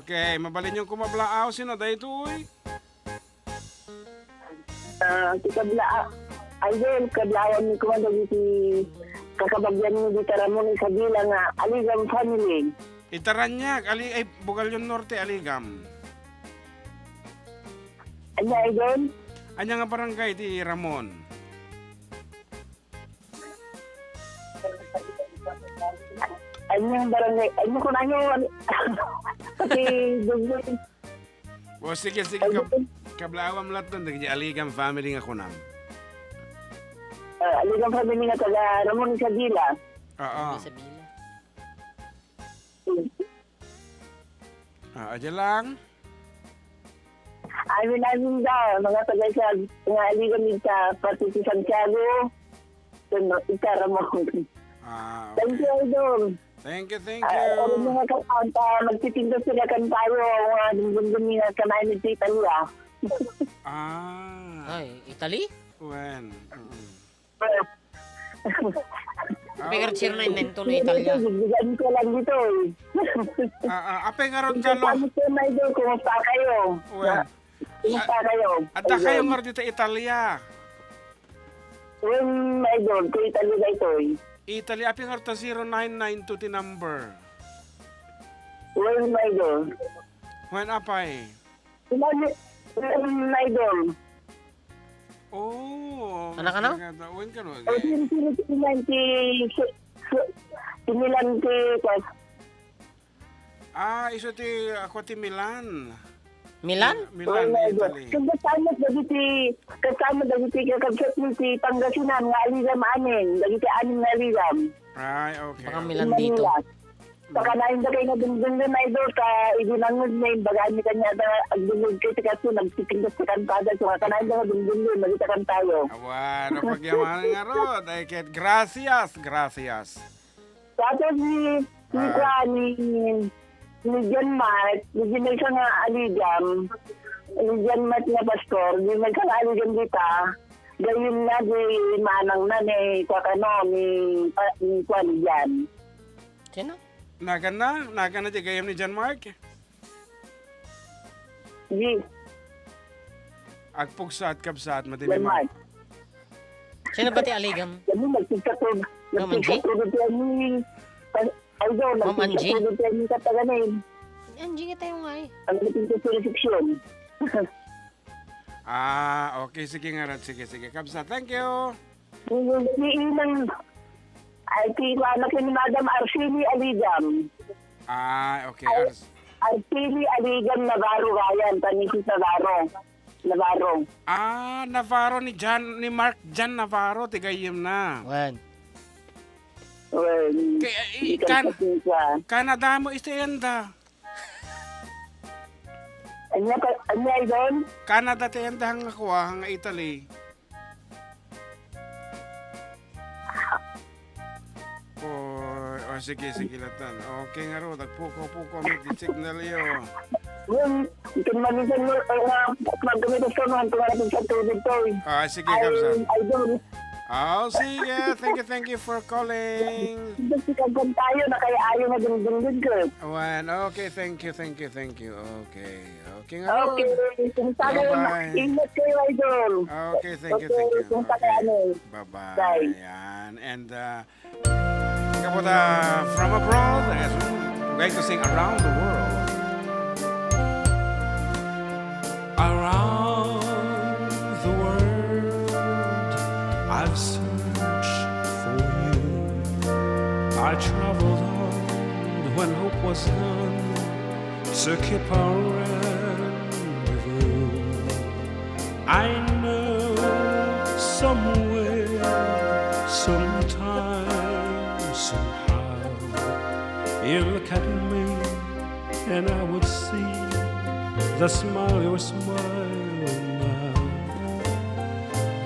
Okay, mabalin yung kumablaaw. Sino daytoy? Ah, ti kabla-, ah, Idol, kablawan mi koma dagiti kakabagyan mi dita Ramon Isabela nga Aligam family. Itaranyag, Ali-, ay, Bugallon Norte, Aligam. Anya, Idol? Anya nga barangay ti Ramon? Inyong barangay, ay, inyong kunanyo, pati, O, sige, sige, kab-, kablaawam latta dagiti Aligan family nga kunam. Ah, Aligan family nga taga Ramon Isabela. Oo. Isabela. Ah, adya lang. Amin, amin da, mga taga sa, nga Aligan ita, pati si Santiago. Ikaram mo. Ah, okay. Thank you, Idol. Thank you, thank you. Ah, ano mga kakanta, magtitinda sila kantayo, mga dingdingding nga kanay ni Italia. Ah. Ay, Italy? When? Mm. Apay ngarud zero nine nine two no Italia? Bigyan ko lang dito eh. Ah, ah, apay ngarud ka, no? Kumusta na, Idol? Kumusta kayo? Well, kumusta kayo? Adda kayo ngarud dita Italia? Wen, Idol, ti Italy daytoy. Italy, apay ngarud ta zero nine nine two ti number? Wen, Idol. Wen, apay? Italy, wen, Idol. Oh, ano ka, no? Wen ka, no? O, ti, ti, ti, ti, ti, ti Milan ti, Ah, isu ti, ah, kua ti Milan. Milan? Milan, Italy. Ken kasama dagiti, kasama dagiti kakabsat mi ti Pangasinan nga Aligan amin, dagiti amin nga Aligan. Ay, okay, okay. Baka Milan dito. Manila. Pakanayon da kayo nga dungdunggan, Idol, ka idi nangngegna, imbagami kaniada, agdungdung kayo ti kaso, nagtitindas ti kantada, so, pakanayon da nga dungdunggan, magita kantayo. Awan, no, pagyamanan ngarud. Ay, ket, gracias, gracias. Tapos ni, ni Ah. kuan, ni, ni John Mark, ni John Mark nga Aligan, ni John Mark nga pastor, ni John Mark nga Aligan dita, gayon na di manang na ni, kuan, ano, ni, ah, ni kuan, ni John. Sino? Nagan na? Nagan na di gayam ni John Mark? Di. Agpugsaat, kabsaat, madi John Mark. Sino ba ti Aligam? Kami nagpigkatod. Ma'am Angie? Nagpigkatod ti ani. Ay, ay, daw, Ma'am Angie? Nagpigkatod ti ani kataganin. Angie nga tayo nga eh. Ang nagpigkatod ti reception. Ah, okay. Sige nga, Rod. Sige, sige. Kabsa, thank you. Ni, ni Inang, ay, ti, ano, kay ni Madam Arceli Aligam. Ah, okay. Ay, Ars- Arceli Aligam Navarro, Ryan, Panisis Navarro. Navarro. Ah, Navarro ni John, ni Mark John Navarro, ti gayyem na. Wen. Wen. Kay, eh, di kan-, kan-, Canada mo, iti enda. Anya ka, anya, Idol? Canada ti enda nga kua, nga Italy. Oh, oh, sige, sige, latan. Okay nga ro, nagpukaw-pukaw mi ti signal iyo. Yun, ito naman yung signal, eh, nga, magkami gusto naman, kung ano sa tubig to, eh. Ah, sige, ay, kabsat. Idol. Oh, sige. Thank you, thank you for calling. Gusto ka tayo, na kaya ayaw na dingding, good. Awan, okay, thank you, thank you, thank you. Okay, okay nga ron. Okay, kung sa kayo, bye-bye. Ingat kayo, Idol. Okay, thank you, okay, thank you. Kung sa kayo, okay, ano. Bye-bye. Bye. Ayan. And, uh, kaputa from abroad, as we're going to sing Around the World. Around the world, I've searched for you. I traveled on when hope was gone to keep a rendezvous. I know somewhere, sometime, somehow, you'll look at me and I would see the smile you're smiling now.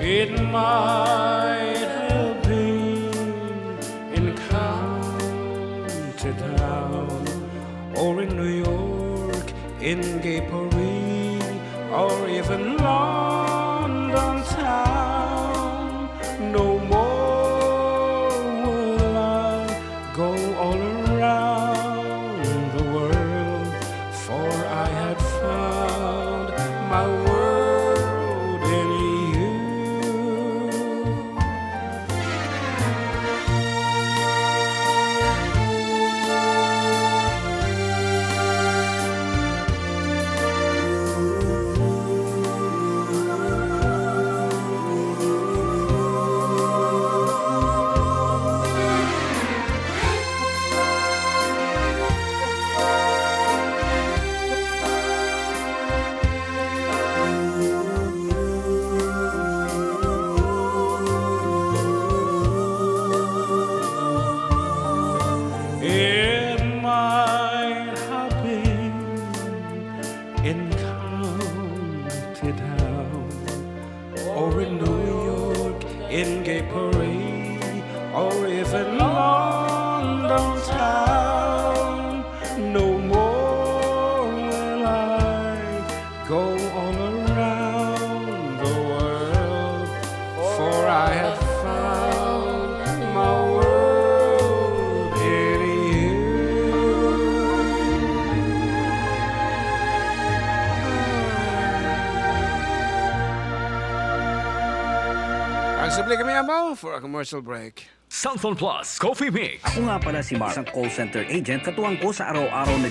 It might have been in County Town or in New York, in Gay Paris, or even London town. No more will I go all around the world, for I had found my world in you. New York, in Gay Parade, or even London town. No more will I go all around the world, for I have found my world in you. Agsubli kami, Amaw, for a commercial break. Cellphone Plus Coffee Mix. Ako nga pala si Mark, isang call center agent. Katuwang ko sa araw-araw na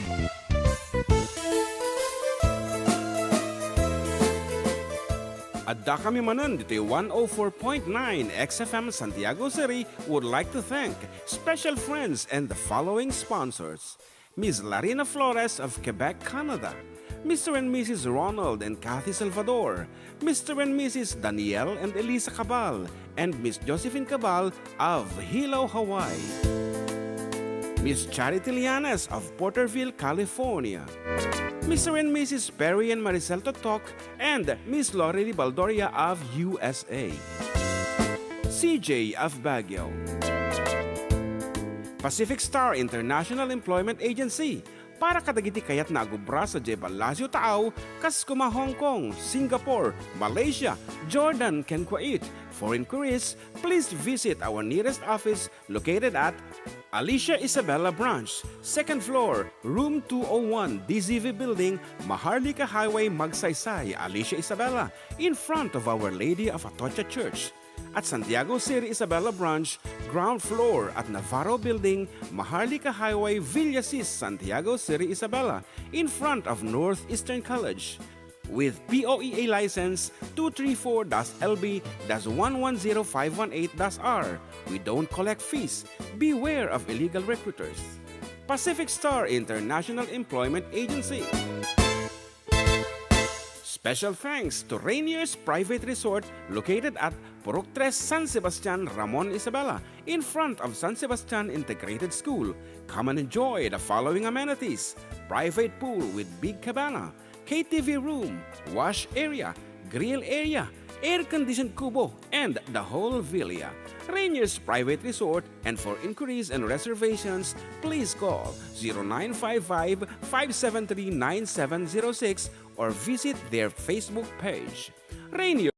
Adda kami manen ditoy one oh four point nine X F M Santiago City would like to thank special friends and the following sponsors: Miss Larina Flores of Quebec, Canada, Mister and Missus Ronald and Kathy Salvador, Mister and Missus Daniel and Elisa Cabal, and Miss Josephine Cabal of Hilo, Hawaii, Miss Charity Lianes of Porterville, California, Mister and Missus Perry and Maricel Totok, and Miss Lorely Baldoria of U S A, C J of Baguio, Pacific Star International Employment Agency, para kadagiti kayatna a gubra sadiay Palacio Taaw, kas koma Hong Kong, Singapore, Malaysia, Jordan, ken Kuwait. For inquiries, please visit our nearest office located at Alicia Isabela Branch, second floor, room two oh one, D Z V Building, Maharlika Highway, Magsaysay, Alicia Isabela, in front of Our Lady of Atocha Church. At Santiago City Isabela Branch, ground floor at Navarro Building, Maharlika Highway, Villasis, Santiago City Isabela, in front of Northeastern College. With P O E A license two three four dash L B dash one one zero five one eight dash R, we don't collect fees. Beware of illegal recruiters. Pacific Star International Employment Agency. Special thanks to Rainier's Private Resort located at Purok Tres, San Sebastian, Ramon Isabela, in front of San Sebastian Integrated School. Come and enjoy the following amenities: private pool with big cabana, K T V room, wash area, grill area, air-conditioned kubo, and the whole villa. Rainier's Private Resort, and for inquiries and reservations, please call zero nine five five, five seven three, nine seven zero six or visit their Facebook page. Rainier.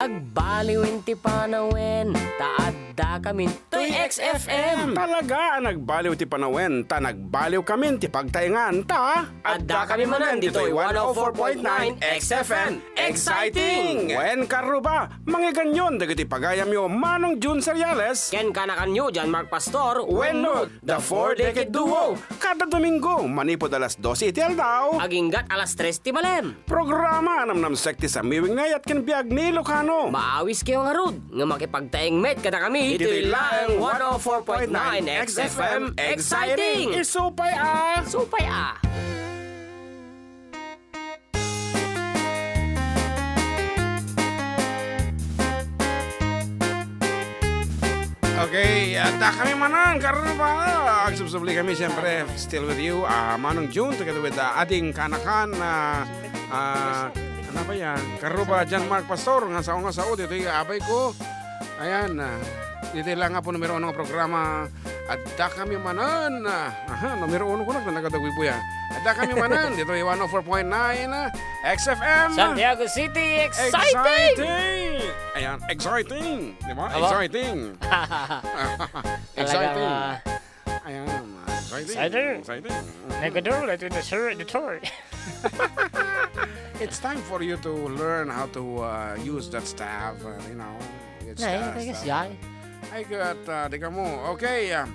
Agbaliwen ti panawen, ta adda kamin toy X F M. Talaga a nagbaliw ti panawen, ta nagbaliw kamin ti pagtaengan, ta adda kami manen ditoy one oh four point nine X F M. Exciting! Wen, karuba, mangiganyon dagiti pagayamyo Manong Jun Seriales ken kanakanyo John Mark Pastor wenno The Four Decade Duo. Kada Domingo, manipud alas dose iti aldaw aginggat alas tres ti malem. Programa a namnamsek ti samiwing ni ayat ken biag ni Ilocano. Maawiskayo ngarud nga makipagtaeng met kadakami iti laeng one oh four point nine X F M. Exciting! Isu pay a! Isu pay a! Okay, adda kami manen, karuba. Agsubsubli kami, siyempre, still with you, ah, Manong Jun, together with, ah, Ading Kanakan, ah, ah, ano ba yan? Karuba, John Mark Pastor, nga sao, nga sao, ditoy abay ko. Ayan, ah, ditoy lang nga po numero uno nga programa, Adda kami manen. Aha, numero uno ko na, nagadawi po yan. Adda kami manen, ditoy one oh four point nine, ah, X F M. Santiago City, exciting! Exciting! Ayan, exciting. Di ba? Aba? Exciting. Talagang, exciting. Ah, ayan, exciting. Exciting. Exciting. Negador, ito na, sir, editor. It's time for you to learn how to, uh, use that stuff, uh, you know. It's, nay, uh, I guess, stuff. Yan. Ay, kat, uh, di ka mo. Okay, uh,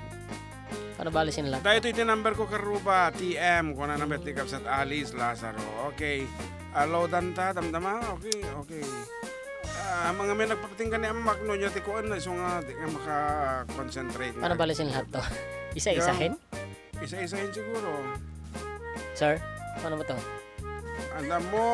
Paano bali sin lahat? Dahil ito yung number ko, karuba, T M, kung ano number, ti Kabsat Alice Lazaro. Okay. Ah, loadan ta, damdama? Okay, okay. Ah, mga may nagpapatinggan ni Amak, no, niya ti kuan na, so nga, di nga maka-concentrate. Paano bali sin lahat to? Isa-isahin? Yung isa-isahin siguro. Sir, paano ba to? Alam mo.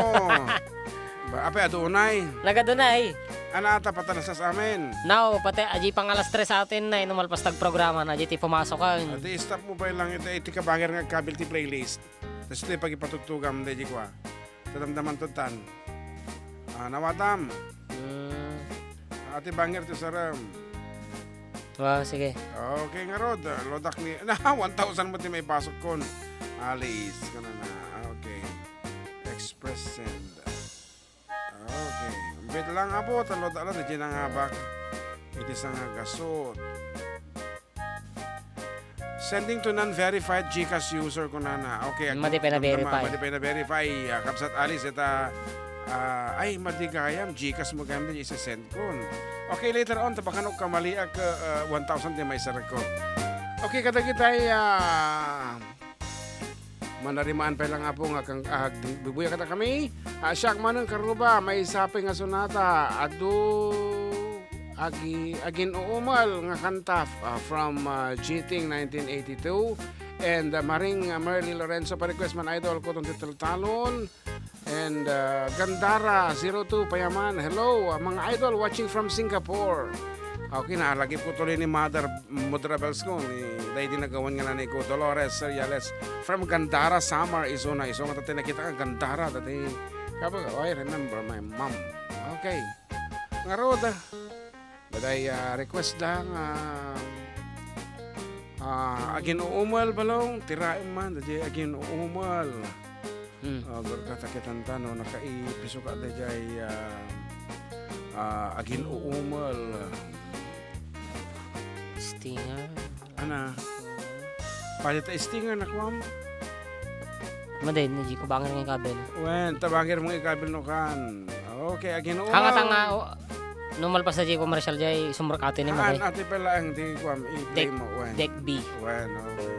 Ba, ape, adunay. Nagadunay. Ana, ata patalasas amin. Now, pati aji pang alas tres atin na, inumalpas tag programa na, aji ti pumasok ka. Ati, stop mo ba lang iti, iti kabanger nga kabil ti playlist? Tas iti pagipatugtugam, di, di kwa. Tadamdaman to tan. Ah, nawatam. Mm. Ati bangir ti sarem. Wa, sige. Okay, ngarud, ah, loadak ni, na, one thousand met ti maipasuk kon. Alice, kana na. Okay. Express send. Okay. Wait lang, Apo, ta loadak lang, di nangabak. Iti sangagasut. Sending to non-verified GCash user, kunana. Okay, ag-, Madi pay na-verify. Madi pay na-verify, ah, Kabsat Alice, ita, ah, ay, madi gayam, GCash mo gayam di isi-send kon. Okay, later on, tabakan o kamaliak, ah, ah, one thousand ti maisarekko. Okay, kadagitay, ah, manarimaan pay lang, Apo, nga kang, ah, agbubuya kada kami. Ah, siak manen karuba, maysa pay nga sonata, adu, Agi-, Agin-uumel nga kanta, ah, from, ah, Jiting nineteen eighty-two. And, ah, Maring, ah, Merly Lorenzo, pa-request man, idol, Kutong ti Taltalon. And, ah, Gandara zero two Payaman. Hello, ah, mga idol watching from Singapore. Okay, naalagipko tuloy ni Mother Mudra Bells ko, ni, daydi nagawan nga nanay ko, Dolores Seriales from Gandara, Samar, Isuna. Isu nga tattay nakita ka, Gandara, dati, kapa, oh, I remember my mom. Okay. Ngarud, ah, baday, ah, request da nga, ah, Agin-uumel, Balong, tiraem man, daydiay Agin-uumel. Hmm. Ah, gurka, ta kitanta, no, nakaipiso ka daydiay, ah, ah, Agin-uumel. Stinger. Ana. Pwede ta Stinger na kuam. Madi, ni Jiko bangir nga ikabel. Wen, ta bangir mo ikabel no kan. Okay, Agin-uumel. Hanga ta nga, o, no malpas na Jiko Marshall jay, sumrek ati ni Haan, Madi. Ati pala ang di kuam, i-play Deck, mo, wen. Deck B. Wen, okay.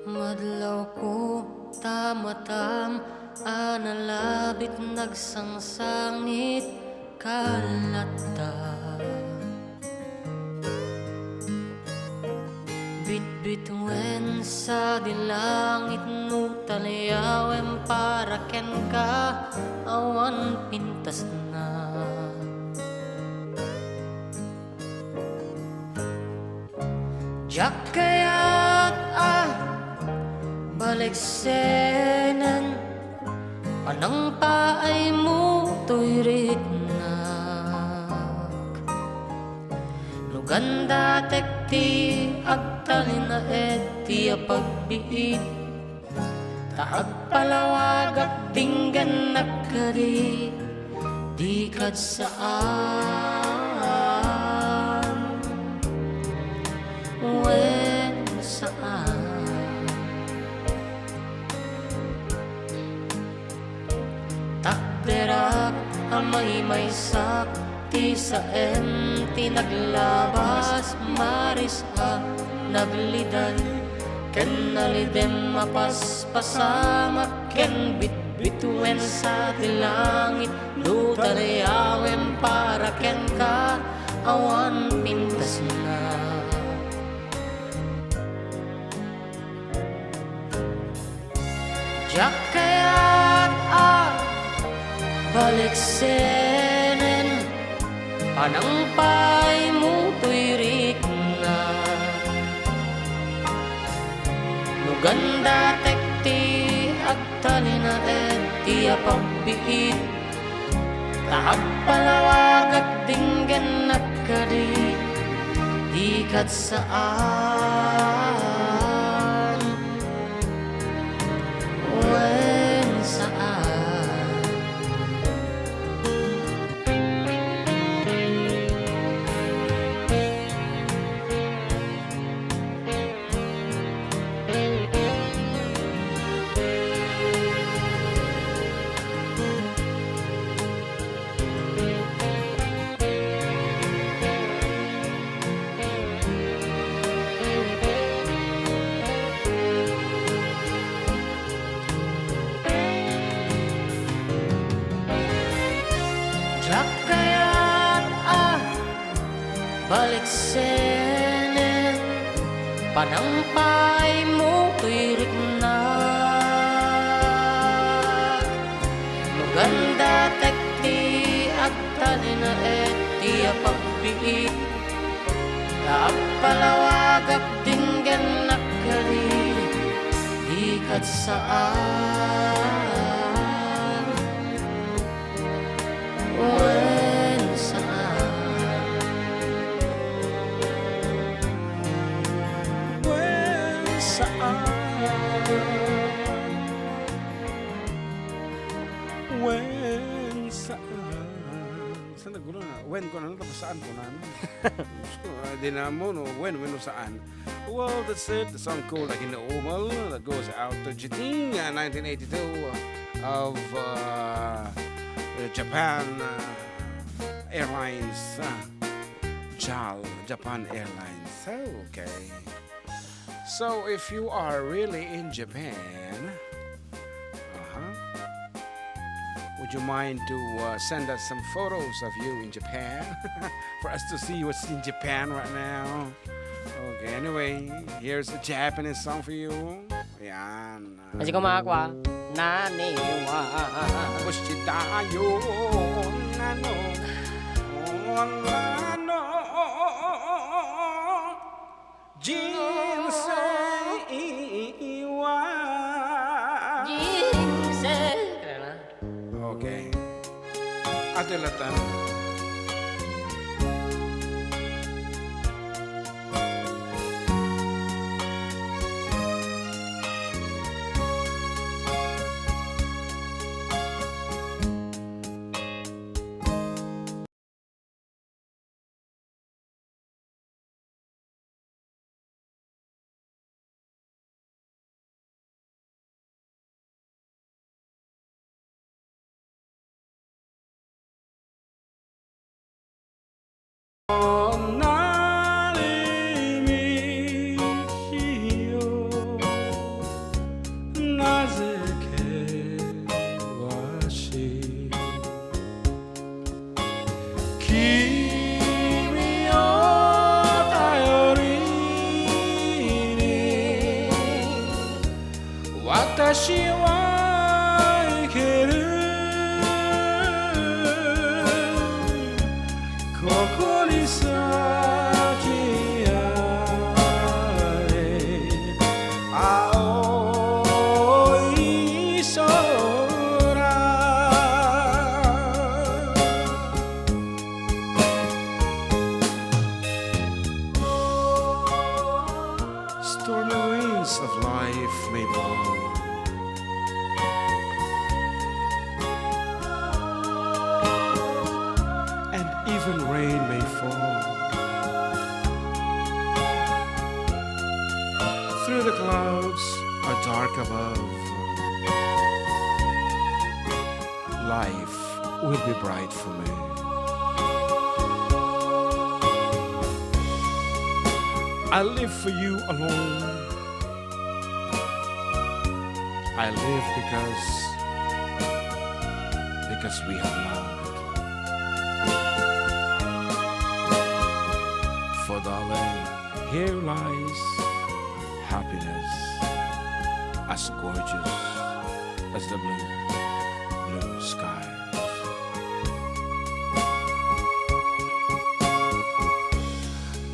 Madlawko ta matam a nalabit nagsangsangit kalatta. Bitbituen sadi langit no taliawem para kenka awan pintasna. Diak kayat a baliksenen, panangpaaymo toy riknak. No gandatek ti agtalinaed ti apagbiit, ta agpalawagak dinggennak kadi, di kad saan, wen saan. Takderak a maymaysak ti saem ti naglabas, maris a naglidan, ken nalidem a paspasamak, ken bitbituen sa ti langit, no taliawem para kenka awan pintasna. Diak kayat a baliksenen, panangpaaymo toy riknak. No gandatek ti agtalinaed ti apagbiit, ta agpalawagak dinggennak kadi, di kad saan, wen saan. Diak kayat a baliksenen, panangpaaymo toy riknak. No gandatek ti agtalinaed ti apagbiit, ta agpalawagak dinggennak kadi, di ka Saan, wen saan, wen saan, wen saan. Saan nagkulang? Wen ko na, tapos saan ko na. Diyos ko, ah, di na mo, no? Wen, wen, no, saan? Well, that's it. The song called Aginaumal that goes out to Jiting, uh, nineteen eighty-two, uh, of, uh, Japan, uh, Airlines, uh, jal, Japan Airlines. So, okay. So, if you are really in Japan, uh-huh, would you mind to, uh, send us some photos of you in Japan for us to see what's in Japan right now? Okay, anyway, here's a Japanese song for you. Yan. Kasi kung makakuha, naniwa. Kushitayo, nano, nano, jinsei wa. Jinsei. Kaya na. Okay. Ate Latan. Stormy winds of life may blow, and even rain may fall. Through the clouds are dark above, life will be bright for me. I live for you alone. I live because, because we have loved. For darling, here lies happiness as gorgeous as the blue, blue sky.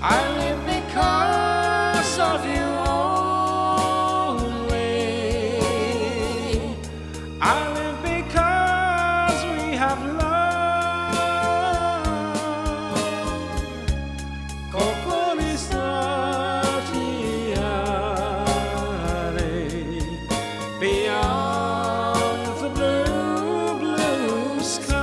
I live because of you only. I live because we have love. Kokori beyond the blue, blue skies,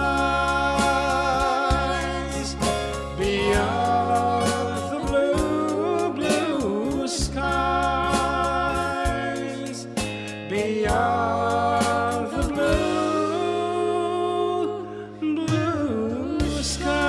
beyond the blue, blue skies, beyond the blue, blue skies.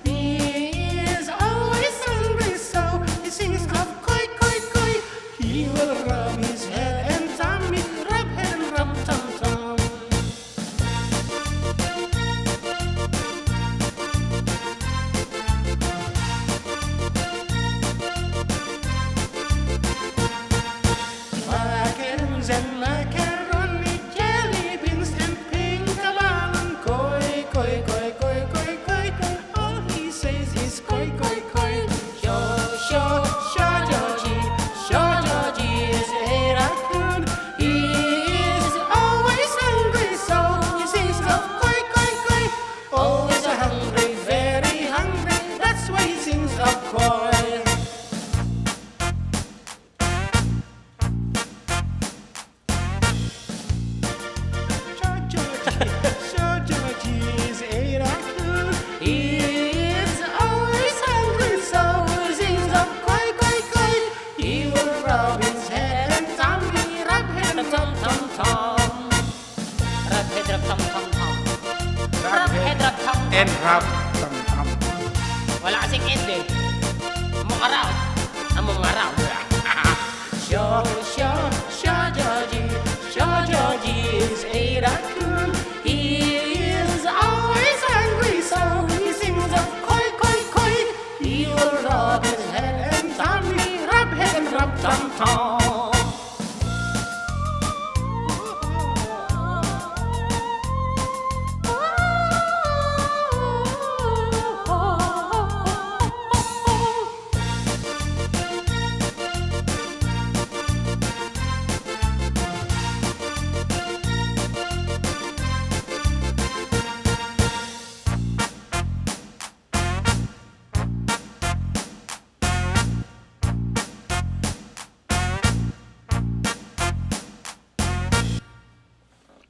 He is always hungry, so he sings of koi, koi, koi. He will rub Rap, tam, tam. Wala kasing end eh. Mungaraw. Ah, mungaraw. Sure, sure, sure, Georgie, sure, Georgie is a raccoon. He is always hungry, so he sings of koi, koi, koi. He will rub his head and tummy, rub head and rub tum tum.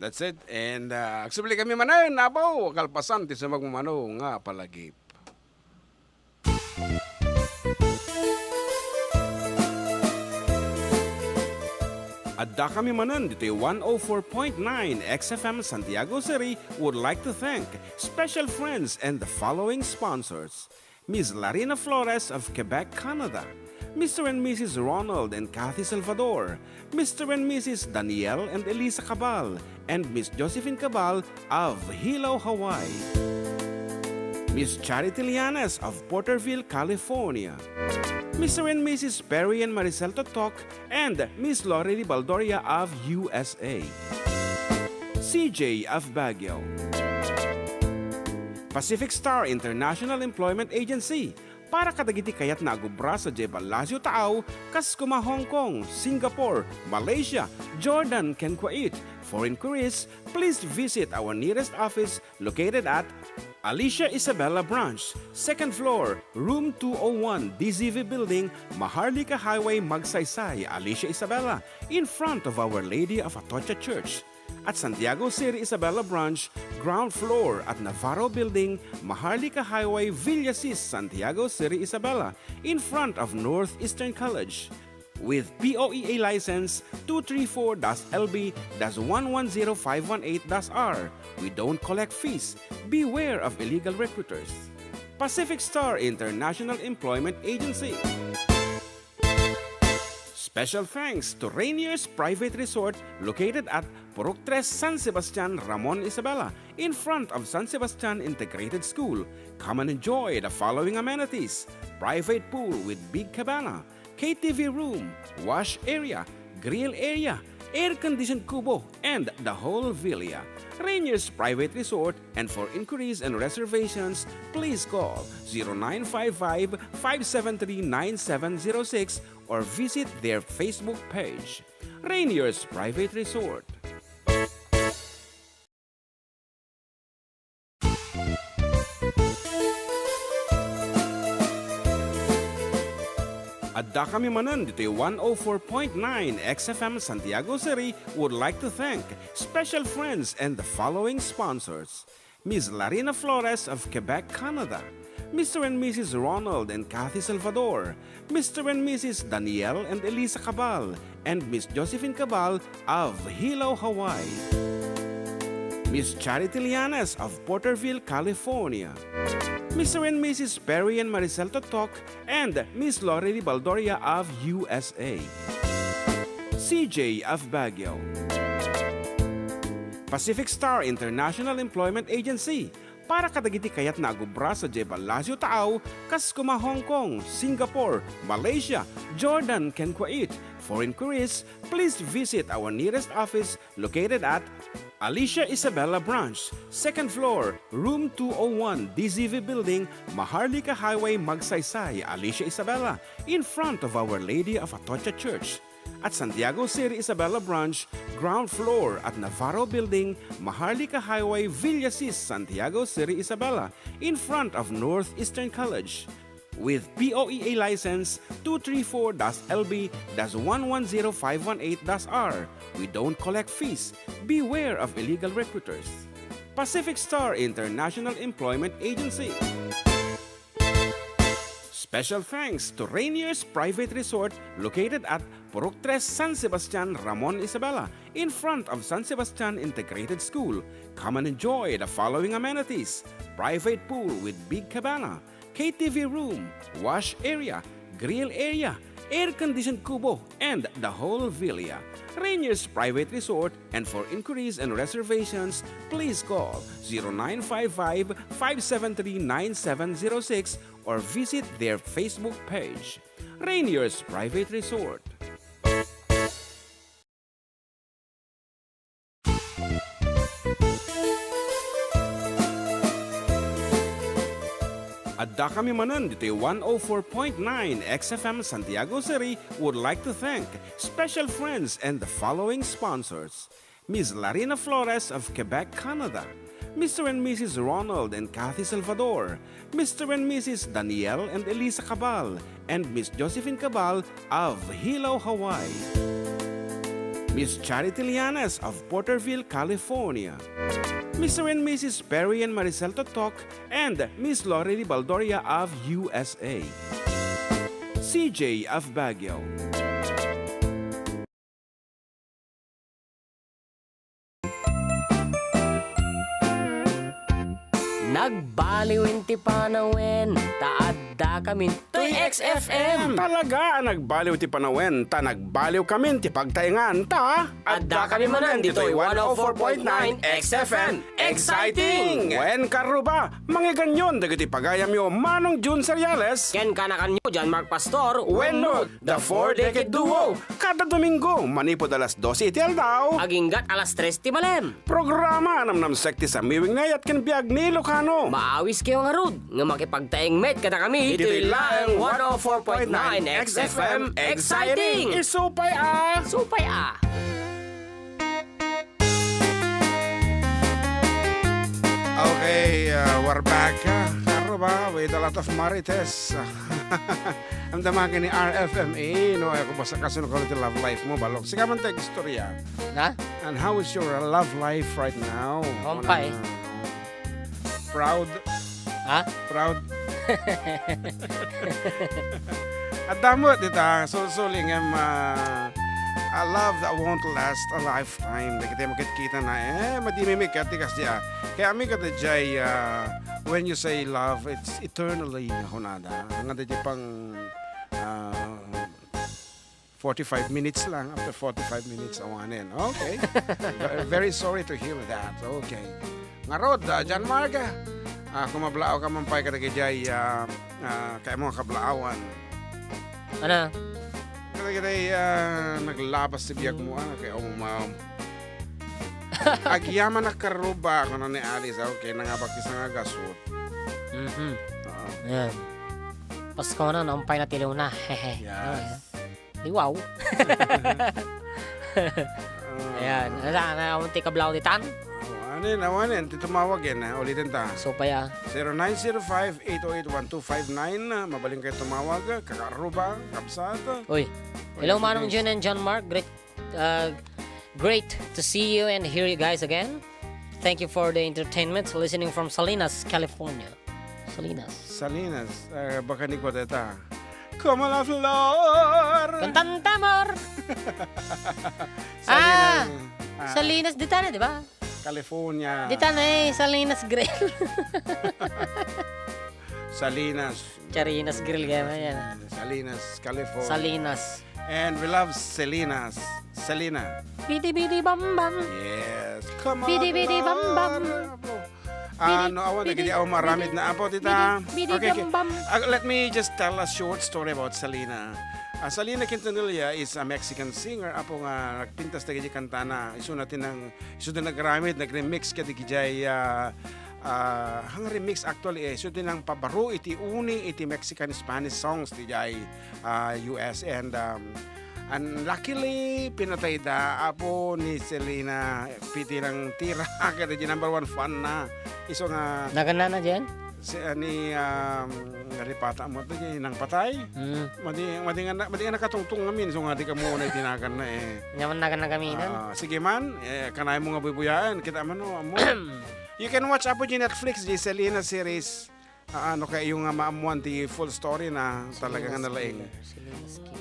That's it. And, ah, agsubli kami manen, apo, kalpasan ti sumagmamano nga palagip. Adda kami manen ditoy one oh four point nine X F M Santiago City would like to thank special friends and the following sponsors. Miss Larina Flores of Quebec, Canada, Mister and Missus Ronald and Kathy Salvador, Mister and Missus Daniel and Elisa Cabal, and Miss Josephine Cabal of Hilo, Hawaii. Miss Charity Lianes of Porterville, California. Mister and Missus Perry and Maricel Totok and Miss Lorely Baldoria of U S A. C J of Baguio. Pacific Star International Employment Agency, para kadagiti kayatna a agubra sadiay Palacio Taaw, kas koma Hong Kong, Singapore, Malaysia, Jordan, ken Kuwait. For inquiries, please visit our nearest office located at Alicia Isabela Branch, second floor, room two oh one, D Z V Building, Maharlika Highway, Magsaysay, Alicia Isabela, in front of Our Lady of Atocha Church. At Santiago City Isabela Branch, ground floor at Navarro Building, Maharlika Highway, Villasis, Santiago City Isabela, in front of Northeastern College. With P O E A license two three four dash L B dash one one zero five one eight dash R, we don't collect fees. Beware of illegal recruiters. Pacific Star International Employment Agency. Special thanks to Rainier's Private Resort located at Purok Tres, San Sebastian, Ramon, Isabela, in front of San Sebastian Integrated School. Come and enjoy the following amenities: private pool with big cabana, K T V room, wash area, grill area, air-conditioned kubo, and the whole villa. Rainier's Private Resort, and for inquiries and reservations, please call zero nine five five, five seven three, nine seven zero six or visit their Facebook page. Rainier's Private Resort. Adda kami manen ditoy one oh four point nine X F M Santiago City would like to thank special friends and the following sponsors: Miss Larina Flores of Quebec, Canada, Mister and Missus Ronald and Kathy Salvador, Mister and Missus Daniel and Elisa Cabal, and Miss Josephine Cabal of Hilo, Hawaii, Miss Charity Lianes of Porterville, California, Mister and Missus Perry and Maricel Totok, and Miss Lorely Baldoria of U S A, C J of Baguio, Pacific Star International Employment Agency, para kadagiti kayatna a agubra sadiay Palacio Taaw, kas koma Hong Kong, Singapore, Malaysia, Jordan, ken Kuwait. For inquiries, please visit our nearest office located at Alicia Isabela Branch, second floor, room two oh one, D Z V Building, Maharlika Highway, Magsaysay, Alicia Isabela, in front of Our Lady of Atocha Church. At Santiago City Isabela Branch, ground floor at Navarro Building, Maharlika Highway, Villasis, Santiago City Isabela, in front of Northeastern College. With P O E A license two three four dash L B dash one one zero five one eight dash R, we don't collect fees. Beware of illegal recruiters. Pacific Star International Employment Agency. Special thanks to Rainier's Private Resort located at Purok Tres San Sebastian, Ramon Isabela, in front of San Sebastian Integrated School. Come and enjoy the following amenities: private pool with big cabana, K T V room, wash area, grill area, air-conditioned kubo, and the whole villa. Rainier's Private Resort, and for inquiries and reservations, please call zero nine five five, five seven three, nine seven zero six or visit their Facebook page. Rainier's Private Resort. Adda kami manen ditoy one oh four point nine X F M Santiago City would like to thank special friends and the following sponsors: Miss Larina Flores of Quebec, Canada, Mister and Missus Ronald and Kathy Salvador, Mister and Missus Daniel and Elisa Cabal, and Miss Josephine Cabal of Hilo, Hawaii, Miss Charity Llanes of Porterville, California, Mister and Missus Perry and Maricel Totok, and Miss Lorely Baldoria of U S A, C J of Baguio. Nagbaliwen ti panawen, ta adda kamin toy X F M. Talaga a nagbaliw ti panawen, ta nagbaliw kamin ti pagtaengan, ta adda kami manen ditoy one oh four point nine X F M. Exciting! Wen, karuba, mangegannyon dagiti pagayamyo, Manong Jun Seriales. Ken kanakanyo, John Mark Pastor. Wenno, The Four Decade Duo, kada Domingo, manipud alas dose iti aldaw, aginggat alas tres ti malem. Programa a namnamsek ti samiwing nga ayat ken biag ni Ilocano. Maawiskayo ngarud nga makipagtaeng met kadakami. Iti laeng one oh four point nine X F M, exciting! Isupay a! Supay a! Okay, uh, we're back, uh, karuba, with a lot of marites. Amda man ken ni R F M A, no? Ay, kung basta kaso no, ti love life mo, balok. Sigaman tayo istorya. Na? And how is your love life right now? Kompay. Ano na? Proud? Ha? Proud? Adda met dita, sulsuli ngem, ah, a love that won't last a lifetime. Dagiti makitkita na, eh, madimimik ket ti kasdi, ah. Kaya amin ket jay, ah, when you say love, it's eternally, nga kunada. Nga dagiti pang, ah, forty-five minutes lang. After forty-five minutes, awanen. Okay. Ve-, very sorry to hear that. Okay. Ngarud, ah, John Mark, ah, kung mablaaw ka man pay kadagiti, ah, ah, kaya mo kablaawan. Ano? Kadagiti, ah, naglabas ti biag mo, ah, kaya mo ma-, agyaman a karuba, kuno ni Alice, ah, okay, nangabak ti sangagasut. Mhm. Oo. Ayan. Pasko na, naumpay na ti luna. Hehe. Yes. Ano yan? Di wow. Ah. Ayan. Ano sa, ano, ti kablaaw ditan? Oh, ano yun? Awanen, ti tumawag yan, ah. Ulitin ta. Supay a. Zero nine zero five, eight oh eight, one two five nine. Mabalin kayo tumawag, kakaruba, kabsat. Uy. Uy, hello, Manong Jun and John Mark. Great, uh, great to see you and hear you guys again. Thank you for the entertainment. Listening from Salinas, California. Salinas. Salinas. Eh, baka ni Kodeta. Como la flor. Con tanta amor. Ah, Salinas. Ah. Salinas, di tana, di ba? California. Di tana eh, Salinas Grill. Salinas. Charinas Grill, kaya man yan. Salinas, California. Salinas. And we love Salinas. Selena. Bidi bidi bam bam. Yes. Come on, Bidi bidi bam bam. Love. Ano, awan, Bidi, nagidi, awan, maramid bidi, na apo, tita. Bidi, bidi, Okay, okay. Bam, bam. Uh, let me just tell a short story about Selena. Uh, Selena Quintanilla is a Mexican singer, apo nga nagpintas dagiti kantana. Isu na tinang, isu na nagramid, nagremix kadagiti, uh, uh, hang remix actually, eh. Isu tinang pabaro iti uni iti Mexican Spanish songs ti jay, uh, U S and, um, And luckily, pinatayda apo ni Selena, piti lang tira, kada di number one fan na. Isu nga Naganna na diyan? Si, ah, ni, um, Ripata mo to, di nang patay. Hmm. Madi, madi nga na, madi nga nakatungtong ngamin, so nga di ka muna itinagan na eh. Nyaman nagan na kaminan. Ah, sige man, eh, kanay mo nga buybuyaen, kita man, no, amo. You can watch apo di Netflix, di Selena series. Ah, ano kayo nga maammuan ti full story na talaga nga nalaing?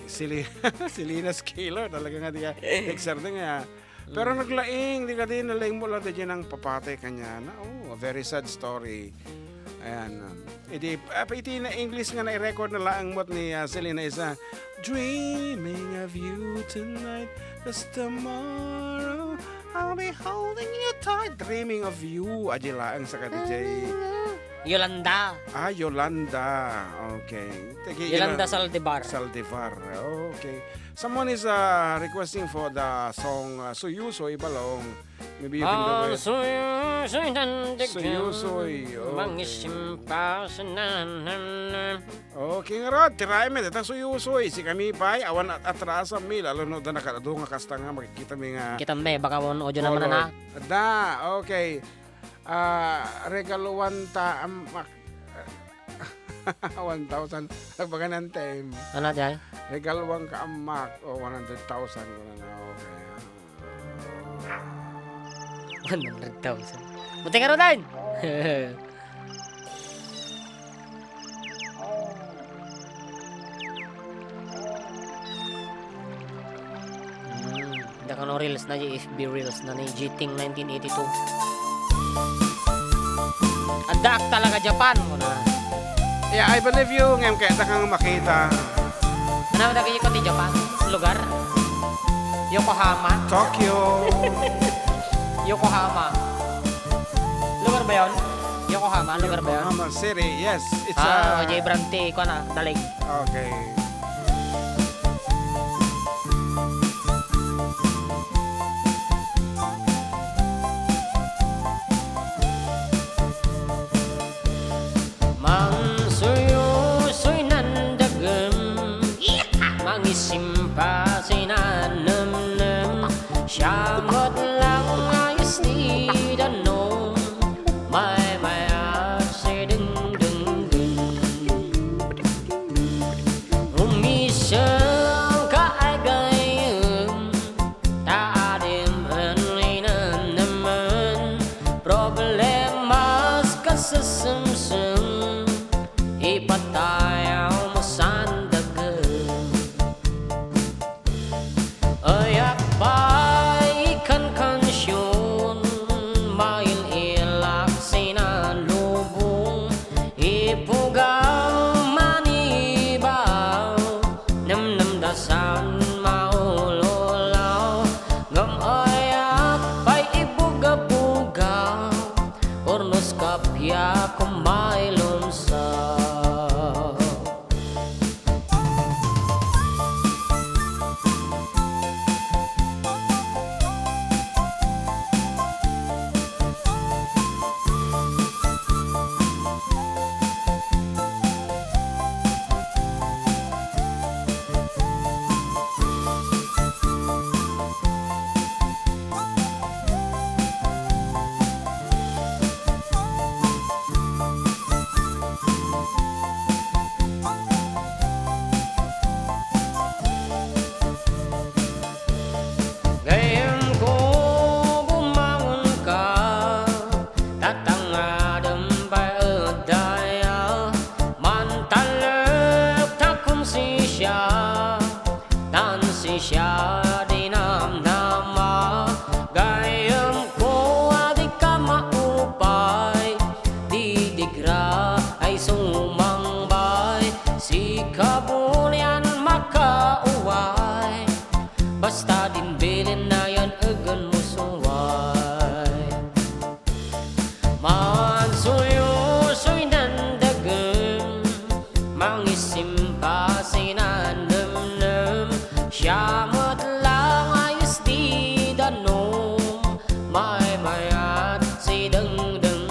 Sili-, Silinas Killer, talaga nga di ka excited nga. Pero naglaing, di ka di nalaing mo lang di nang papatay kanya na. Oh, a very sad story. Ayan. Um, idi, ah, iti na English nga na-record na laang mo ni, ah, Selena is, ah, "Dreaming of you tonight, 'cause tomorrow I'll be holding you tight." Dreaming of you. Adi laang sa ka, D J. Yolanda. Ah, Yolanda. Okay. Tagi Yolanda Yolan-, Saldivar. Saldivar. Okay. Someone is, uh, requesting for the song, uh, Suyusoy Balong. Maybe you can go with Suyusoy, okay. Mangisimpa sa nanam. Okay, nga rod, tiraem, deta Suyusoy. Si kami pay, awan at-, atrasam mi, lalo no da nakadado nga kasta nga makikita mi nga. Kita mi, baka one audio naman na. Alright. Da, okay. Ah, regaluan ta, am, mak-, one thousand. Nagbaga ng time. Ano, Jay? Regaluan ka, amak, o one hundred thousand, guna na, okay. One hundred thousand. Buti nga, Rodan! Hmm, dakano reels na di F B reels na ni Jiting nineteen eighty-two. Addaak talaga Japan, kuna. Yeah, I believe you, ngem kaya ta kang makita. Ano ang dagiti ko ti Japan? Lugar? Yokohama? Tokyo. Yokohama. Lugar ba yun? Yokohama, lugar ba yun? Yokohama City, yes. It's, ah, uh, J. Brandt, kuwan na, dalig. Okay. Mansuyusoy nan dagem, mangisimpa si nanemnem, siya met lang nga isdi danum, maymayat si dengdenggen. Umisem ka ay gayyem, ta adim en inanemen, problemas kasesemsem, ipatayaw mo san dagem. Ayak pay ikankansion, mail-ilak sinan lubong, ipugaw manibaw, nemnem da san maululaw, ngem ayak pay ibugabugaw, urnos kapiak mailumsaw. Gayyemko, bumangonka, tatangadem pay ed daya, mantalek ta kumsisia, tan sisia di namnama, gayyemko a dika maupay, didigra ay sumangbay, sika bulian makauway, basta din bilin na yan egen mo suway. Mansuyusoy nan dagem, mangisimpa sinan nemnem, siya met lang ay isdi danum, maymayat si dengdenggen.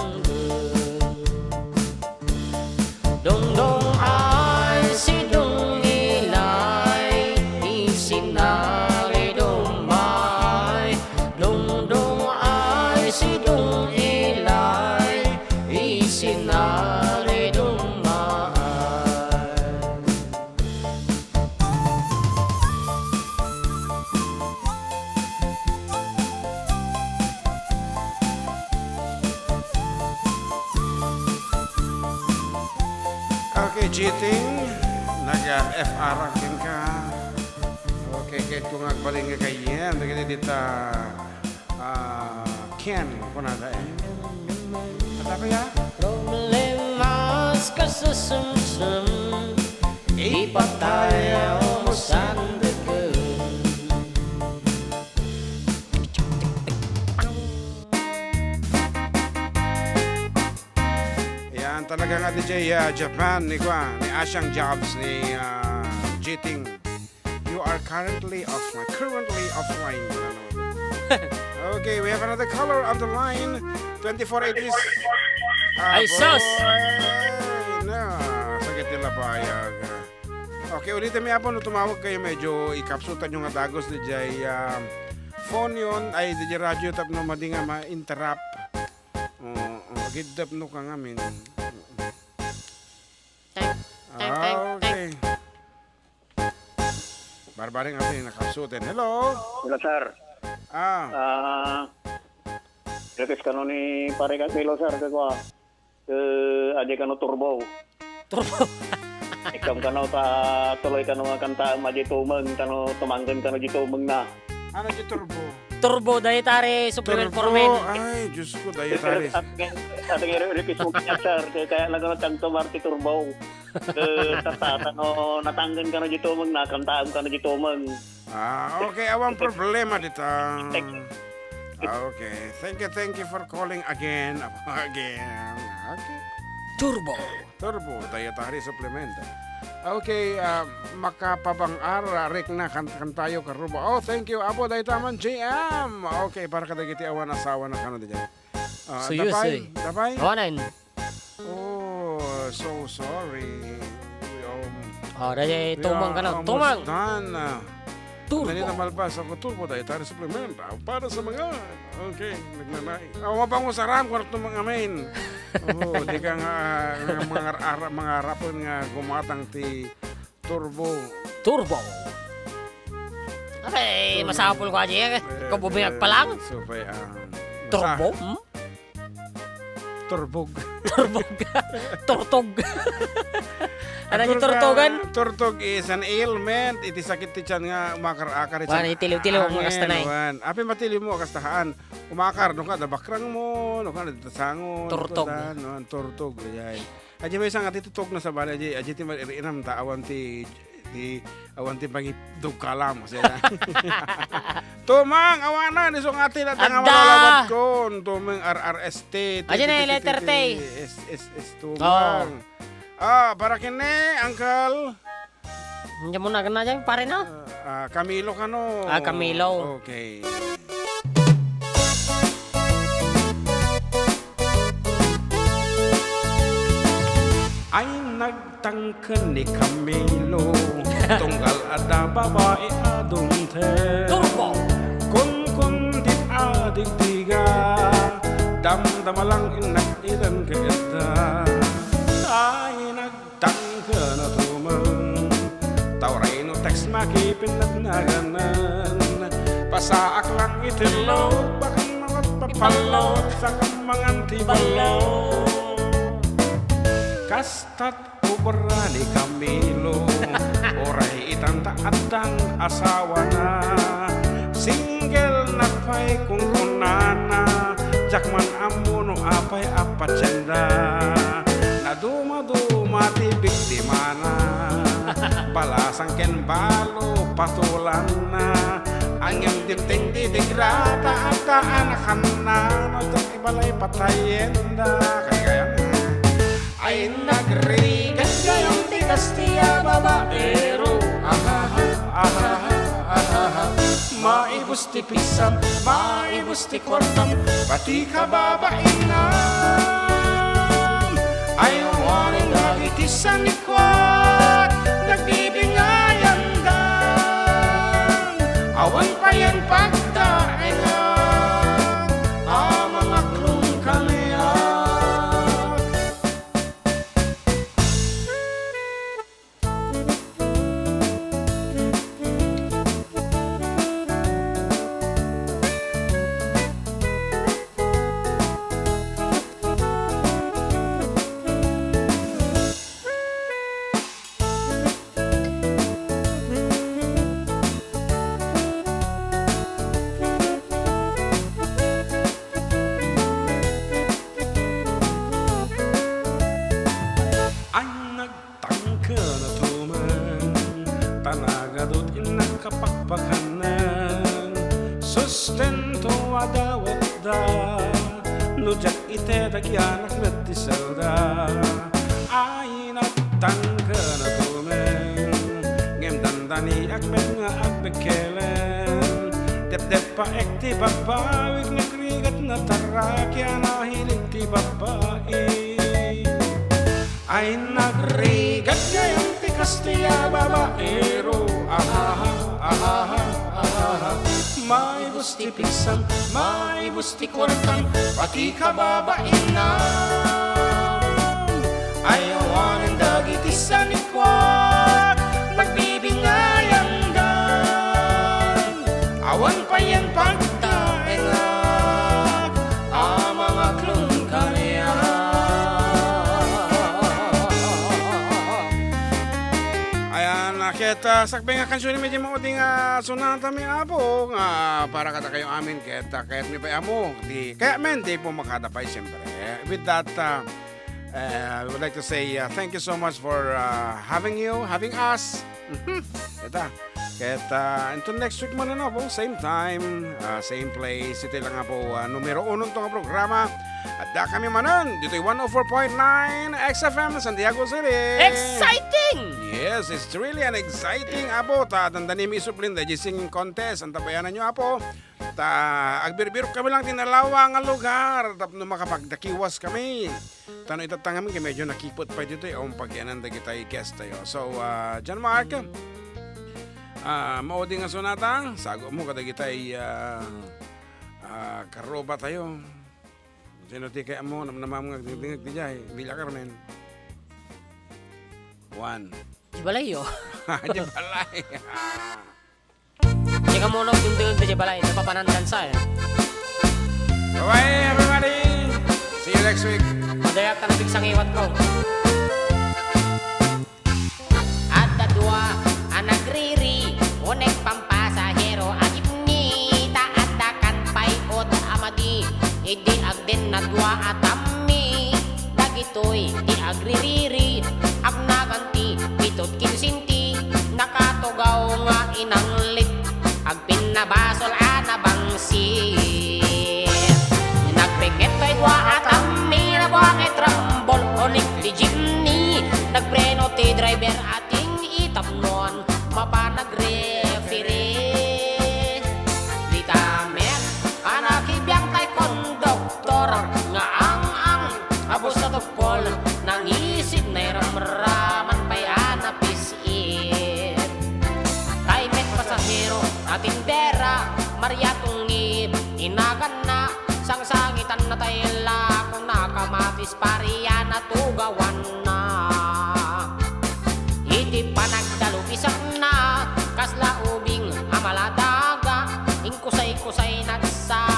Dongdong ay si Dong Ilay, isinari dumma, Cheating, nag-F R kenka. Okay, ket kung agbalin nga kayen, dagiti dita, ah, Ken, kunada, eh. Ata kaya? Problemas kasasemsem, ipatayaw mo sandeken. Yan, talaga nga, D J, ah, Japan, ni Kwan, ni Asiang Jobs, ni, ah, Jiting. You are currently offline. Currently offline. Okay, we have another caller on the line. Twenty-four eighty. Ah, Ay, sus! Boy! Na, sakit nila bayag. Okay, ulitin mi, Apo, no tumawag kayo, medyo ikapsutan nyo nga dagus, D J, ah, phone yon, ay, D J radio tapno madi nga ma-interrupt. Oo, oo, agid tapno ka ngamin. Oo. Tang, tang, tang, Ah, okay. Barbaring ati nakapsuten. Hello? Hello, sir. Ah. Ah, request kano ni Pare Camilo, sir, kagwa. Eh, adi kano turbo. Turbo. Ikam kano ta tuloy kano nga kanta, madi tumeng, kano tumanggen kano di tumeng na. Ano di turbo? Turbo, dietary supplement for men. Turbo? Ay, Diyos ko, dietary. At, at, at, request mo kanya, sir. Kaya, kaya lang kano tang tumar ti turbo. Eh, tata, tano, natanggen kano di tumeng, nakantaem kano di tumeng. Ah, okay. Awan problema dita. Thank you. Ah, okay. Thank you, thank you for calling again. Again. Okay. Turbo. Turbo, dietary supplement. Okay, ah, makapabang-ar, ah, Rick na, kan-, kantayo, karubo. Oh, thank you. Apo, dayta man, J M. Okay, para kadagiti awan asawa na kano, di dyan. Ah, Suyo, dapay, suy. Dapay. Awanen. Oh, so sorry. We, um, Oh, dahil we tumang are ka na. Almost Tumang! Done. Ah, Turbo. Kanina malpas ako, turbo dietary supplement. Ah, para sa mga, okay, nagnanay. Oh, mabango saram, kung ito mga amin. Oh, di ka nga, nga mga ara-, mga arapon nga gumatang ti Turbo. Turbo. Okay, Turbo. Masapul ko aja, eh. Eh, Kung bumiyag pa lang. Supay ang Turbo? masa- Hmm? Turbog. Turbog. Turtog. Ano Ang yung turtog, turtogan? Turtog is an ailment. Iti sakit ti tiyan nga umakar-akar. Wan, itiliw-tiliw mo, kasta na eh. Wan. Api matiliw mo, kastahaan. Umakar, no ka, nabakrang mo, no ka, natasangon, Turtog. Kudan, no, ang turtog, yay. Aji may isang ati tutog na sa bali, aji, aji ti mag-irinam ta awan ti, ti, awan ti pangidugkalam, kasi na. Tumang, awanan, isong ati na tanga Adda! Malalawat ko, tumang R R S T, Aji na, ti, ti, letter ti, T. S, S, S, tumang. Oo. Ah, para kini, Uncle. Hindi mo na gana dyan, pare na. Ah, ah, Camilo kano? Ah, Camilo. Okay. Ay, nagtangken ni Camilo, tunggal adda babai a dumteng. Turbo! Kunkun di a digdiga, damdama lang innak idan ka adda. Ay, nag- Tangken a tumeng, ta uray no text makipinnatnaganen. Pasaak lang iti load, baken makapapalload, sakam mangan ti balload. Kastat obra ni Camilo, uray itan ta addan asawana. Single na pay kunkunana, diak man ammo no apay a patienda. Naduma Duma ti biktimana, balasan ken balo patulanna. Ngem dimteng ti digrata, adda a nakanna, no diak ibalay patayenda. Kagayam. Ay, nagrigat gayam ti Kastia babaero. Ahaha, ahaha, ahaha. Maibus ti pigsam, maibus ti kuartam, pati kababainam. Ay, umaling dagiti sanikuak, nagbibingayandam. Awan payen pagtaengan, a mangaklong kaniak. Sustento a dawatda, no diak itedak, yanak met ti selda. Ay, nagtangken a tumeng, ngem dandaniak met nga agbekkelen. Depdeppaek ti babbawik, nagrigat, natarrak, ya nahilig ti babbai. Ay, nagrigat gayam ti Kastia babaero. Ahaha, ahaha, ahaha. Maibus ti pigsam, maibus ti kuartam, pati kababainam. Ay, awanen dagiti sanikuak, nagbibingayanggan. Awan payen pagtaengak a mangaklon kaniak. Ayan, ah, ket, ah, sakbay nga kansiyon, medyo maudi nga sonata mi, Apo, nga para kadakayo amin, ket, ah, kayatmi pay ammo, di, kaya men, di po makada pay, siyempre. With that, ah, eh, we would like to say, ah, thank you so much for, ah, having you, having us. Mhm. Ita. Ket, ah, until next week manen, Apo, same time, ah, same place. Iti lang, Apo, ah, numero uno to nga programa. Adda kami manen ditoy one oh four point nine X F M, Santiago City. Exciting! Yes, it's really an exciting, Apo. Ta dandanimi isubli daydi singing contest. Antabayanan nyo, Apo. Ta agbirbirok kami lang ti nalawa nga lugar tapno makapagdakiwas kami. Ta no itatta ngamin ket medyo nakiput pay ditoy, awan pagyanan dagitay guest tayo. So, ah, John Mark, ah, maudi nga sonata, sago mo kadagitay, ah, ah, karuba tayo. Sino ti kayatmo, namnamam nga agdingdingag diay, Villa Carmen. One. Di balayo. Di balay. Di ka mo nagdingdingag diay balay, napapanan dansa, eh. Bye-bye, everybody. See you next week. Madayag ta nabigsa nga iwat ko. Adda dua a nagriri, unek pampasahero a jeepney, ta adda kan pay-ot a madi, idi agdennad dua a tammi. Dagitoy ti agririri, agnagan ti pitot kinsenti, nakatugaw nga inanglit, agpinnabasol a nabangsit. Nagpikit toy dua a tammi, nabuang iti rambol, unik ti jeepney, nagpreno ti driver a ting-itapnon, mapan nagreferee. Dita met a nakibiang tay konduktor nga ang-ang a bus a tupol, nangisit, nairamraman pay a napis-it. Tay met pasahero a tindera, Maria Tungib, inaganna, sangsangitanna tay lako, nakamatis, paria natugawanna. Iti panagdalubisakna, kasla ubing a maladaga, inkusay-kusay nagsa